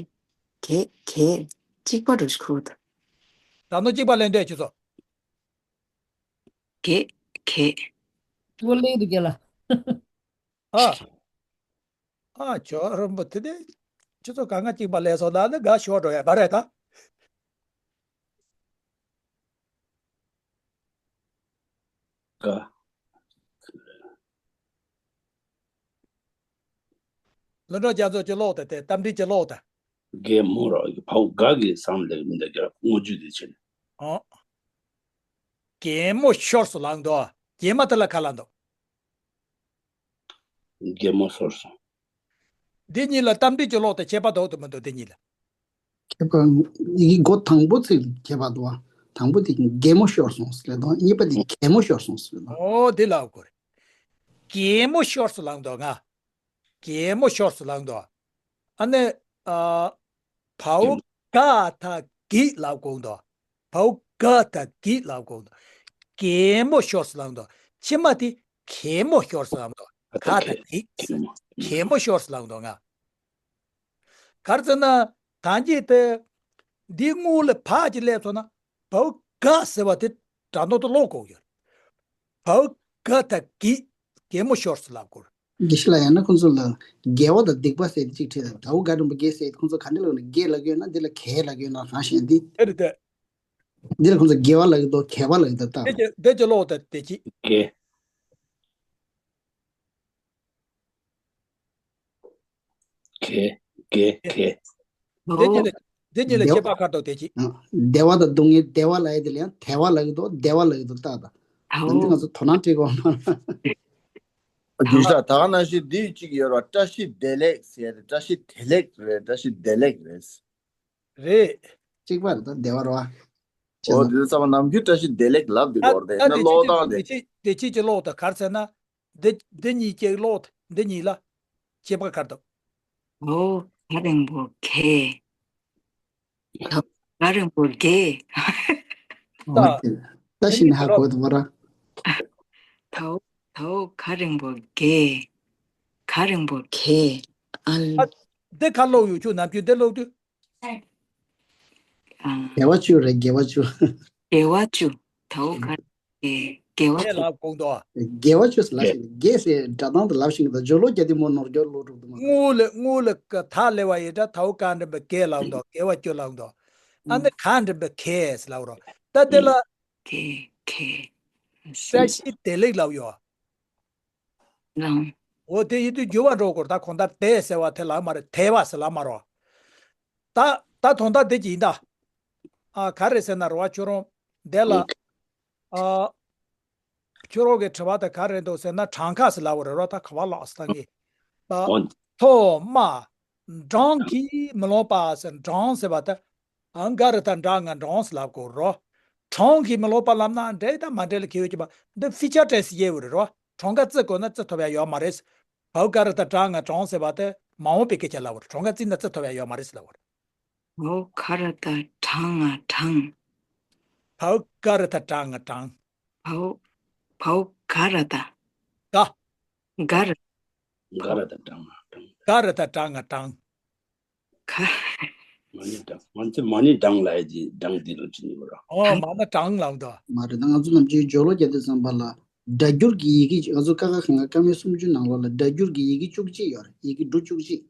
གེ་གེ། གཅིག་པ་འགྲོ་ཤི་ཁུ་ད། དྲག་ནོ་གཅིག་པ་ལེན་འདོད་ཁྱེད་ཚོ། གེ། གེ། ཨོ་ལེ་དུ་གེ་ལ། ཨ། ཨ་ཇོ་རིན་པོ་ཆེ་དེ། ཁྱེད་ཚོ་ག་ང་གཅིག་པ་ལས་སོ་ད་ནི་དགའ་ཤོར་འགྲོ་ཡ་ག་རེད་ད། ག་ལོ་འགྲོ་རྒྱ་མཚོ་ཅི་ལོག་ད་དེ་གཏམ་འདྲི་ཅི་ལོག་ད། རྒན་མོ་ར་ཕའུ་ག་གི་བསམ་ལེགས་མི་འདུག་ག་ལ་དངོས་རྒྱུ་དེ་ཆེ་ནས། ཨོ། རྒན་མོ་ཤོར་སུ་ལངས་འདུག་རྒན་མ་དེ་ལ་ཁ་ལ་འདུག་རྒན་མོ་ཤོར་སོང་། འདི་གཉིས་ལ་གཏམ་འདྲི་ཅི་ལོག་དང་ཁྱད་པར་འདུག་ཏུ་མི་འདུག་འདི་གཉིས་ལ། ཁྱད་པར་ཡི་གེ་མགོ་དང་པོ་ཚིག་ཁྱད་པར་འདུག་བ། དང་པོ་དེ་རྒན་མོ་ཤོར་སོང་ཟེར་དང་གཉིས་པ་དེ་གད་མོ་ཤོར་སོང་ཟེར་དང་། ཨོ་དེ་ལ་གོ་རེ། གད་མོ་ཤོར་སུ་ལངས་འདུག་ང་། གད་མོ་ཤོར་སུ་ལངས་འདུག་ཨ་ནི། ཨ། བའོ་ག་ད་གི་ལབ་དགོངས་དོ། བའོ་ག་ད་གི་ལབ་དགོངས་དོ། གད་མོ་ཤོར་སུ་ལངས་དོ། ཕྱི་མ་དེ་གད་མོ་ཤོར་སུ་ལངས་དོ། ག་ད་གི། གད་མོ་ཤོར་སུ་ལངས་དོ་ང་། ག་རེ་ཟེར་ན། ད་གིན་དེ། འདི་སྔོན་ལ་བ་ཅིག་སླེབས་སོང་ན། བའོ་ག་ཟེར་བ་དེ་དྲག་ནོ་དུ་ཀློག་དགོས་ཡོད། བའོ་ག་ད་གི། གད་མོ་ཤོར་སུ་ལབ་དགོས། དགེ་བཤེས་ལགས་ཡང་ན་ཁོང་ཚོ་ལ་དགེ་བ་དང་སྡིག་པ་ཟེར་ཏེ་གཅིག་ཁྲིད་དང་། དའོ་ག་རིང་པོ་དགེ་ཟེར་ཏེ་ཁོང་ཚོ་ག་འདྲ་ལབ་ན་དགེ་ལབ་ཀྱི་ཡོད་ན་འདི་ལ་གད་ལབ་ཀྱི་ཡོད་ན་གང་ཤེས་འདི། དེ་རེད་དེ། འདི་ལ་ཁོང་ཚོ་དགེ་བ་ལབ་ཀྱི་འདུག་གད་པ་ལབ་ཀྱི་འདུག་ད། དེ་ཅི་དེ་ཅི་ལོག་ད་དེ་ཅི། གད། གད། གད། གད། དེ་ཉིད་ལ་དེ་ཉིད་ལ་བདེ་བ་ཁྱད་པར་ཁ་དོག་དེ་ཅི། བདེ་བ་དང་སྡུག་བསྔལ་བདེ་བ་ལབ་ཡ་དེ་ལ་ཡང་དལ་བ་ལབ་ཀྱི་འདུག་བདེ་བ་ལབ་ཀྱི་འདུག་ད་ད། ད་འདི་ང་ཚོ་དོ་སྣང་སྤྲད་དགོས་མ། རྒྱུ་ཆ་ད་ག་ནང་བཞིན་འདི་གཅིག་ཡོད་ར། བཀྲ་ཤིས་བདེ་ལེགས་ཟེར་ཏེ། བཀྲ་ཤིས་བདེ་ལེགས་རེད། བཀྲ་ཤིས་བདེ་ལེགས་རེད། རེད། གཅིག་པ་རེད་ད་བདེ་བ་ར་བ། ཨོ་དེ་ཚང་མ་ནམ་རྒྱུན་བཀྲ་ཤིས་བདེ་ལེགས་ལབ་དེ་ད་གོ་རེད་ད། ནི་ད་ཀློག་སྟངས་དེ་དེ་ཅི་དེ་ཅི་ཅི་ཀློག་ད་ག་རེ་ཟེར་ན། འདི་འདི་གཉིས་ཀྱི་ཀློག་འདི་གཉིས་ལ་ཁྱད་པར་ག་རེ་འདུག་ཨོ་ག་རིང་པོ་གད། ད་ག་རིང་པོ་གད། ད་ད་ཤི་ནི་ཧ་གོ་དུ་བ་ར། ད་ད་ག་རིང་པོ་གད། ག་རིང་པོ་གད། ཨ་ལ། ཨ་འདི་ག་ཀློག་ཡོད་ཆུ་ནམ་རྒྱུན་འདི་ཀློག་དུས། དགེ་བ་བཅུ་རེད། དགེ་བ་བཅུ། དགེ་བ་བཅུ། དའོ་ག་དགེ་དགེ་བ་དགེ་བཅུ། ལབ་དགོངས་དོ། དགེ་བ་བཅུ་ལབ་ཞིག་དགེ་ཟེར་སྒྲ་གདངས་དུ་ལབ་ཞིག་དང་སྦྱོར་ཀློག་རྒྱག་དུས་མོ་ནོར་སྦྱོར་ལོག་འགྲོ་གི་འདུག་མ། སྔོན་ལ་སྔོན་ལ་ག་ད་ལེ་བ་ཡི་སྒྲ་དའོ་ག་འདྲེན་པའི་གད་ལབ་དོ། དགེ་བ་བཅུ་ལབ་དོ། ཨ་ནི་ག་འདྲེན་པའི་གད་ཟེར་ལབ་རོ། ད་དེ་ལ། གད་གད། བཀྲ་ཤིས་བདེ་ལེགས་ལབ་ཡོད། ལང་། འོ་དེ་ཡིན་དུས་འགྱུར་བ་འགྲོ་དགོས། ད་གོང་ལྟར་དལ་ཟེར་བ་དེ་ལབ་མ་རེད། དལ་བ་ཟེར་ལབ་མ་རོ། ད་ད་དོན་དག་དེ་ཅི་ཡིན་ད། ཨ་ག་རེ་ཟེར་ན་རོ་བ་ཁྱོད་རང་དེ་ལ། ཨ་ཁྱོད་རང་གི་དྲི་བ་དེ་ག་རེ་འདུག་ཟེར་ན་གྲངས་ཀ་ཟེར་ལབ་པ་རེད་རོ། ད་ག་བ་ལགས་ད་གི། ད་ཐོག་མ། གྲངས་ཀྱིས་མི་ལོངས་པ་ཟེར། གྲངས་ཟེར་བ་ད། ཨང་ག་རི་ད་འདྲ་ང་གྲངས་ལབ་དགོས་རོ། གྲངས་ཀྱིས་མི་ལོངས་པ་ལབ་ན་འགྲིག་དང་མ་འགྲིག་ལ་ཁེལ་ཡོད་ཀྱི་མ། འདི་ཕི་ཅར་ཊེ་སི་ཡེ་བོ་རེད་རོ། གྲངས་ཀ་བརྩི་དགོས་ན་བརྩི་ཐུབ་ཡ་ཡོད་མ་རེད། བའོ་ག་རི་ད་འདྲ་ང་གྲངས་ཟེར་བ་དེ་མ་འོངས་པའི་སྐད་ཆ་ལབ་བོ་རེད། གྲངས་ཀ་བརྩིས་ན་བརྩི་ཐུབ་ཡ་ཡོད་མ་རེད་ལབ་བོ་རེད། བའོ་ག་རི་ད་འདྲ་ང་འདྲ། བའོ་ག་རི་ད་འདྲ་ང་འདྲ། བའོ་བའོ་ག་རི་ད། ག་ག་རི། ག་རི་ད་འདྲ་ང་འདྲ། ག་རི་ད་འདྲ་ང་འདྲ། ཁ། མ་ཎི་གྲངས། ང་ཚོས་མ་ཎི་གྲངས་ལབ་ཡ་ཅིག་གྲངས་འདི་ལོ་ཅི་ནི་བ་ར། ཨོ་མ་ཎི་གྲངས་ལབ་འདུག་མ་རེད། ད་ང་ཚོ་ནམ་རྒྱུན་སྦྱོར་ཀློག་རྒྱག་དུས་ཙམ་པ་ལ་སྒྲ་སྒྱུར་གྱི་ཡི་གེ་ཅིག་ང་ཚོ་ཀ་ཁ་ག་ང་ཀ་མད་སུམ་ཅུ་ནང་ལོགས་ལ་སྒྲ་སྒྱུར་གྱི་ཡི་གེ་བཅུ་གཅིག་ཡོད་རེད། ཡི་གེ་འབྲུ་བཅུ་གཅིག་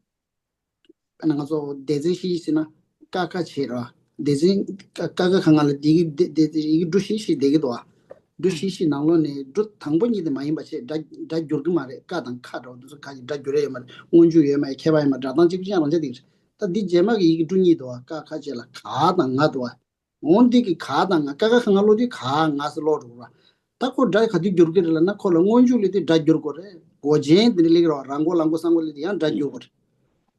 དཔེར་ན་ང་ཚོ་སྡེ་ཚན་བཞི་ཟེར་ན་ཀ་ཁ་བྱས་ར། སྡེ་ཚན་ཀ་ཀ་ཁ་ག་ང་ལ་སྡེ་གི་སྡེ་སྡེ་ཡི་གེ་འབྲུ་བཞི་ཞིག་བསྡད་ཀྱི་འདུག་ཨ། འབྲུ་བཞི་བཞི་ནང་ལོགས་ནས་འབྲུ་དང་པོ་གཉིས་དེ་མ་ཡིན་པ་བྱས་སྒྲ་སྒྲ་སྒྱུར་གི་མ་རེད། ཀ་དང་ཁ་འདྲ་བོ་འདི་ཚོ་ག་གི་སྒྲ་སྒྱུར་ཡ་ཡོད་མ་རེད། སྔོན་འཇུག་ཡོད་མ་ཡོད་ཁྱད་པར་ཡོད་མ་རེད། སྒྲ་གདངས་གཅིག་པུ་ཅན་རང་ཆ་དེ་རེད། ད་འདི་རྗེས་མ་གི་ཡི་གེ་འབྲུ་གཉིས་འདུག་བ། ཀ་ཁ་བྱས་ལ་ག་དང་ང་འདུག་བ། འོ་འདི་གི་ག་དང་ང་། ཀ་ཁ་ག་ང་ཀློག་དུས་ག་ང་ཟེར་ཀློག་འགྲོ་གི་རེད་བ། ད་ཁོ་སྒྲ་ག་དུས་སྒྱུར་གི་རེད་ལབ་ན་ཁོ་ལ་སྔོན་འཇུག་སླེབས་དུས་སྒྲ་སྒྱུར་དགོས་རེད། མགོ་ཅན་དེ་འདྲ་སླེབས་ཀྱི་རེད་བ། ར་མགོ་ལ་མགོ་ས་མགོ་སླེབས་དུས་ཡང་སྒྲ་སྒྱུར་དགོས་རེད།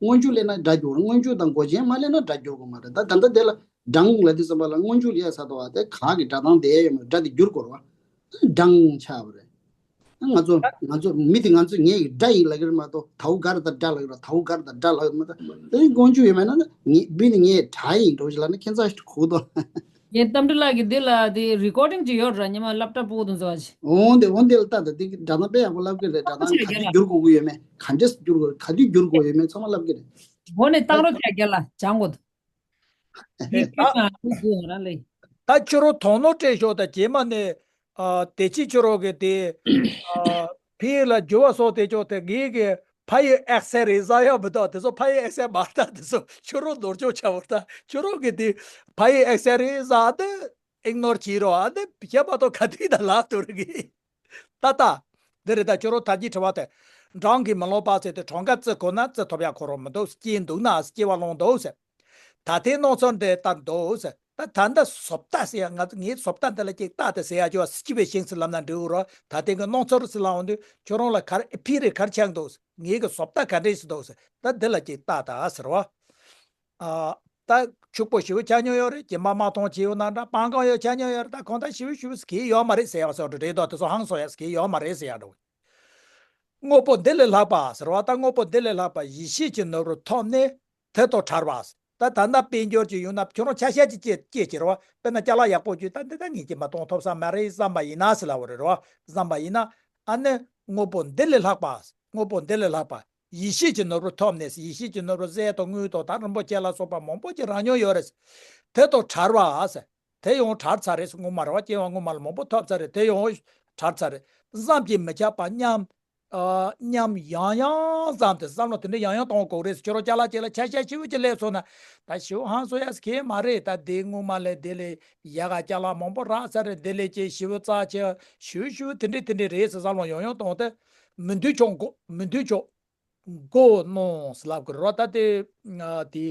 སྔོན་འཇུག་སླེབས་ན་སྒྲ་སྒྱུར། སྔོན་འཇུག་དང་མགོ་ཅན་མ་སླེབས་ན་སྒྲ་སྒྱུར་དགོས་མ་རེད། ད་ད་ལྟ་དེ་ལ་གྲངས་ལབ་དུས་ཙམ་པ་ལ་སྔོན་འཇུག་སླེབས་ཡ་ཟེར་དོ་བ། དེ་ག་གི་སྒྲ་གདངས་དེ་ཡོད་མ་རེད། སྒྲ་དེ་སྒྱུར་དགོས་རེད་བ། གྲངས་ཆགས་པ་རེད། ང་ཚོ་ང་ཚོ་མི་དེ་ང་ཚོ་ངའི་སྒྲ་ཡིན་ལབ་ཀྱི་རེད་མ་གཏོགས། དའུ་གར་དང་སྒྲ་ལབ་ཀྱི་རེད། དའུ་གར་དང་སྒྲ་ལབ་ཀྱི་མ་གཏོགས། དེ་སྔོན་འཇུག་ཡོད་མེད་ན་ངས་འབུ་ནི་ངའི་སྒྲ་ཡིན་འགྲོ་ཞིག་ལབ་ན་ཁྱེད་ཚོ་ཞིག་གོ་གི་འདུག་ངས་གཏམ་དྲི་ལགས་ཀྱི་འདི་ལ་དེ་རི་ཀོར་ཌིང་ཅིག་ཡོད་ར། ཉི་མ་སློབ་གྲྭ་ཕྲུ་གུ་དང་འཛོལ་བ་ཞིག་འོང་དེ་འོང་དེ་ལ་ལྟ་དང་། དེ་སྒྲ་གདངས་དཔེ་ཡག་པོ་ལབ་ཀྱི་རེད། སྒྲ་གདངས་ག་དུས་སྒྱུར་དགོས་ཀྱི་ཡོད་མེད། ག་འདྲས་སྒྱུར་དགོས། ག་དུས་སྒྱུར་དགོས་ཡོད་མེད་ཚང་མ་ལབ་ཀྱི་རེད། འོ་ནས་བཏང་རོགས་བྱ་རྒྱ་ལ་སྦྱང་དགོས་འདུག་ཡིག་ད་ཁྱོད་རང་ལས། ད་ཁྱོད་རང་དོ་སྣང་སྤྲད་ཤོག་ད་རྗེས་མ་ནས། ཨ། དེ་ཕྱིར་ཁྱོད་རང་གི་དེ། ཨ། ཕ་ཡིག་ལ་འགྱུར་བ་སོགས་དེ་ཅོག་དེ་ངེད་ཀྱི་ཕ་ཡིག་ཨེག་སེན་རེད་བཟོ་ཡག་མི་འདུག་དེ་ཚོ་ཕ་ཡིག་ཨེག་སེན་མ་རེད། ད་དེ་ཚོ་ཁྱོད་རང་ནོར་འཆུག་ཆགས་པ་རེད། ད་ཁྱོད་རང་གི་དེ་ཕ་ཡིག་ཨེག་སེན་རེད་བཟོ་ཨ། དེ་ཨིག་ནོར་བྱེད་རོགས་ཨ། དེ་བྱས་མ་གཏོགས་ག་དུས་ད་ལབ་ཐུབ་རེད་གི། ད་ལྟ། འདི་རེད། ད་ཁྱོད་རང་ད་གིན་དྲི་བ་དེ། གྲངས་ཀྱིས་མི་ལོངས་པ་ཟེར་དུས་གྲངས་ཀ་བརྩི་དགོས་ན་བརྩི་ཐུབ་ཡག་ཁོ་རང་མི་འདུག་སྐྱེས་འདུག་ན་སྐྱེ་བ་ལོངས་འདུག་ཟེར། ད་ལྟའི་སྣང་ཚུལ་འདི་ལྟར་འདུག་ཟེར། ད་ད་ལྟ་བཟོ་ལྟ་ཟེར་ཡ། ང་ངའི་བཟོ་ལྟ་འདི་ལ་ཅིག་ལྟ་དེ་ཟེར་ཡ་ཅོ་སྐྱིད་པའི་ཞིང་ཟེར་ལབ་ན་འགྲིག་རོ། ད་ལྟའི་གི་སྣང་ཚུལ་ཟེར་ལབ་འོང་དུས་ཁྱོད་རང་ལ་ག་རེ་ཕི་རེ་ག་རེ་ཆགས་འདུག་ངའི་གི་བཟོ་ལྟ་ག་འདྲས་ཟེར་འདུག་ཟེར། ད་འདི་ལ་ཅིག་ལྟ་ད་ཟེར་བ། ཨ། ད་ཕྱུག་པོ་ཞེ་པོ་ཆགས་མྱོང་ཡོད་རེད། སྐྱེས་མ་མ་མཐོང་བྱས་ཡོད་ན་འདྲ། སྤང་གང་ཡོད་ཆགས་མྱོང་ཡོད་རེད། ད་གང་ལྟར་ཞེ་པོ་ཞེ་པོ་གལ་ཡོད་མ་རེད་ཟེར་ཡག་བཟོ་འདྲ་རེད་དོ། དེ་ཚོ་ཧང་སངས་ཡག་གལ་ཡོད་མ་རེད་ཟེར་ཡག་འདྲ་བོ། དངོས་པོ་འདི་ལས་ལྷག་པ་ཟེར་བ། ད་དངོས་པོ་འདི་ལས་ལྷག་པ་ཡེ་ཤེས་ཀྱི་ནོར་བུ་ཐོབ་ནས་དེ་དང་བྲལ་བ། ད་ད་ལྟ་དཔལ་འབྱོར་གྱི་ཡོད་ན་ཁྱོད་རང་ཆ་ཤས་ཀྱི་སྐྱེ་སྐྱེ་ཀྱི་རེད་བ། དཔེར་ན་ཅ་ལག་ཡག་པོ་བརྒྱུད་ད་འདི་ད་ངས་སྐྱེས་མ་གཏོང་ཐུབ་ས་མ་རེད་བསམ་པ་ཡིན་ན་ཟེར་ལབ་པ་རེད་རོ། བསམ་པ་ཡིན་ན། ཨ་ནི་དངོས་པོ་འདི་ལས་ལྷག་པ། དངོས་པོ་འདི་ལས་ལྷག་པ། ཡེ་ཤེས་ཀྱི་ནོར་བུ་ཐོབ་ནས། ཡེ་ཤེས་ཀྱི་ནོར་བུ་ཟས་དང་དངུལ་དང་ད་རིན་པོ་ཆེ་ལ་སོགས་པ་མང་པོ་ཅིག་རག་མྱོང་ཡོད་རེད། དེ་དང་བྲལ་བ་ཟེར། དེ་ཡང་བྲལ་ཚར་རེད། སྔོན་མ་རེད་བ། སྐྱེ་བ་སྔོན་མ་ལ་མང་པོ་ཐོབ་ཚར་རེད། དེ་ཡང་བྲལ་ཚར་རེད། བསམ་གྱིས་མི་ཁྱབ་པ་མཉམ། ཨ། མཉམ་ཡང་ཡང་བསམ་སྟེ་བསམ་བློ་དེ་འདྲ་ཡང་ཡང་གཏོང་དགོས་རེད། ཁྱོད་རང་ཅ་ལག་ཅིག་ལ་ཆ་ཤས་ཞེ་པོ་ཅིག་སླེབས་སོང་ན་ད་ཞེ་པོ་ཧང་སངས་ཡག་གལ་མ་རེད། ད་དེ་སྔོན་མ་ལས་དེ་ལས་ཡག་ག་ཅ་ལག་མང་པོ་རག་ཚར་རེད། དེ་ལས་ཅིག་ཞེ་པོ་རྩ་ཆེ་ཞེ་པོ་ཞེ་པོ་དེ་འདྲ་དེ་འདྲ་རེད་ཟེར་བསམ་བློ་ཡང་ཡང་གཏོང་སྟེ། མི་འདོད་ཆོག་མགོ་མི་འདོད་ཆོག་མགོ་གནོང་ཟེར་ལབ་དགོས་རེད་བ། ད་དེ་དེ་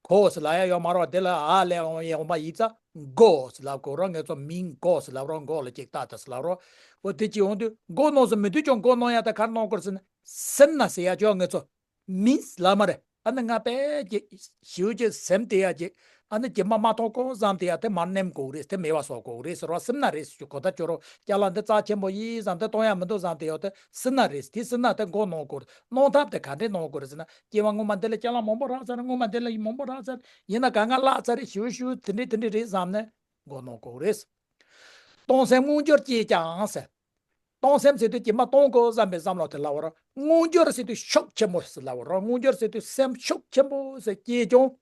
གོ་ཟེར་ལབ་ཡ་ཡོད་མ་རེད་བ། དེ་ལ་ཨ་ལས་འོང་ཡ་འོང་པ་ཡིན་ཙང་མགོ་ཟེར་ལབ་དགོས་རེད། ངས་ཚོ་མིང་མགོ་ཟེར་ལབ་རོགས། མགོ་ལ་ཅིག་ལྟ་ད་ཟེར་ལབ་རོགས། འོ་དེ་ཅིག་འོང་དུས་མགོ་གནོང་ཟེར། མི་འདོད་ཆོག་མགོ་གནོང་ཡ། ད་ག་རེ་གནོང་དགོས་ཟེར་ན་སེམས་ན་ཟེར་ཡ་ཅོག་ངས་ཚོ་མིང་ལབ་མ་རེད། ཨ་ནི་ང་དཔེ་ཅིག་ཞེ་པོ་ཅིག་སེམས་དེ་ཡ་ཅིག་ཨ་ནི་སྐྱེས་མ་མ་མཐོང་གོང་བསམ་དེ་ཡ་དེ་མར་ནེམ་དགོས་རེད། དེ་མེད་པ་བཟོ་དགོས་རེད་ཟེར་བ། སེམས་ན་རེད་ཟེར་གོ། ད་ཁྱོད་རང་ཅ་ལག་འདི་རྩ་ཆེན་པོ་ཡིན་བསམ་དེ་གཏོང་ཡ་མི་འདུག་བསམ་དེ་ཡོད་དེ་སེམས་ན་རེད། དེ་སེམས་ན་དེ་མགོ་གནོང་དགོས་རེད། གནོང་ཐབས་དེ་ག་འདྲས་གནོང་དགོས་རེད་ཟེར་ན། སྐྱེས་པ་སྔོན་མ་འདི་ལས་ཅ་ལག་མང་པོ་རག་ཚར། སྔོན་མ་འདི་ལས་མང་པོ་རག་ཚར། ཡིན་ན་ག་ང་བརླག་ཚར་རེད། ཞུ་ཞུ་དེ་འདྲས་དེ་འདྲས་རེད་བསམ་ནས་མགོ་གནོང་དགོས་རེད། གཏོང་སེམས་མངོན་གྱུར་སྐྱེས་ཀྱང་ཟེར། གཏོང་སེམས་ཟེར་དུས་སྐྱེས་མ་གཏོང་དགོས་བསམ་པའི་བསམ་བློ་དེ་ལབ་པ་རེད། མངོན་གྱུར་ཟེར་དུས་ཤུགས་ཆེན་པོ་ཟེར་ལབ་པ་རེད། མངོན་གྱུར་ཟེར་དུས་སེམས་ཤུགས་ཆེན་པོ་ཟེར་སྐྱེས་ཀྱང་།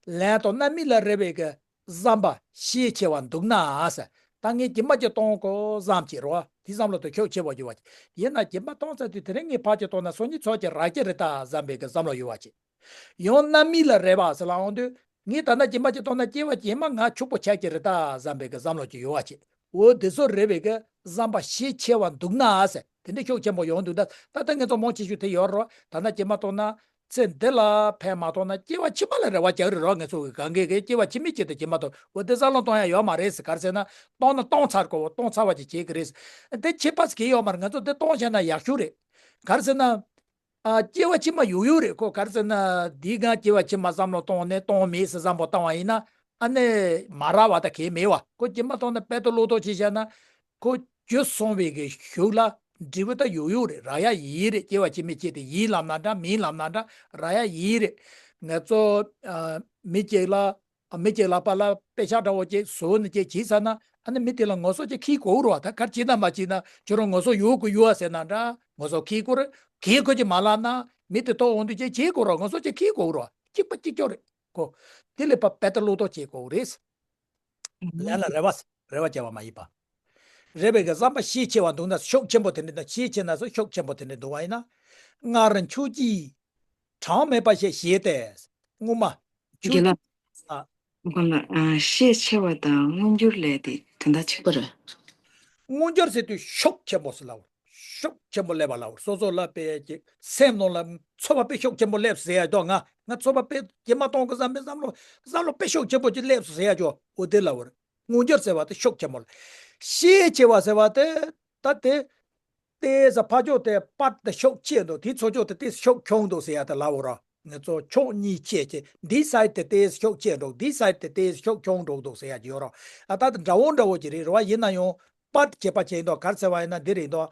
ལན་དང་རྣམ་སྨིན་ལ་རེ་བའི་གི་བསམ་པ་ཤས་ཆེ་བ་འདུག་ན་ཟེར། ད་ངས་སྐྱེས་མ་ཅིག་གཏོང་དགོས་བསམ་གྱི་རེད་བ། དེ་བསམ་བློ་དེ་ཤུགས་ཆེ་བ་ཡོད་པ་ཅིག་ཡིན་ན་སྐྱེས་མ་གཏོང་ཚར་དུས་དེ་རིང་ངས་ཕར་ཅིག་གཏོང་ན་སང་ཉིན་ཚུར་ཅིག་རག་གི་རེད་ད་བསམ་པའི་གི་བསམ་བློ་ཡོད་པ་ཅིག་ཡང་རྣམ་སྨིན་ལ་རེ་བ་ཟེར་ལབ་འོང་དུས། ངས་ད་ལྟ་སྐྱེས་མ་ཅིག་གཏོང་ན་སྐྱེས་པ་རྗེས་མ་ང་ཕྱུག་པོ་ཆགས་ཀྱི་རེད་ད་བསམ་པའི་གི་བསམ་བློ་ཅིག་ཡོད་པ་ཅིག་འོ་དེ་ཚོ་རེ་བའི་གི་བསམ་པ་ཤས་ཆེ་བ་འདུག་ན་ཟེར། དེ་འདྲ་ཤུགས་ཆེན་པོ་ཡོང་འདུག་ད་ད་ལྟ་ངས་ཚོ་མང་ཆེ་ཤོས་དེ་ཡོད་རེད། ད་ལྟ་སྐྱེས་མ་གཏོང་ན་ཚེ་འདི་ལ་ཕན་མ་ཐོགས་ན་སྐྱེ་བ་ཕྱི་མ་ལ་རེ་བ་རྒྱག་རེད་རོ། ངས་ཚོ་གི་གང་གས་གི་སྐྱེ་བ་ཕྱི་མའི་ཆེད་དུ་སྐྱེས་མ་གཏོང་། འོ་དེ་བསམ་བློ་གཏོང་ཡ་ཡོད་མ་རེད་ཟེར། ག་རེ་ཟེར་ན་གཏོང་ན་གཏོང་ཚར་དགོས། གཏོང་ཚར་བ་ཅིག་བྱེད་གི་རེད། དེ་ཁྱད་པར་གི་ཡོད་མ་རེད། ང་ཚོ་དེ་གཏོང་བྱས་ན་ཡག་ཤོས་རེད། ག་རེ་ཟེར་ན། ཨ། སྐྱེ་བ་ཕྱི་མ་ཡོད་ཡོད་རེད་ཁོ། ག་རེ་ཟེར་ན་འདིའི་སྒང་སྐྱེ་བ་ཕྱི་མ་བསམ་བློ་གཏོང་ནས་གཏོང་མེད་ཟེར་བསམ་བློ་བཏང་བ་ཡིན་ན་ཨ་ནི་མ་རག་པ་ད་གལ་མེད་པ། ཁོ་སྐྱེས་མ་གཏོང་ན་དཔེ་ད་བློ་ཐོག་ཅིག་བཞག་ན་ཁོ་རྒྱུ་སོང་བའི་གི་གཞུག་ལ་འབྲས་བུ་ད་ཡོད་ཡོད་རེད། རག་ཡ་ཡིན་རེད། སྐྱེ་བ་ཕྱི་མའི་ཆེད་དུ་ཡིན་ལབ་ན་འདྲ་མིན་ལབ་ན་འདྲ་རག་ཡ་ཡིན་རེད། ང་ཚོ་ཨ། མི་གཅིག་ལ། མི་གཅིག་ལག་པ་ལ་པེ་ཤག་འདྲ་བོ་ཅིག་བཟོས་ནས་ཅིག་བྱས་ཚར་ན་ཨ་ནི་མི་དེ་ལ་ངོ་སོ་ཅིག་འཁྱེར་དགོས་རེད་བ། ད་ག་རེ་བྱས་ན་མ་བྱས་ན་ཁྱོད་རང་ངོ་སོ་ཡོད་དགོས་ཡོད་ཟེར་ན་འདྲ་ངོ་སོ་འཁྱེར་དགོས་རེད། འཁྱེར་དགོས་ཀྱི་མ་ལབ་ན་མི་དེ་ཐོག་འོང་དུས་ཅིག་བྱེད་དགོས་རེད། ངོ་སོ་ཅིག་འཁྱེར་དགོས་རེད་བ། གཅིག་པ་གཅིག་རྐྱང་རེད་ཁོ། དེ་ལས་ཕར་དཔེ་ལྟ་བློ་ལྡོག་བྱེད་དགོས་རེད། ལན་ལ་རེ་བ་རེ་བ་བྱས་པ་མ་ཡིན་པ། རེ་བའི་གི་བསམ་པ་ཤས་ཆེ་བ་འདུག་ན་ཤུགས་ཆེན་པོ་དེ་འདྲ་དང་ཤས་ཆེ་ན་ཚོ་ཤུགས་ཆེན་པོ་དེ་འདྲ་འདུག་པ་ཡིན་ན། སྔར་ཁྱོད་ཀྱིས་གྲངས་མེད་པ་ཞིག་བཞེས་ཏེ། སྔོན་མ་ཁྱོད་རྒན་ལགས། ཨ། སྔོན་མ། ཨ། ཤས་ཆེ་བ་དང་མངོན་གྱུར་ལས་དེ་དོན་དག་གཅིག་པ་རེད། མངོན་གྱུར་ཟེར་དུས་ཤུགས་ཆེན་པོ་ཟེར་ལབ། ཤུགས་ཆེན་པོ་སླེབས་པ་ལབ། སོ་སོ་ལ་དཔེ་ཅིག་སེམས་ནང་ལ་ཚོར་བ་དཔེ་ཤུགས་ཆེན་པོ་སླེབས་ཟེར་ཡ་དོ། ང་ང་ཚོར་བ་དཔེ་སྐྱེས་མ་གཏོང་གི་བསམ་པའི་བསམ་བློ་བསམ་བློ་དཔེ་ཤུགས་ཆེན་པོ་ཅིག་སླེབས་ཟེར་ཡ་ཅོ་འོ་དེ་ལབ། མངོན་གྱུར་ཟེར་བ་དེ་ཤུགས་ཆེན་པོ་ལ། ཤས་ཆེ་བ་ཟེར་བ་དེ་ད་དེ། ཏོག་ཙམ་ཕར་ཕྱོགས་དེ་པར་དེ་ཤུགས་ཆེ་འདུག་དེ་ཚུར་ཕྱོགས་དེ་ཏོག་ཙམ་ཤུགས་ཆུང་འདུག་ཟེར་ཡ་དེ་ལབ་འོ་ར། ང་ཚོ་ཕྱོགས་གཉིས་ཕྱེ་བྱས་འདིའི་སའིཌ་དེ་ཏོག་ཙམ་ཤུགས་ཆེ་འགྲོ་འདིའི་སའིཌ་དེ་ཏོག་ཙམ་ཤུགས་ཆུང་འགྲོ་འདུག་ཟེར་ཡ་ཅིག་ཡོད་ར། ཨ་ད་དེ་འདྲ་བོ་འདྲ་བོ་ཅིག་རེད་ར་བ། ཡིན་ན་ཡང་པར་ཁྱད་པར་ཆེ་འདུག་ག་རེ་ཟེར་བ་ཡིན་ན་འདི་རེད་འདུག་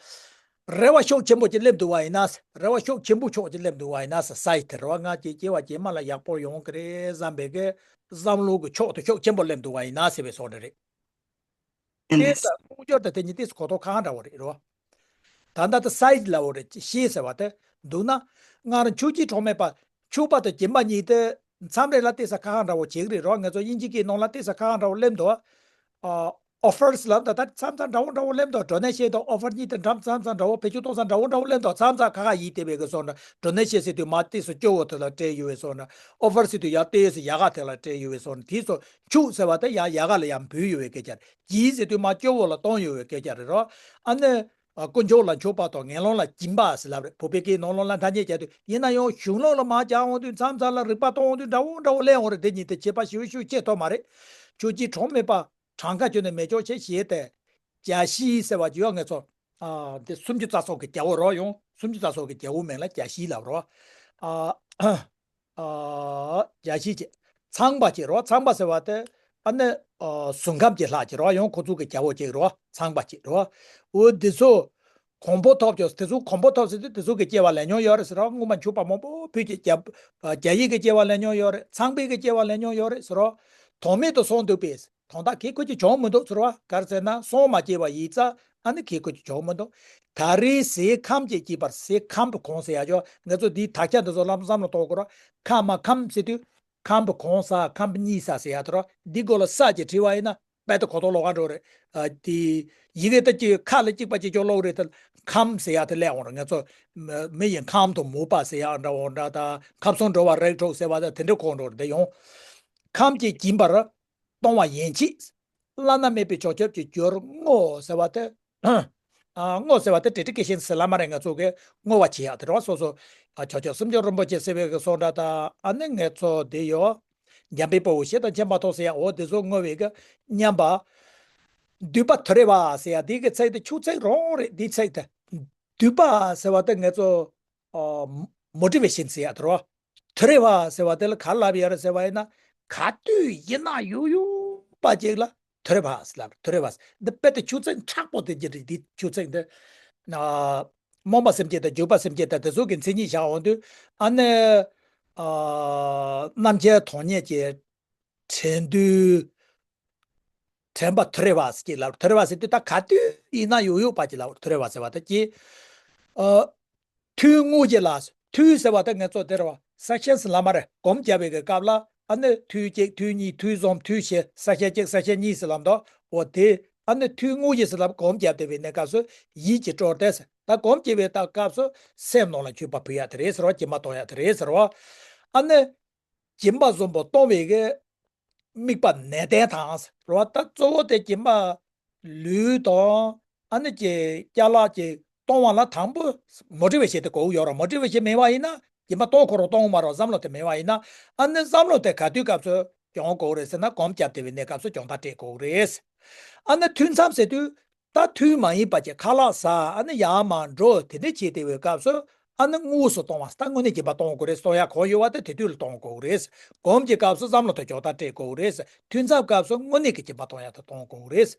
རེ་བ་ཤུགས་ཆེན་པོ་ཅིག་སླེབས་འདུག་བ་ཡིན་ན། རེ་བ་ཤུགས་ཆེན་པོ་ཕྱོགས་ཅིག་སླེབས་འདུག་བ་ཡིན་ན་སའིཌ་དེ་ར་བ། ང་ཅིག་སྐྱེ་བ་རྗེས་མ་ལ་ཡག་པོ་ཡོང་གི་རེད་བསམ་པའི་གི་བསམ་བློ་གི་ཕྱོགས་དེ་ཤུགས་ཆེན་པོ་སླེབས་འདུག་བ་ཡིན་ན་ཟེར་བའི་བཟོ་འདྲ་རེད། དེ་ལྟར་མངོན་གྱུར་དང་དེ་གཉིས་ཏོག་ཙམ་གོ་རྟོགས་ཁག་ཁག་འདྲ་བོ་རེད་རོ། ད་ལྟ་དེ་སའིཌ་ལབ་འོ་རེད། ཤས་ཟེར་བ་དེ་འདུག་ན། སྔར་ཕྱུགས་སྐྱེས་གྲོགས་མེད་པ། ཕྱུག་པ་དང་སྦྱིན་པ་གཉིས་དེ་མཚམས་རེ་ལ་ཏོག་ཙམ་ཁག་ཁག་འདྲ་བོ་བྱེད་ཀྱི་རེད་རོ། ང་ཚོ་དབྱིན་ཇི་སྐད་ནང་ལ་ཏོག་ཙམ་ཁག་ཁག་འདྲ་བོ་སླེབས་འདུག་ཨ། ཨོ་ཕར་ལབ་ད་ད་མཚམས་མཚམས་འདྲ་བོ་འདྲ་བོ་སླེབས་འདུག་ཌོ་ནེ་ཤན་དང་ཨོ་ཕར་གཉིས་དེ་འདྲ་མཚམས་མཚམས་འདྲ་བོ་བེད་སྤྱོད་གཏོང་ས་འདྲ་བོ་འདྲ་བོ་སླེབས་འདུག་མཚམས་མཚམས་ཁག་ཁག་ཡིན་བསྡད་པའི་གི་བཟོ་འདྲ། ཌོ་ནེ་ཤན་ཟེར་དུས་མར་ཏོག་ཙམ་སྐྱོ་བོ་དེ་ལ་སྤྲད་ཡོད་པའི་བཟོ་འདྲ། ཨོ་ཕར་ཟེར་དུས་ཡར་ཏོག་ཙམ་ཡག་ག་དེ་ལ་སྤྲད་ཡོད་པའི་བཟོ་འདྲ། དེ་ཚོ་ཕྱུག་ཟེར་བ་དེ་ཡང་ཡག་ག་ལ་ཡང་འབུལ་ཡོད་པའི་སྐད་ཆ་རེད། སྦྱིན་ཟེར་དུས་མར་སྐྱོ་བོ་ལ་གཏོང་ཡོད་པའི་སྐད་ཆ་རེད་རོ། ཨ་ནི། ཨ། དཀོན་མཆོག་ལ་མཆོད་པ་དང་ངན་སློང་ལ་སྦྱིན་པ་ཟེར་ལབ་རེད། བོད་པའི་སྐད་ནང་ལོགས་ལ་ཐ་སྙད་བྱས་དུས་ཡིན་ན་ཡང་གཞུང་ལུགས་ལ་མར་སྦྱར་འོང་དུས་མཚམས་མཚམས་ལ་རིགས་པ་གཏོང་འོང་དུས་འདྲ་བོ་འདྲ་བོ་སླེབས་འོང་རེད། དེ་གཉིས་དེ་ཁྱད་པར་ཞེ་པོ་ཞེ་པོ་ཕྱེ་ཐུབ་མ་རེད། ཕྱུགས་སྐྱེས་གྲོགས་མེད་པ། གྲངས་ཀ་བཅོས་ནས་མེ་སྒྱོགས་ཆེ་ཞེས་ཏེ། རྒྱ་ཤེས་ཟེར་བ་ཅིག་ཡོད། ང་ཚོ། ཨ། འདི་སུམ་ཅུ་རྩ་གསུམ་གྱི་རྒྱལ་པོ་རོ། ཡང་སུམ་ཅུ་རྩ་གསུམ་གྱི་རྒྱལ་པོ་མིང་ལ་རྒྱ་ཤེས་ལབ་རོ། ཨ། ཨ། རྒྱ་ཤེས་ཅེས། ཚངས་པ་ཅེས་རོ། ཚངས་པ་ཟེར་བ་དེ། ཨ་ནི། ཨ། གཟུགས་ཁམས་ཀྱི་ལྷ་ཅེས་རོ། ཡང་ཁོ་ཚོ་གི་རྒྱལ་པོ་ཅིག་རོ། ཚངས་པ་ཅེས་རོ། འོ་འདི་ཚོ། གོང་འཕེལ་ཐོབ་ཀྱང་དེ་ཚོ་གོང་འཕེལ་ཐོབ་ཟེར་དུས་དེ་ཚོ་གི་སྐྱེ་བ་ལེན་མྱོང་ཡོད་རེད་ཟེར་རོ། སྔོན་མ་མཆོད་པ་མང་པོ་ཕུལ་གྱི་རྒྱ། རྒྱ་ཡིག་གི་སྐྱེ་བ་ལེན་མྱོང་ཡོད་རེད། ཚངས་པའི་གི་སྐྱེ་བ་ལེན་མྱོང་ཡོད་རེད་ཟེར་རོ། དོན་མེད་དུ་སོང་འདུག་པས། དོན་དག་གི་ཁོ་ཅིག་བྱུང་མི་འདུག་ཟེར་བ། ག་རེ་ཟེར་ན་སོང་མ་སྐྱེས་པ་ཡིན་ཙང་ཨ་ནི་གི་ཁོ་ཅིག་བྱུང་མི་འདུག་ད་རེས་ཟས་ཁམ་གྱིས་བསྐྱེད་པར་ཟས་ཁམ་བུ་གང་ཟེར་ཡ་ཅོ། ང་ཚོ་འདིའི་དག་ཆ་འདི་ཚོ་ལམ་བསམ་བློ་གཏོང་དགོས་ར། ཁ་མ་ཁམ་ཟེར་དུས་ཁམ་བུ་གང་ཟ་ཁམ་བུ་གཉིས་ཟ་ཟེར་ཡ་དེ་ར། འདི་སྒོ་ལ་ས་ཅིག་བྲིས་པ་ཡིན་ན་དཔེ་ད་གོ་རྟོགས་ལོག་ག་འགྲོ་རེད། ཨ། དེ་ཡི་གེ་ད་ཅིག་ཁ་ལ་གཅིག་པ་གཅིག་ཅོ་ཀློག་རེད་དེ། ཁམ་ཟེར་ཡ་དེ་སླེབས་འོང་ར། ང་ཚོ་མི་ཡིན་ཁམ་དུ་མུ་པ་ཟེར་ཡ་འདྲ་འོང་འདྲ། ད་ཁམས་གསུམ་འགྲོ་བ་རིགས་དྲུག་ཟེར་བ་ད་དེ་འདྲ་གོ་འགྲོ་རེད། དེ་ཡང་ཁམ་གྱིས་བསྐྱེད་པར། གཏོང་བ་ཡན་ཆད། བླ་ན་མེད་པའི་བྱང་ཆུབ་ཀྱི་རྒྱུར་བསྔོ་ཟེར་བ་དེ། ཨ། བསྔོ་ཟེར་བ་དེ་བྲི་བྲི་སྐད་ཆེན་ཟེར་ལ་མ་རེད། ང་ཚོ་གི་བསྔོ་བ་བྱེད་ཡག་དེ་རེད་བ། སོ་སོ། ཨ། བྱང་ཆུབ་སེམས་མཆོག་རིན་པོ་ཆེ་ཟེར་བའི་གི་སོགས་འདྲ་དང་། ཨ་ནི་ང་ཚོ་དེ་ཡོད། འཇམ་དཔལ་དཔའ་བོས་ཞེ་སྡང་མཁྱེན་པ་ཐོབ་ཟེར་ཡ། འོ་དེ་ཚོ་བསྔོ་བའི་གི་མཉམ་པ། འདུས་པ་ཐུ་རེ་བ་ཟེར་ཡ་དེ་གི་ཚིག་དེ་ཆུ་ཚིག་རང་རེད། དེའི་ཚིག་དེ། འདུས་པ་ཟེར་བ་དེ་ང་ཚོ། ཨ། མོ་ཊི་ཝེ་ཤན་ཟེར་ཡ་དེ་རེད་བ། ཐུ་རེ་བ་ཟེར་བ་དེ་ལ་ག་རེ་ལབ་ཡོད་རེད་ཟེར་བ་ཡིན་ན། ག་དུས་ཡིན་ན་ཡོད་ཡོད་པ་ཅིག་ལ་ཐུ་རེ་བ་ཟེར་ལབ། ཐུ་རེ་བ་ཟེར། འདི་དཔེ་དེ་ཆུ་ཚན་མཁྲེགས་པོ་དེ་ཅིག་རེད། འདི་ཆུ་ཚན་འདི། ཨ། རྨོངས་པ་སེམས་བསྐྱེད་དང་འཇུག་པ་སེམས་བསྐྱེད་དང་དེ་ཚོ་གི་མཚན་ཉིད་བཞག་འོང་དུས། ཨ་ནི། ཨ། རྣམ་མཁྱེན་དོན་གཉེར་གྱི་དྲན་འདུན། དྲན་པ་ཐུ་རེ་བ་ཟེར་གྱི་ལབ། ཐུ་རེ་བ་ཟེར་དུས་ད་ག་དུས་ཡིན་ན་ཡོད་ཡོད་པ་ཅིག་ལབ། ཐུ་རེ་བ་ཟེར་བ་ད་ཅི། ཨ། ཐུགས་དངོས་ཀྱི་ལ། ཐུགས་ཟེར་བ་ད་ང་ཚོ་དེ་རེད་བ། ས་ཤན་ཟེར་ལབ་མ་རེད། སྒོམ་རྒྱབ་པའི་གི་སྐབས་ལ་ཨ་ནི་ཐུགས་གཅིག་ཐུགས་གཉིས་ཐུགས་གསུམ་ཐུགས་བཞི་ས་ཤན་གཅིག་ས་ཤན་གཉིས་ཟེར་ལབ་འདུག་འོ་དེ། ཨ་ནི་ཐུགས་དངོས་ཀྱི་ཟེར་ལབ། སྒོམ་རྒྱབ་བསྡད་པའི་གནས་སྐབས་སུ་ཡིད་ཀྱི་སྤྲོ་སྟེ་ཟེར། ད་སྒོམ་རྒྱབ་པའི་ད་སྐབས་སུ་སེམས་ནང་ལ་མཆོད་པ་ཕུལ་ཡ་དེ་རེད་ཟེར་བ། སྦྱིན་པ་གཏོང་ཡ་དེ་རེད་ཟེར་བ། ཨ་ནི། སྦྱིན་པ་བཟང་པོ་གཏོང་བའི་གི་དམིགས་པ་ནན་ཏན་དང་ཟེར་བ། ད་གཙོ་བོ་དེ་སྦྱིན་པ་ལུས་དང་ཨ་ནི་ཀྱི་ཅ་ལག་ཅིག་གཏོང་བ་ལ་དང་པོ་མོ་ཊི་ཝེ་ཤན་དེ་དགོས་ཀྱི་ཡོད་རེད། མོ་ཊི་ཝེ་ཤན་མེད་པ་ཡིན་ན་སྦྱིན་པ་གཏོང་ཁོ་རང་གཏོང་མ་རེད། བསམ་བློ་དེ་མེད་པ་ཡིན་ན། ཨ་ནི་བསམ་བློ་དེ་ག་དུས་སྐབས་སུ་སྦྱོང་དགོས་རེད་ཟེར་ན། སྒོམ་རྒྱབ་བསྡད་པའི་གནས་སྐབས་སུ་སྦྱོང་བརྡར་སྤྲད་དགོས་རེད། ཨ་ནི་ཐུན་མཚམས་ཟེར་དུས། ད་ཐུན་མ་ཡིན་པ་ཅིག་ཁ་ལག་ཟ། ཨ་ནི་ཡར་མར་འགྲོ། དེ་འདྲ་བྱེད་བསྡད་པའི་སྐབས་སུ་ཨ་ནི་དངོས་སུ་གཏོང་བ། ད་དངོས་གནས་སྦྱིན་པ་གཏོང་དགོས་རེད། གཏོང་ཡ་གང་ཡོད་པ་དེ་དེ་དུས་ལ་གཏོང་དགོས་རེད། སྒོམ་གྱི་སྐབས་སུ་བསམ་བློ་དེ་སྦྱོང་བརྡར་སྤྲད་དགོས་རེད། ཐུན་མཚམས་སྐབས་སུ་དངོས་གནས་ཀྱི་སྦྱིན་པ་གཏོང་ཡ་དེ་གཏོང་དགོས་རེད།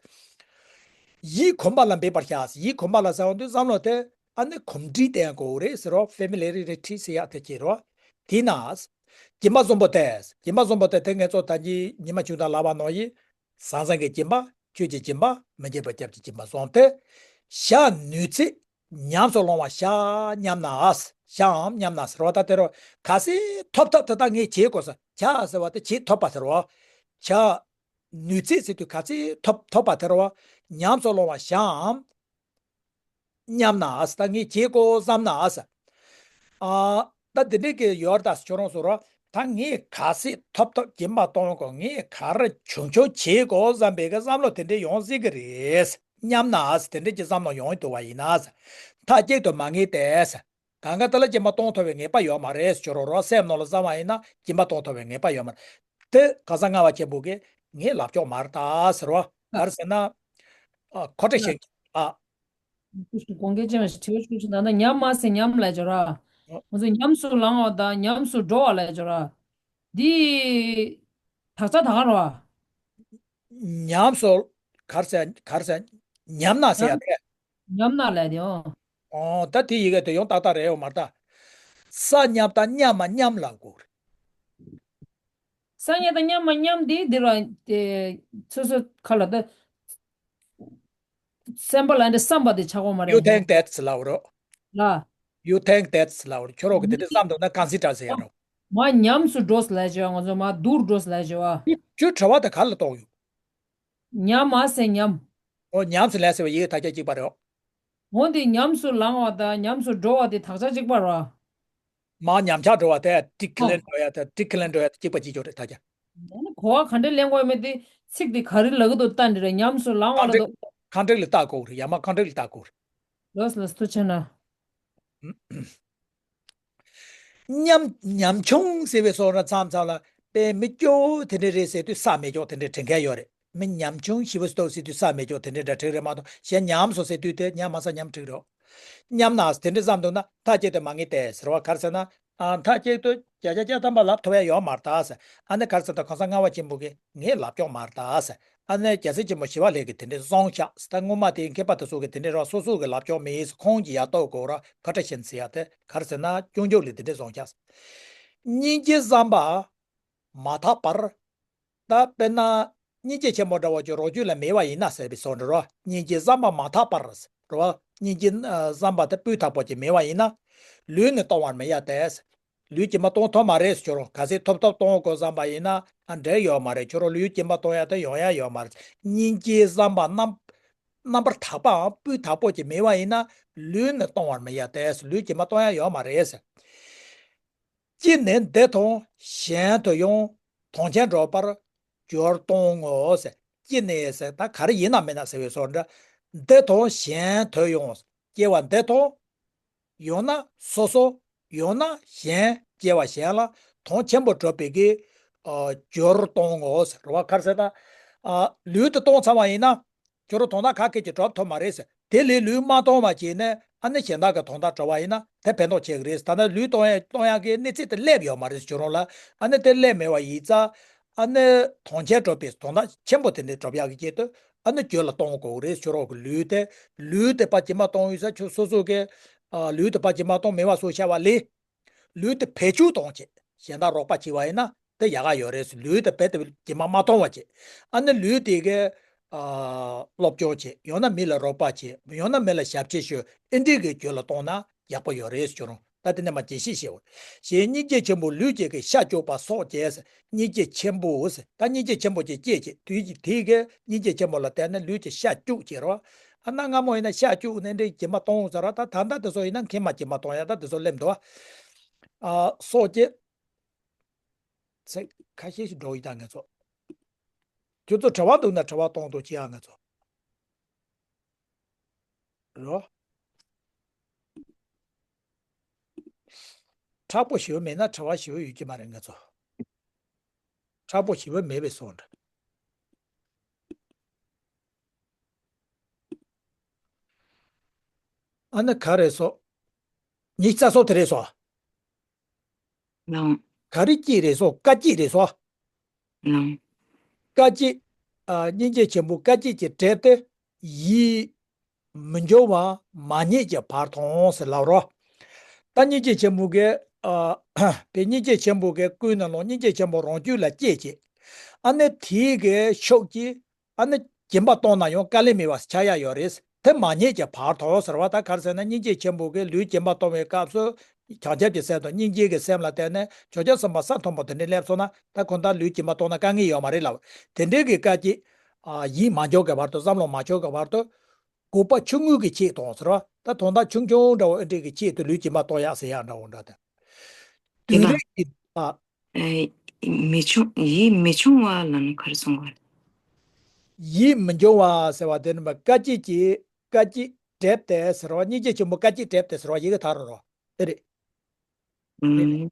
ཡིད་གོམས་པ་ལ་འབད་པར་བྱ། ཡིད་གོམས་པ་ལ་ཟེར་བ་དུས་བསམ་བློ་དེ་ཨ་ནི་གོམས་འདྲིས་བསྟེན་དགོས་རེད་ཟེར་རོ། ཕེ་མི་ལི་རི་རི་ཊི་ཟེར་ཡ་དེ་བྱེད་རོ། དེས་ན། སྦྱིན་པ་བཟང་པོ་དེ། སྦྱིན་པ་བཟང་པོ་དེ་དེ་ངས་ཚོ་ད་གིན་ཉི་མ་བཅུ་དང་ལབ་པ་ནང་བཞིན། ཟང་ཟིང་གི་སྦྱིན་པ། ཆོས་ཀྱི་སྦྱིན་པ། མི་དགེ་བ་བརྒྱད་ཀྱི་སྦྱིན་པ་སོང་སྟེ། བྱ་ནུས་ཚད་ཉམས་སུ་བླང་བ་བྱ་སྙམ་ན། བྱའམ་སྙམ་ན་ཟེར་བ་ད་དེ་རུ་གལ་སྲིད་ཐོབ་ཐབས་དེ་དག་ངས་བྱེད་དགོས་ས། བྱ་ཟེར་བ་དེ་བྱེད་ཐུབ་པ་ཟེར་བ། བྱ་ནུས་ཚད་ཟེར་དུས་གལ་སྲིད་ཐོབ་ཐོབ་པ་དེ་རུ་ཉམས་སུ་བླང་བ་བྱའམ་སྙམ་ན། ད་ངས་བྱེད་དགོས་བསམ་ན། ཨ། ད་དེ་འདྲའི་གི་ཡོད་ད་ཁྱོད་རང་ཚོ་ར། ད་ངས་གལ་སྲིད་ཐོབ་ཐོབ་སྦྱིན་པ་གཏོང་དགོས། ངས་ག་རེ་བྱུང་བྱུང་བྱེད་དགོས་བསམ་པའི་གི་བསམ་བློ་དེ་འདྲ་ཡོང་སྲིད་གི་རེད། སྙམ་ན་ཟེར། དེ་འདྲ་ཅིག་བསམ་བློ་ཡོང་གི་འདུག་པ་ཡིན་ན་ཟེར། མཐའ་གཅིག་ཏུ་མ་ངེས་ཏེ་ཟེར། གང་ག་དེ་ལ་སྐྱེས་མ་གཏོང་ཐུབ་པའི་ངེས་པ་ཡོད་མ་རེད་ཟེར། ཁྱོད་རང་རང་སེམས་ནང་ལ་བསམ་པ་ཡིན་ན་སྐྱེས་མ་གཏོང་ཐུབ་པའི་ངེས་པ་ཡོད་མ་རེད། དེ་གང་ཟག་ལྔ་པ་ཆེན་པོ་གིས་ངས་ལབ་ཆོག་མ་རེད་ད་ཟེར་བ། ག་རེ་ཟེར་ན། ཨ། ཁོ་ཁྲ་ཤེས་ཀྱི་ཨ། དགོངས་འགལ་ཅན་ཞིག་དྲི་བ་ཞུ་ཞུ་ད་ལྟ་ཉམས་མ་ཟེར་ཉམས་ལབ་ཀྱི་ཡོད་ར། ང་ཚོ་ཉམས་སུ་བླང་བ་དང་ཉམས་སུ་འགྲོ་བ་ལབ་ཀྱི་ཡོད་ར། འདི་དག་ཆ་ད་ག་རེ་བ། ཉམས་སུ་ག་རེ་ཟེར་ག་རེ་ཟེར། ཉམས་ན་ཟེར་ཡ་དེ། ཉམས་ན་ལབ་དེ་ཨོ། ཨོ་ད་དེ་ཡི་གེ་དེ་ཡང་ཏག་ཏག་རེད་ཡོད་མ་རེད་ད། ས་ཉམས་དང་སྙམ་མ་སྙམ་ལབ་དགོས་རེད། ས་ཉམས་དང་སྙམ་མ་སྙམ་དེ་འདི་ར་དེ་སོ་སོ་ཁ་ལ་ད། སེམས་པ་ལ་འདི་བསམ་པ་དེ་ཆགས་ཀྱི་མ་རེད། You think that's ལབ་རོ། ལ། You think that's ལབ་རོ། ཁྱོད་རང་གིས་དེ་འདྲ་བསམ་འདུག་ན་consider ཟེར་ཡ་རོ། མ་ཉམས་སུ་འགྲོ་ཟེར་ལབ་བྱས་པ། ང་ཚོ་མ་སྡུག་རུ་འགྲོ་ཟེར་ལབ་བྱས་པ། ཁྱོད་ཁྱོད་དྲི་བ་དེ་ག་ལ་གཏོང་ཡོད། ཉམས་མ་ཟེར་ཉམས། ཨོ་ཉམས་སུ་ལེན་ཟེར་བའི་ཡི་གེ་དག་ཆ་གཅིག་པ་རེད། འོ་འདི་ཉམས་སུ་བླང་བ་དང་ཉམས་སུ་འགྲོ་བ་དེ་དག་ཆ་གཅིག་པ་རེད། མར་ཉམས་ཆག་འགྲོ་བ་དེ་decline འགྲོ་ཡ་དེ་decline འགྲོ་ཡ་དེ་གཅིག་པ་གཅིག་རྐྱང་རེད་ད་ཀྱ། ཨ་ནི་གོ་བ་ག་འདྲས་ལེན་དགོས་མེད་དེ། ཚིག་དེ་ག་རེ་ལབ་ཀྱི་འདུག་ལྟ་འདི་རེད། ཉམས་སུ་བླང་བ་ལ་འདུག། Context ལ་ལྟ་དགོས་རེད། ཡར་མར་context ལ་ལྟ་དགོས་རེད། ལགས་ལགས་ཐུགས་རྗེ་གནང་། ཉམ་ཉམ་ཆུང་ཟེར་བའི་སོགས་ར་མཚམས་མཚམས་ལ་དཔེ་མི་སྐྱོ་བོ་དེ་འདྲ་རེད་ཟེར་དུས་ས་མེད་ཀྱོག་དེ་འདྲ་དྲན་མཁན་ཡོད་རེད། མི་ཉམ་ཆུང་ཞེ་པོ་ཅིག་འདུག་ཟེར་དུས་ས་མེད་ཀྱོག་དེ་འདྲ་འདྲ་འགྲིག་རེད་མ་གཏོགས། གཞན་ཉམས་སོ་ཟེར་དུས་དེ་ཉམས་མ་ས་ཉམས་འགྲིག་རེད། སྙམ་ན་དེ་འདྲ་བསམ་འདུག་ན་མཐའ་གཅིག་ཏུ་མ་ངེས་ཏེ་ཟེར་བ་ག་རེ་ཟེར་ན། ཨ། མཐའ་གཅིག་ཏུ་བརྒྱ་ཆ་བརྒྱ་ཐམ་པ་ལབ་ཐུབ་ཡ་ཡོད་མ་རེད་ད་ཟེར། ཨ་ནི་ག་རེ་ཟེར་ད་གང་ཟག་ལྔ་པ་ཆེན་པོ་གིས་ངས་ལབ་ཆོག་མ་རེད་ད་ཟེར། ཨ་ནི་རྒྱལ་སྲས་ཆེན་པོ་ཞི་བ་ལྷས་ཀྱིས་དེ་འདྲའི་གསུངས་ཤག་ཟེར། ད་སྔོན་མ་དེའི་མཁས་པ་དེ་ཚོ་གིས་དེ་འདྲའི་རང་སོ་སོ་གིས་ལབ་ཆོག་མི་ཡིན་ཟེར། ཁུངས་ཀྱིས་ཡར་གཏུག་དགོས་ར། ཁ་ཁྲ་ཤན་ཟེར་ཡ་དེ་ག་རེ་ཟེར་ན་སྐྱོན་བརྗོད་ལས་དེ་འདྲའི་གསུངས་ཤག་ཟེར། སྙིང་རྗེ་བསམ་པ་མ་ཐག་པར། ད་དཔེར་ན་སྙིང་རྗེ་ཆེན་པོ་འདྲ་བོ་ཅིག་རང་རྒྱུད་ལ་མེད་པ་ཡིན་ན་ཟེར་བའི་བཟོ་འདྲ་རོ། སྙིང་རྗེ་བསམ་པ་མ་ཐག་པར་རོ། སྙིང་རྗེ་ཨ་བསམ་པ་དེ་སྤུས་དག་པོ་ཅིག་མེད་པ་ཡིན་ན། ལུས་ནི་གཏོང་བར་མི་ཡ་སྟེ། ལུས་ཀྱིས་མ་གཏོང་ཐུབ་མ་རེད་ཟེར། ཁྱོད་རང་གལ་སྲིད་ཐོབ་ཐོབ་གཏོང་དགོས་བསམ་པ་ཡིན་ན། ཨ་འགྲིག་ཡོད་མ་རེད། ཁྱོད་རང་ལུས་ཀྱིས་མ་གཏོང་ཡ་དེ་ཡོང་ཡ་ཡོད་མ་རེད། སྙིང་རྗེ་བསམ་པ་རྣམ་རྣམ་པར་དག་པའམ་སྤུས་དག་པོ་ཅིག་མེད་པ་ཡིན་ན། ལུས་ནི་གཏོང་བར་མི་ཡ་སྟེ། ལུས་ཀྱིས་མ་གཏོང་ཡ་ཡོད་མ་རེད་ཟེར། ཅི་ནས་འདི་དང་གཞན་དུ་ཡང་དོན་ཆེན་སྒྲུབ་པར་སྦྱོར་གཏོང་ངོ་ཟེར། ཅི་ནས་ཟེར་ད་ག་རེ་ཡིན་ན་མིན་ན་ཟེར་བའི་བཟོ་འདྲ། འདི་དང་གཞན་དུ་ཡང་སྐྱེ་བ་འདི་དང་། ཡང་ན་སོ་སོ། ཡང་ན་གཞན། སྐྱེ་བ་གཞན་ལ་དོན་ཆེན་པོ་སྒྲུབ་པའི་གི་ཨ་སྦྱོར་གཏོང་ངོ་ཟེར་བ་ག་རེ་ཟེར་ན། ཨ་ལུས་དེ་གཏོང་ཚར་བ་ཡིན་ན། ཁྱོད་རང་དོན་དག་ག་གེ་ཅིག་སྒྲུབ་ཐུབ་མ་རེད་ཟེར། དེ་ལས་ལུས་མ་གཏོང་བ་བྱས་ནས་ཨ་ནི་གཞན་དག་གི་དོན་དག་སྒྲུབ་པ་ཡིན་ན་དེ་ཕན་ཐོགས་ཆེ་གི་རེད། ད་ནི་ལུས་གཏོང་ཡ་གཏོང་ཡ་གི་གནས་ཚད་དེ་སླེབས་ཡོད་མ་རེད་ཁྱོད་རང་ལ། ཨ་ནི་དེ་སླེབས་མེད་པ་ཡིན་ཙང་། ཨ་ནི་དོན་ཆེན་སྒྲུབ་པའི་དོན་དག་ཆེན་པོ་དེ་འདྲ་སྒྲུབ་ཡག་གི་ཆེད་དུ་ཨ་ནི་རྒྱུད་ལ་གཏོང་དགོས་རེད། ཁྱོད་རང་གི་ལུས་དེ། ལུས་དེ་ཕར་ཇི་མ་གཏོང་ཡོད་ས་ཁྱོད་སོ་སོ་གི། ཨ་ལུས་དེ་ཕར་ཇི་མ་གཏོང་མེད་པ་བཟོ་བྱ་བ་ལས། ལུས་དེ་བེད་སྤྱོད་གཏོང་བྱེད། གཞན་དག་རོགས་པ་བྱེད་པ་ཡིན་ན་དེ་ཡག་ག་ཡོད་རེད། ལུས་དེ་རྦད་དེ་ཇི་མ་མ་གཏོང་བ་བྱེད། ཨ་ནི་ལུས་དེ་གི་ཨ་སློབ་སྦྱོང་བྱེད། ཡང་ན་མི་ལ་རོགས་པ་བྱེད། ཡང་ན་མི་ལ་ཞབས་ཕྱི་ཞུ། ཨེ་འདྲས་གི་རྒྱུད་ལ་གཏོང་ན་ཡག་པོ་ཡོད་རེད་ཟེར་རུང་། ད་དེ་ནས་མ་དགྱེས་ཤིག་ཞེས་པ། ཞེས་སྙིང་རྗེ་ཆེན་པོ་ལུས་ཀྱི་གི་ཤ་བཅུག་པ་སོགས་བྱས། སྙིང་རྗེ་ཆེན་པོ་ཟེར། ད་སྙིང་རྗེ་ཆེན་པོ་ཅིག་སྐྱེས་བྱས་དུས་ཀྱི་དེའི་གི་སྙིང་རྗེ་ཆེན་པོ་ལ་བརྟེན་ནས་ལུས་ཀྱི་ཤ་བཅུག་བྱས་རོ། ཨ་ན་སྔ་མོ་ཡིན་ན་ཤ་བཅུག་ནས་འདྲེ་ཇི་མ་གཏོང་ཟེར་བ། ད་ད་ལྟ་དེ་ཚོ་ཡིན་ན་མཁལ་མ་ཇི་མ་གཏོང་ཡ་ད་དེ་ཚོ་སླེབས་འདུག་བ། ཨ་སོགས་བྱས། ཚིག་ཁ་ཤས་ཤིག་འགྲོ་ཡི་ད་ང་ཚོ། ཁྱོད་ཚོ་དྲི་བ་འདུག་ན་དྲི་བ་གཏོང་དང་། ཅི་ཡང་ང་ཚོ། རོ། མཁྲེགས་པོ་ཞེ་པོ་མེད་ན་དྲི་བ་ཞེ་པོ་ཡོད་ཀྱི་མ་རེད་ང་ཚོ། མཁྲེགས་པོ་ཞེ་པོ་མེད་པའི་བཟོ་འདྲ། ཨ་ནི་ག་རེ་སོ། ཉི་ཤུ་རྩ་གསུམ་དེ་རེད་སོ། ལགས། ག་རེ་སྐྱིད་རེད་སོ། བཀའ་སྐྱིད་རེད་སོ། ལགས། བཀའ་སྐྱིད། ཨ་སྙིང་རྗེ་ཆེན་པོ་བཀའ་སྐྱིད་ཀྱི་གྲས་དེ། ཡིད་མི་འགྱུར་བ་མ་རྙེད་ཀྱི་བར་དུ་ཟེར་ལབ་རོ། ད་སྙིང་རྗེ་ཆེན་པོ་གི་ཨ་པའི་སྙིང་རྗེ་ཆེན་པོ་གི་སྐུའི་ནང་ལོགས་སྙིང་རྗེ་ཆེན་པོ་རང་རྒྱུད་ལ་སྐྱེས་བྱས། ཨ་ནི་དེའི་གི་ཤུགས་ཀྱིས། ཨ་ནི་སྦྱིན་པ་གཏོང་ན་ཡང་དཀའ་ལས་མེད་པ་ཆགས་ཡ་ཡོད་རེད། དེ་མ་རྙེད་ཀྱི་བར་དུ་ཟེར་བ་ད་ག་རེ་ཟེར་ན། སྙིང་རྗེ་ཆེན་པོ་གིས་ལུས་སྦྱིན་པ་གཏོང་བའི་སྐབས་སུ་བྱང་ཆུབ་ཀྱི་སེམས་དང་སྙིང་རྗེ་གི་སེམས་ལ་བརྟེན་ནས་བྱང་ཆུབ་སེམས་དཔའ་ས་མཐོན་པོ་དེ་འདྲ་སླེབས་སོང་ན། ད་ཁོ་ད་ལུས་སྦྱིན་པ་གཏོང་ན་དཀའ་ངལ་ཡོད་མ་རེད་ལབ། དེ་འདྲའི་གི་སྐད་ཅིག་ཨ་ཡིད་མ་འཇོག་གི་བར་དུ། བསམ་བློ་མ་འཆོལ་གི་བར་དུ། དགོས་པ་ཆུང་ངུ་གི་ཆེད་དུ་ཟེར་བ། ད་དོན་དག་ཆུང་ཆུང་འདྲ་བོ་ཨེ་འདྲས་ཀྱི་ཆེད་དུ་ལུས་སྦྱིན་པ་གཏོང་ཡག་ཟེར་ཡག་འདྲ་བོ་འདྲ་དང་། དེ་དུས་ལ་རེས་ཀྱི་ཨ། ཨེ། མི་ཆུང་། ཡིད་མི་ཆུང་བ་ལབ་ན་ག་རེ་གསུང་བ་རེད། ཡིད་མི་འགྱུར་བ་ཟེར་བ་དེ་ནི་མ་སྐད་ཅིག་གིས་སྐད་ཅིག་བསྒྲིབས་ཏེ་ཟེར་བ། སྙིང་རྗེ་ཆེན་པོ་སྐད་ཅིག་བསྒྲིབས་ཏེ་ཟེར་བ་ཡི་གེ་དག་རེད་རོ། དེ་རེད། ཨུམ།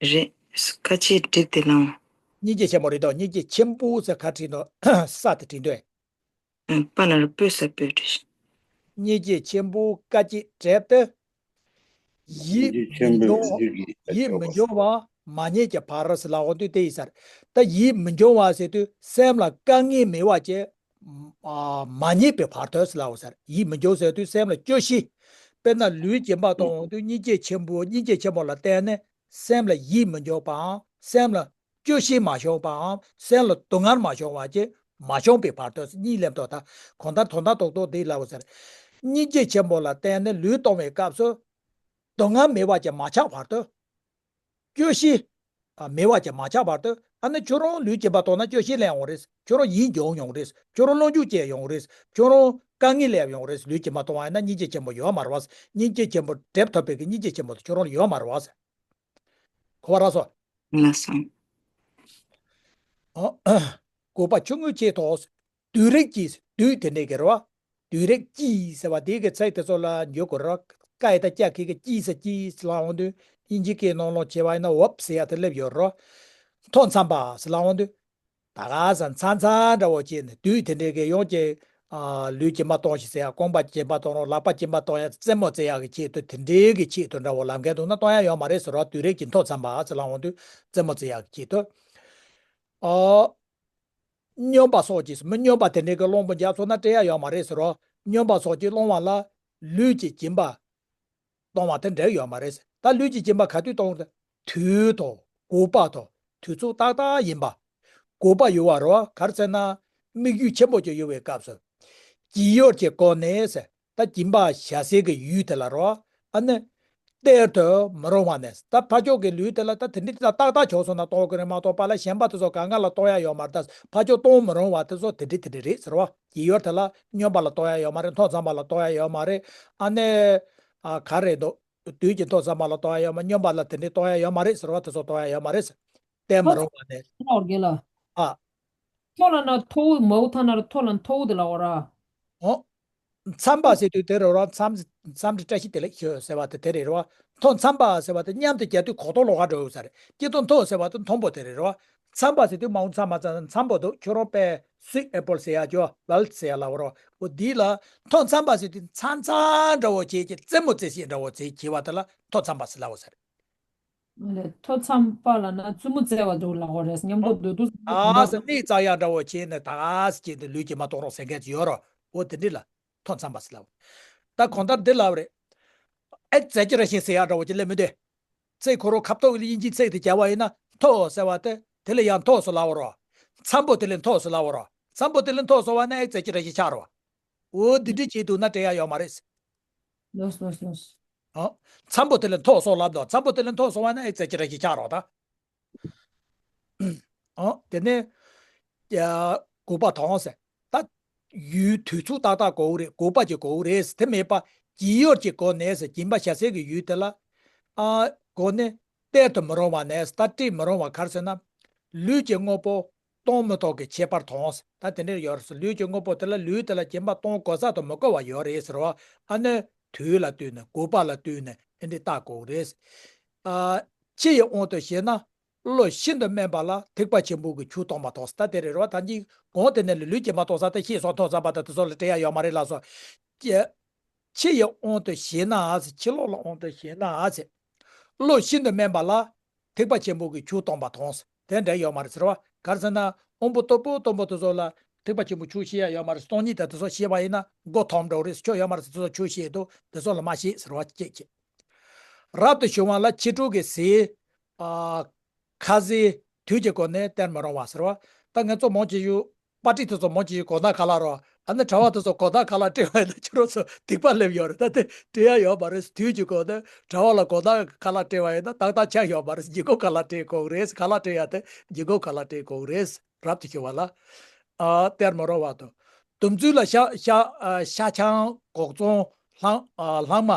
རེད། སྐད་ཅིག་བསྒྲིབས་ཏེ་ལང་། སྙིང་རྗེ་ཆེན་པོ་རེད་དོ། སྙིང་རྗེ་ཆེན་པོ་ཟེར་ག་བྲིས་ནོ། ས་དེ་བྲིས་འདོད། ཨུམ། པ་ན་རོ་པོ་ས་པོ་བྲིས། སྙིང་རྗེ་ཆེན་པོ་སྐད་ཅིག་བསྒྲིབས་ཏེ། ཡིད་སྙིང་རྗེ་ཆེན་པོ་མི་འགྱུར་ཡིད་ཀྱི་ཡིད་མི་འགྱུར་བ་མ་རྙེད་ཀྱི་བར་ཟེར་ལ་འོང་དུས་དེ་ཡིན་ས་རེད། ད་ཡིད་མི་འགྱུར་བ་ཟེར་དུས་སེམས་ལ་དཀའ་ངལ་མེད་པ་བཅས། ཨ། མ་རྙེད་པའི་བར་དོ་ཟེར་ལ་འོང་ས་རེད། ཡིད་མི་འགྱུར་ཟེར་དུས་སེམས་ལ་སྐྱོ་ཤས། དཔེར་ན་ལུས་སྦྱིན་པ་གཏོང་འོང་དུས་སྙིང་རྗེ་ཆེན་པོ་སྙིང་རྗེ་ཆེན་པོ་ལ་བརྟེན་ནས་སེམས་ལ་ཡིད་མི་འགྱུར་བའམ་སེམས་ལ་སྐྱོ་ཤས་མ་བྱུང་བའམ་སེམས་ལ་སྡུག་བསྔལ་མ་བྱུང་བ་བཅས་མ་བྱུང་པའི་བར་དོ་གཉིས་ལེན་ཐོག་ད་གང་ལྟར་དོན་དག་རྡོག་རྡོག་འདི་ལབ་ཟེར། སྙིང་རྗེ་ཆེན་པོ་ལ་བརྟེན་ནས་ལུས་གཏོང་བའི་སྐབས་སུ་སྡུག་བསྔལ་མེད་པ་ཅིག་མ་ཆགས་བར་དུ། སྐྱོ་ཤས་མེད་པ་ཅིག་མ་ཆགས་བར་དུ། ཨ་ནི་ཁྱོད་རང་ལུས་སྦྱིན་པ་གཏོང་ན་སྐྱོ་ཤས་སླེབས་ཡོང་རེད། ཁྱོད་རང་ཡིད་འགྱོད་ཡོང་རེད། ཁྱོད་རང་བློ་འགྱོད་སྐྱེ་ཡོང་རེད། ཁྱོད་རང་དཀའ་ངལ་སླེབས་ཡོང་རེད། ལུས་སྦྱིན་པ་གཏོང་བ་ཡིན་ན་སྙིང་རྗེ་ཆེན་པོ་ཡོད་མ་རེད་བ། སྙིང་རྗེ་ཆེན་པོ་སྒྲིབ་ཐུབ་པའི་གི་སྙིང་རྗེ་ཆེན་པོ་དེ་ཁྱོད་རང་ལ་ཡོད་མ་རེད་བ། གོ་བ་རག་སོང་། ལགས་སོ། ཨོ། བཀོད་པ་ཆུང་ངུའི་ཆེད་དུ། དུས་རིགས་ཀྱི་དུས་དེ་འདྲའི་གི་རེད་བ། དུས་རིགས་ཀྱི་ཟེར་བ་དེ་གི་ཚིག་དེ་ཚོ་ལ་འགྱུར་དགོས་རེད། ཀ་ཡི་ད་ཀྱ་གི་གི་ཀྱི་ཟེར་ཀྱི་ཟེར་ལ་འོང་དུས་དབྱིན་ཇི་སྐད་ནང་ལོགས་བྱས་པ་ཡིན་ན་verb ཟེར་ཡ་དེ་སླེབས་ཡོད་རེད། མཐོ་འཚམ་པ་ཟེར་ལ་འོང་དུས། ད་ག་ས་མཚམས་མཚམས་འདྲ་བོ་བྱས་ནས་དུས་དེ་འདྲའི་གི་ཡོང་གི། ཨ། ལུས་སྦྱིན་པ་གཏོང་ཞིག་ཟེར་ཡ། རྐང་པ་སྦྱིན་པ་གཏོང་རོགས། ལག་པ་སྦྱིན་པ་གཏོང་ཡ། རྩེད་མོ་རྩེ་ཡ་གི་ཆེད་དུ་དེ་འདྲའི་གི་ཆེད་དུ་འདྲ་བོ་ལབ་མཁན་འདུག་ན་གཏོང་ཡ་ཡོད་མ་རེད་ཟེར་བ། དུས་རིགས་ཀྱི་མཐོ་འཚམ་པ་ཟེར་ལ་འོང་དུས་རྩེད་མོ་རྩེ་ཡ་གི་ཆེད་དུ། ཨ། སྨྱོན་པ་སོགས་ཀྱིས། མི་སྨྱོན་པ་དེ་འདྲའི་གི་གླང་པོ་རྒྱག་སོང་ན་སྤྲད་ཡ་ཡོད་མ་རེད་ཟེར་རོ། སྨྱོན་པ་སོགས་ཀྱིས་སློང་བ་ལ་ལུས་ཀྱི་སྦྱིན་པ་གཏོང་བ་དེ་འགྲིག་ཡོད་མ་རེད། ད་ལུས་ཀྱི་སྦྱིན་པ་ག་དུས་གཏོང་། དུས་དང་དགོས་པ་དང་དུས་ཚོད་ཏག་ཏག་ཡིན་པ། དགོས་པ་ཡོད་པ་རེད་བ། ག་རེ་ཟེར་ན་དམིགས་ཡུལ་ཆེན་པོ་ཅིག་ཡོད་པའི་སྐབས་སུ། ཀྱི་ཡོར་གྱི་སྒོ་ནས་ཟེར། ད་སྦྱིན་པ་བྱ་སའི་གི་ཡུལ་དེ་ལ་རོ། ཨ་ནི། སྟེར་དུ་མི་རུང་བ་ནས། ད་ཕར་ཕྱོགས་ཀྱི་ལུས་དེ་ལ་ད་དེ་འདྲའི་ད་ཏག་ཏག་བྱུང་སོང་ན་གཏོང་གི་རེད་མ་གཏོགས་པ་ལ་གཞན་པ་དེ་ཚོ་གང་ག་ལ་གཏོང་ཡ་ཡོད་མ་རེད། ད་ཕར་ཕྱོགས་གཏོང་མི་རུང་བ་དེ་ཚོ་དེ་འདྲའི་དེ་འདྲའི་རེད་ཟེར་བ། ཀྱི་ཡོར་དེ་ལ་སྨྱོན་པ་ལ་གཏོང་ཡ་ཡོད་མ་རེད། མཐོ་འཚམ་པ་ལ་གཏོང་ཡ་ཡོད་མ་རེད། ཨ་ནི། ཨ། ག་རེ་འདུག་དུས་ཀྱི་མཐོ་འཚམ་པ་ལ་གཏོང་ཡ་ཡོད་མ། སྨྱོན་པ་ལ་དེ་འདྲའི་གཏོང་ཡ་ཡོད་མ་རེད་ཟེར་བ་དེ་ཚོ་གཏོང་ཡ་ཡོད་མ་རེད། སྟེར་མི་རུང་བ་ནས། ཨ། མཐོ་ལ་ན་མཐོ་བོ་མའོ་ཐ་ན་ར་མཐོ་ལ་མཐོ་བོ་དེ་ལ་འོ་ར། འོ། འཚམ་པ་ཟེར་དུས་དེ་རེད་རོ། འཚམ། འཚམ་དེ་བཀྲ་ཤིས་བདེ་ལེགས་ཞུ་ཟེར་བ་དེ་དེ་རེད་རོ། མཐོ་འཚམ་པ་ཟེར་བ་དེ་མཉམ་དུ་རྒྱག་དུས་གོ་རྟོགས་ལོག་ག་འགྲོ་ཡོད་ས་རེད། སྐྱིད་སྡུག་མཐོ་ཟེར་བ་དེ་མཐོན་པོ་དེ་རེད་རོ། འཚམ་པ་ཟེར་དུས་མའོ་འཚམ་མ་འཚམ་འཚམ་པོ་འདུག་ཁྱོད་རང་པས་sweet apple ཟེར་ཡ་ཅོ་ལལ་ཟེར་ཡ་ལ་འོ་རོ། འོ་འདི་ལ་མཐོ་འཚམ་པ་ཟེར་དུས་འཚམ་འཚམ་འདྲ་བོ་བྱེད་ཀྱི་རྩེད་མོ་རྩེ་ཤེས་འདྲ་བོ་རྩེ་བྱེད་བ་དེ་ལ་མཐོ་འཚམ་པ་ཟེར་ལ་འོ་ས་རེད། ཨ་ལས། མཐོ་འཚམ་པ་ལ་ན་བཙུན་མོ་བཙལ་བ་འདྲ་བོ་ལབ་དགོས་རེད། མཉམ་དུ་སྡོད་དུས་ཨ་ཟེར་གནས་བཙལ་ཡག་འདྲ་བོ་བྱས་ནས་ད་ག་ཟེར་བྱས་ནས་ལུས་ཀྱི་མ་གཏོང་རོགས་ཟེར་མཁན་ཅིག་ཡོད་རོ། འོ་དེ་འདྲ་ལ་མཐོ་འཚམ་པ་ཟེར་ལབ། ད་གང་ལྟར་འདི་ལབ་རེད། exaggeration ཟེར་ཡག་འདྲ་བོ་ཅིག་སླེབས་མི་འདུག་ཚིག་ཁོ་རང་ཁ་ཐོག་གི་དབྱིན་ཇིའི་ཚིག་དེ་བྱ་བ་ཡིན་ན་མཐོ་ཟེར་བ་དེ་དེ་ལས་ཡང་མཐོ་སོང་ལབ་རོ། འཚམ་པོ་དེ་ལས་མཐོ་སོང་ལབ་རོ། འཚམ་པོ་དེ་ལས་མཐོ་སོང་བ་ན་exaggeration ཆགས་རོ། འོ་འདི་འདྲ་བྱས་འདུག་ན་སྤྲད་ཡག་ཡོད་མ་རེད། ལོས་ལོས་ལོས། ཨ། འཚམ་པོ་དེ་ལས་མཐོ་སོང་ལབ་དོ། འཚམ་པོ་དེ་ལས་མཐོ་སོང་བ་ན་ཨེ་ཙི་ཅི་རེ་ཞིག་ཆགས་རོགས་ད། ཨ། དེ་ནས། ཡ། དགོས་པ་དང་ཟེར། ད། ཡུལ་དུས་ཚོད་ཏག་ཏག་དགོས་རེད། དགོས་པ་ཅིག་དགོས་རེད། དེ་མེད་པ། ཀྱི་ཡོར་གྱི་སྒོ་ནས་ཟེར། སྦྱིན་པ་བྱ་སའི་གི་ཡུལ་དེ་ལ། ཨ། སྒོ་ནས། སྟེར་དུ་མི་རུང་བ་ནས། ད་སྤྲད་མི་རུང་བ་ག་རེ་ཟེར་ན། ལུས་ཀྱི་དངོས་པོ། གཏོང་མི་ཐུབ་ཀྱི་ཁྱད་པར་དང་། ད་དེ་འདྲ་ཡོད་རེད། ལུས་ཀྱི་དངོས་པོ་དེ་ལ་ལུས་དེ་ལ་སྦྱིན་པ་གཏོང་དགོས་ས་དང་མི་དགོས་པ་ཡོད་རེད་ཟེར་བ། ཨ་ནི་དུས་ལ་ལྟོས་ནས་དགོས་པ་ལ་ལྟོས་ནས་དེ་འདྲ་བལྟ་དགོས་རེད། ཨ། ཕྱི་ཡི་དབང་དུ་བྱས་ན་བློ་ཤིན་ཏུ་དམན་པ་ལ་ཐེག་པ་ཆེན་པོ་གི་ཆོས་སྟོན་པ་དང་། ད་དེ་རེད་རེད་བ། ད་གིན་གོང་དེ་ནས་ལ་ལུས་སྦྱིན་པ་གཏོང་ས་ད་ཤེས་སོང་མཐོ་ཚ་བ་ད་དེ་ཚོ་ལ་སྤྲད་ཡ་ཡོད་མ་རེད་ལབ་སོང་། ཕྱི་ཡི་དབང་དུ་བྱས་ན་ཟེར། ཕྱི་ལོགས་ལ་དབང་དུ་བྱས་ན་ཟེར། བློ་ཤིན་ཏུ་དམན་པ་ལ། ཐེག་པ་ཆེན་པོ་གི་ཆོས་སྟོན་པ་དང་། དེ་འདྲ་ཡོད་མ་རེད་ཟེར་བ། ག་རེ་ཟེར་ན། དབང་པོ་རྟུལ་པོ་རྟུལ་པོ་དེ་ཚོ་ལ་ཐེག་པ་ཆེན་པོ་ཆོས་བཤད་ཡ་ཡོད་མ་རེད། སྟོང་ཉིད་དང་དེ་ཚོ་བཤད་པ་ཡིན་ན་མགོ་འཐོམ་འགྲོ་རེད། ཆོས་ཡོད་མ་རེད། དེ་ཚོ་ཆོས་བཤད་འདུག་དེ་ཚོ་ལ་མ་བཤད་ཟེར་བ་སྐད་ཆ། རབ་ཏུ་བྱུང་བ་ལ་ཕྱི་དྲོ་གི་ཟས། ཨ། ཁ་ཟས་དུས་ཀྱི་སྒོ་ནས་སྟེར་མི་རུང་བ་ཟེར་བ། ད་ང་ཚོ་མང་ཆེ་ཤོས། པར་ཊི་དེ་ཚོ་མང་ཆེ་ཤོས་གོ་ཐང་ཁ་ལག་རོ། ཨ་ནི་གྲྭ་བ་དེ་ཚོ་གོ་ཐང་ཁ་ལག་སྤྲད་པ་ཡིན་ན་ཁྱོད་རང་ཚོ་སྡིག་པ་སླེབས་ཡོད་རེད། ད་དེ་སྤྲད་ཡ་ཡོད་མ་རེད། དུས་ཀྱི་སྒོ་ནས་གྲྭ་བ་ལ་གོ་ཐང་ཁ་ལག་སྤྲད་པ་ཡིན་ན་ཏག་ཏག་ཆགས་ཡོད་མ་རེད། ཉིན་གུང་ཁ་ལག་སྤྲད་དགོས་རེད། ཁ་ལག་སྤྲད་ཡ་དེ་ཉིན་གུང་ཁ་ལག་སྤྲད་དགོས་རེད། རབ་ཏུ་བྱུང་བ་ལ། ཨ། སྟེར་མི་རུང་བ་དང་། དུམ་ཚུལ་ལ་ཤ་ཤ་ཨ། ཤ་ཆང་གོག་ཙོང་ལྷང་ཨ། ལྷག་མ།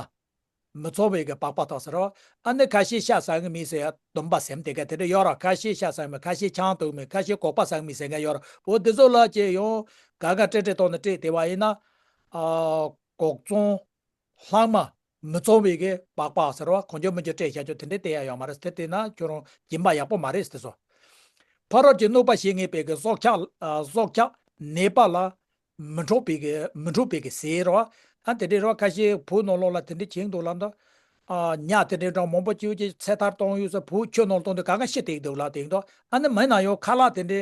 མི་ཚོར་བའི་གི་པགས་པ་དང་ཟེར་རོ། ཨ་ནི་ཁ་ཤས་ཤ་ཟ་གི་མེད་ཟེར་ཡ་སྡོམ་པ་སེམས་དེ་ག་དེ་འདྲ་ཡོད་ར། ཁ་ཤས་ཤ་ཟ་གི་མེད། ཁ་ཤས་ཆང་འཐུང་མེད། ཁ་ཤས་སྒོག་པ་ཟ་གི་མེད་ཟེར་མཁན་ཡོད་ར། འོ་དེ་ཚོ་ལ་ཅེ་ཡོང་ག་ག་སྤྲད་སྤྲད་བཏང་ནས་སྤྲད་དེ་བ་ཡིན་ན། ཨ། སྒོག་བཙོང་། ལྷག་མ། མི་ཚོར་བའི་གི་པགས་པ་ཟེར་བ་གང་བྱུང་མང་བྱུང་སྤྲད་བཞག་ཆོག་དེ་འདྲའི་སྤྲད་ཡ་ཡོད་མ་རེད། དེ་སྤྲད་ན་ཁྱོད་རང་སྦྱིན་པ་ཡག་པོ་མ་རེད་དེ་ཚོ། ཕ་རོལ་གྱི་གནོད་པ་བྱེད་ངེས་པའི་གི་སྲོག་ཆགས། ཨ། སྲོག་ཆགས་ནད་པ་ལ་མི་འཕྲོག་པའི་གི་མི་འཕྲོག་པའི་གི་ཟས་རེད་བ། ཨ། དེ་འདྲའི་རེད་བ། ཁ་ཤས་བོད་ནང་ལོགས་ལ་དེ་འདྲའི་བྱེད་འདུག་ལབ་འདུག་ཨ། ཉ་དེ་འདྲའི་འདྲ་མང་པོ་ཅིག་ཅིག་ཚེ་ཐར་གཏོང་ཡུལ་ས་བོད་ཆུ་ནང་བཏང་དུས་ག་ག་ཤི་བསྡད་འདུག་ལབ་བསྡད་འདུག་ཨ་ནི་མིན་ན་ཡང་ཁ་ལག་དེ་འདྲའི་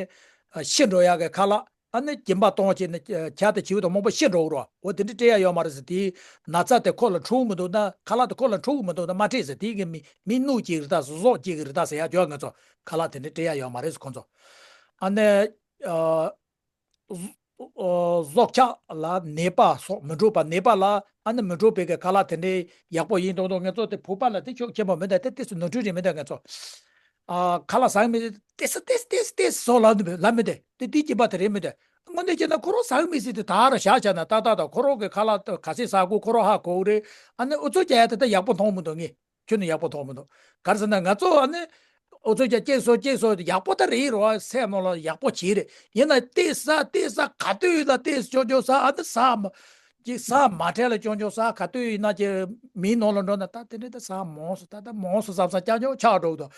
ཤི་འགྲོ་ཡག་གི་ཁ་ལག་ཨ་ནི་སྦྱིན་པ་གཏོང་བྱས་ནས་ཁྱེད་དེ་བྱིའུ་དང་མང་པོ་ཤི་འགྲོ་གི་རེད་བ། འོ་དེ་འདྲ་སྤྲད་ཡ་ཡོད་མ་རེད་ཟེར། དེའི་ན་ཚ་དེ་ཁོ་ལ་འཕྲོད་མི་འདུག་ན། ཁ་ལག་དེ་ཁོ་ལ་འཕྲོད་མི་འདུག་ན་མ་སྤྲད་ཟེར། དེའི་གི་མི་མི་སྣུག་ཅིག་རེད་ད་ཟོག་ཅིག་རེད་ད་ཟེར་ཡ་ཅོ། ང་ཚོ་ཁ་ལག་དེ་འདྲ་སྤྲད་ཡ་ཡོད་མ་རེད་ཟེར་ཁོ་ཚོ། ཨ་ནི། ཨ། ཨོ། སྲོག་ཆགས་ལ་ནད་པ་སོགས་མི་འཕྲོད་པ། ནད་པ་ལ་ཨ་ནི་མི་འཕྲོད་པའི་གི་ཁ་ལག་དེ་འདྲའི་ཡག་པོ་ཡིན་མདོག་མདོག་ང་ཚོ་དེ་བོད་པ་ལ་དེ་ཤུགས་ཆེན་པོ་མི་འདུག་དེ་ཏོག་ཙམ་ནོར་འཁྲུལ་རེད་མི་འདུག་ང་ཚོ། ཨ། ཁ་ལག་ཟ་མི་ཏོག་ཙམ་ཏོག་ཙམ་ཏོག་ཙམ་ཏོག་ཙམ་ཟོ་ལབ་འདུག་ལབ་མི་འདུག་དེ་དེའི་སྐྱེས་པ་དེ་རེད་མི་འདུག་དངོས་གནས་བྱས་ན་ཁོ་རང་ཟ་མི་ཟིན་དེ་ད་ར་བཞག་བཞག་ན་ཏག་ཏག་ཏག་ཁོ་རང་གི་ཁ་ལག་ག་ཚོད་ཟ་དགོས་ཁོ་རང་ཧ་གོ་གི་རེད། ཨ་ནི་ཨུ་ཚུགས་རྒྱག་ཡ་དེ་ད་ཡག་པོ་མཐོང་མི་འདུག་ངས། ཁྱོན་ནས་ཡག་པོ་མཐོང་མི་འདུག་ག་རེ་ཟེར་ན་ང་ཚོ་ཨ་ནི་ཨུ་ཚུགས་རྒྱག་ཅིག་ཟོ་ཅིག་ཟོ་ཡག་པོ་ད་རེད་རོ། སེམས་ནང་ལ་ཡག་པོ་བྱས་རེད། ཡིན་ན་ཏོག་ཙམ་ཏོག་ཙམ་ག་དུས་ཡིན་ན་ཏོག་ཙམ་ཅོག་ཅོག་ཟ། ཨ་ནི་ཟ་མ་ཅིག་ཟ་མ་ཁྲེལ་ལ་ཅོག་ཅོག་ཟ། ག་དུས་ཡིན་ན་ཅིག་མིའི་ནང་ལ་འགྲོ་ན་ད་དེ་འདྲ་ད་ཟ་མང་སོ། ད་ད་མང་སོ་ཟ་ཟ་ཅག་ཅོག་ཆགས་འགྲོ་གི་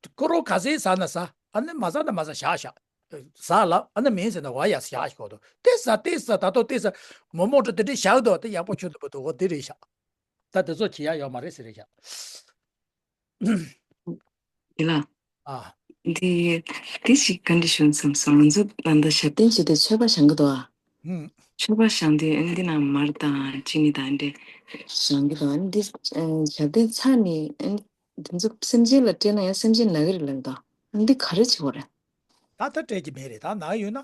འདུག་ཁོ་རང་ག་ཚོད་ཟ་ན་ཟ། ཨ་ནི་མ་ཟ་ན་མ་ཟ་བཞག་བཞག་ཟ་ལབ། ཨ་ནི་མིན་ཟེར་ན་བ་ཡ་བཞག་ཞིག་གོ་འདུག་ཏོག་ཙམ་ཏོག་ཙམ་ད་དུང་ཏོག་ཙམ་མོག་མོག་འདྲ་དེ་འདྲ་བཞག་འདུག་དེ་ཡག་པོ་ཆུ་འདུག་པ་འདུག་འོ་དེ་རེད་བཞག་ད་དེ་ཚོ་བྱེད་ཡ་ཡོད་མ་རེད་ཟེར་རེད་བཞག་དེ་ལ། ཨ། འདི། འདི་ཞིག་ག་འདྲ་ཞུ་བསམ་སོང་། ང་ཚོ་ད་ལྟ་ཞབས་བརྟན་བྱེད་དུས་མཆོད་པ་བཞེངས་གི་འདུག་ཨ། ཧུམ། མཆོད་པ་བཞེངས་དུས་ཨ་འདི་ན་མར་དང་ཅི་ནི་དང་འདྲ་བཞེངས་གི་འདུག་ཨ། འདི་ཞབས་བརྟན་ཚར་ནས་ཨ་འདི་ཚོ་སེམས་ཅན་ལ་སྤྲད་ན་ཡང་སེམས་ཅན་ན་གི་རེད་ལབ་འདུག་ཨ་འདི་ག་རེ་བྱེད་དགོས་རེད། ད་ལྟ་སྤྲད་ཀྱི་མེད་རེད། ད་ན་ཡོད་ན།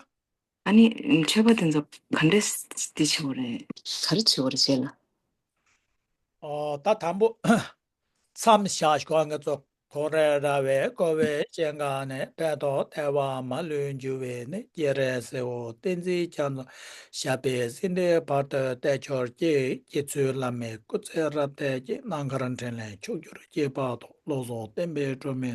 ཨ་ནི་མཆོད་པ་དེ་ཚོ་ག་འདྲས་དེ་བྱེད་དགོས་རེད། ག་རེ་བྱེད་དགོས་རེད་རྗེས་ལ། ཨོ། ད་དང་པོ། མཚམས་བཞག་ཞོག་ང་ཚོ། ཁོང་རེ་ར་བས་བསྐོར་བའི་སྤྱན་སྔ་ནས། ཕན་འདོགས་དལ་བ་མ་ལུས་འཇུ་བའི་གནས། སྤྱན་རས་གཟིགས་དབང་བསྟན་འཛིན་རྒྱ་མཚོ། ཞབས་པད་སྲིད་མཐའི་བར་དུ་བརྟན་གྱུར་ཅིག་རྗེ་བཙུན་བླ་མའི་སྐུ་ཚེ་རབ་བརྟན་ཅིག་ནམ་མཁར་འཕྲིན་ལས་ཕྱུག་གྱུར་ཅིག་བར་དུ་བློ་བཟང་བསྟན་པའི་སྒྲོན་མེ།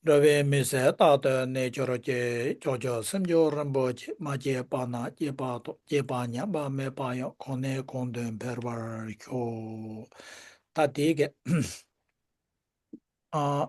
འགྲོ་བའི་མུན་སེལ་རྟག་ཏུ་གནས་གྱུར་ཅིག་བྱང་ཆུབ་སེམས་མཆོག་རིན་པོ་ཆེ། མ་སྐྱེས་པ་རྣམས་སྐྱེས་པ་དང་། སྐྱེས་པ་ཉམས་པ་མེད་པ་ཡང་། གོང་ནས་གོང་དུ་འཕེལ་བར་ཤོག་ད་དེ་ག་ཨ།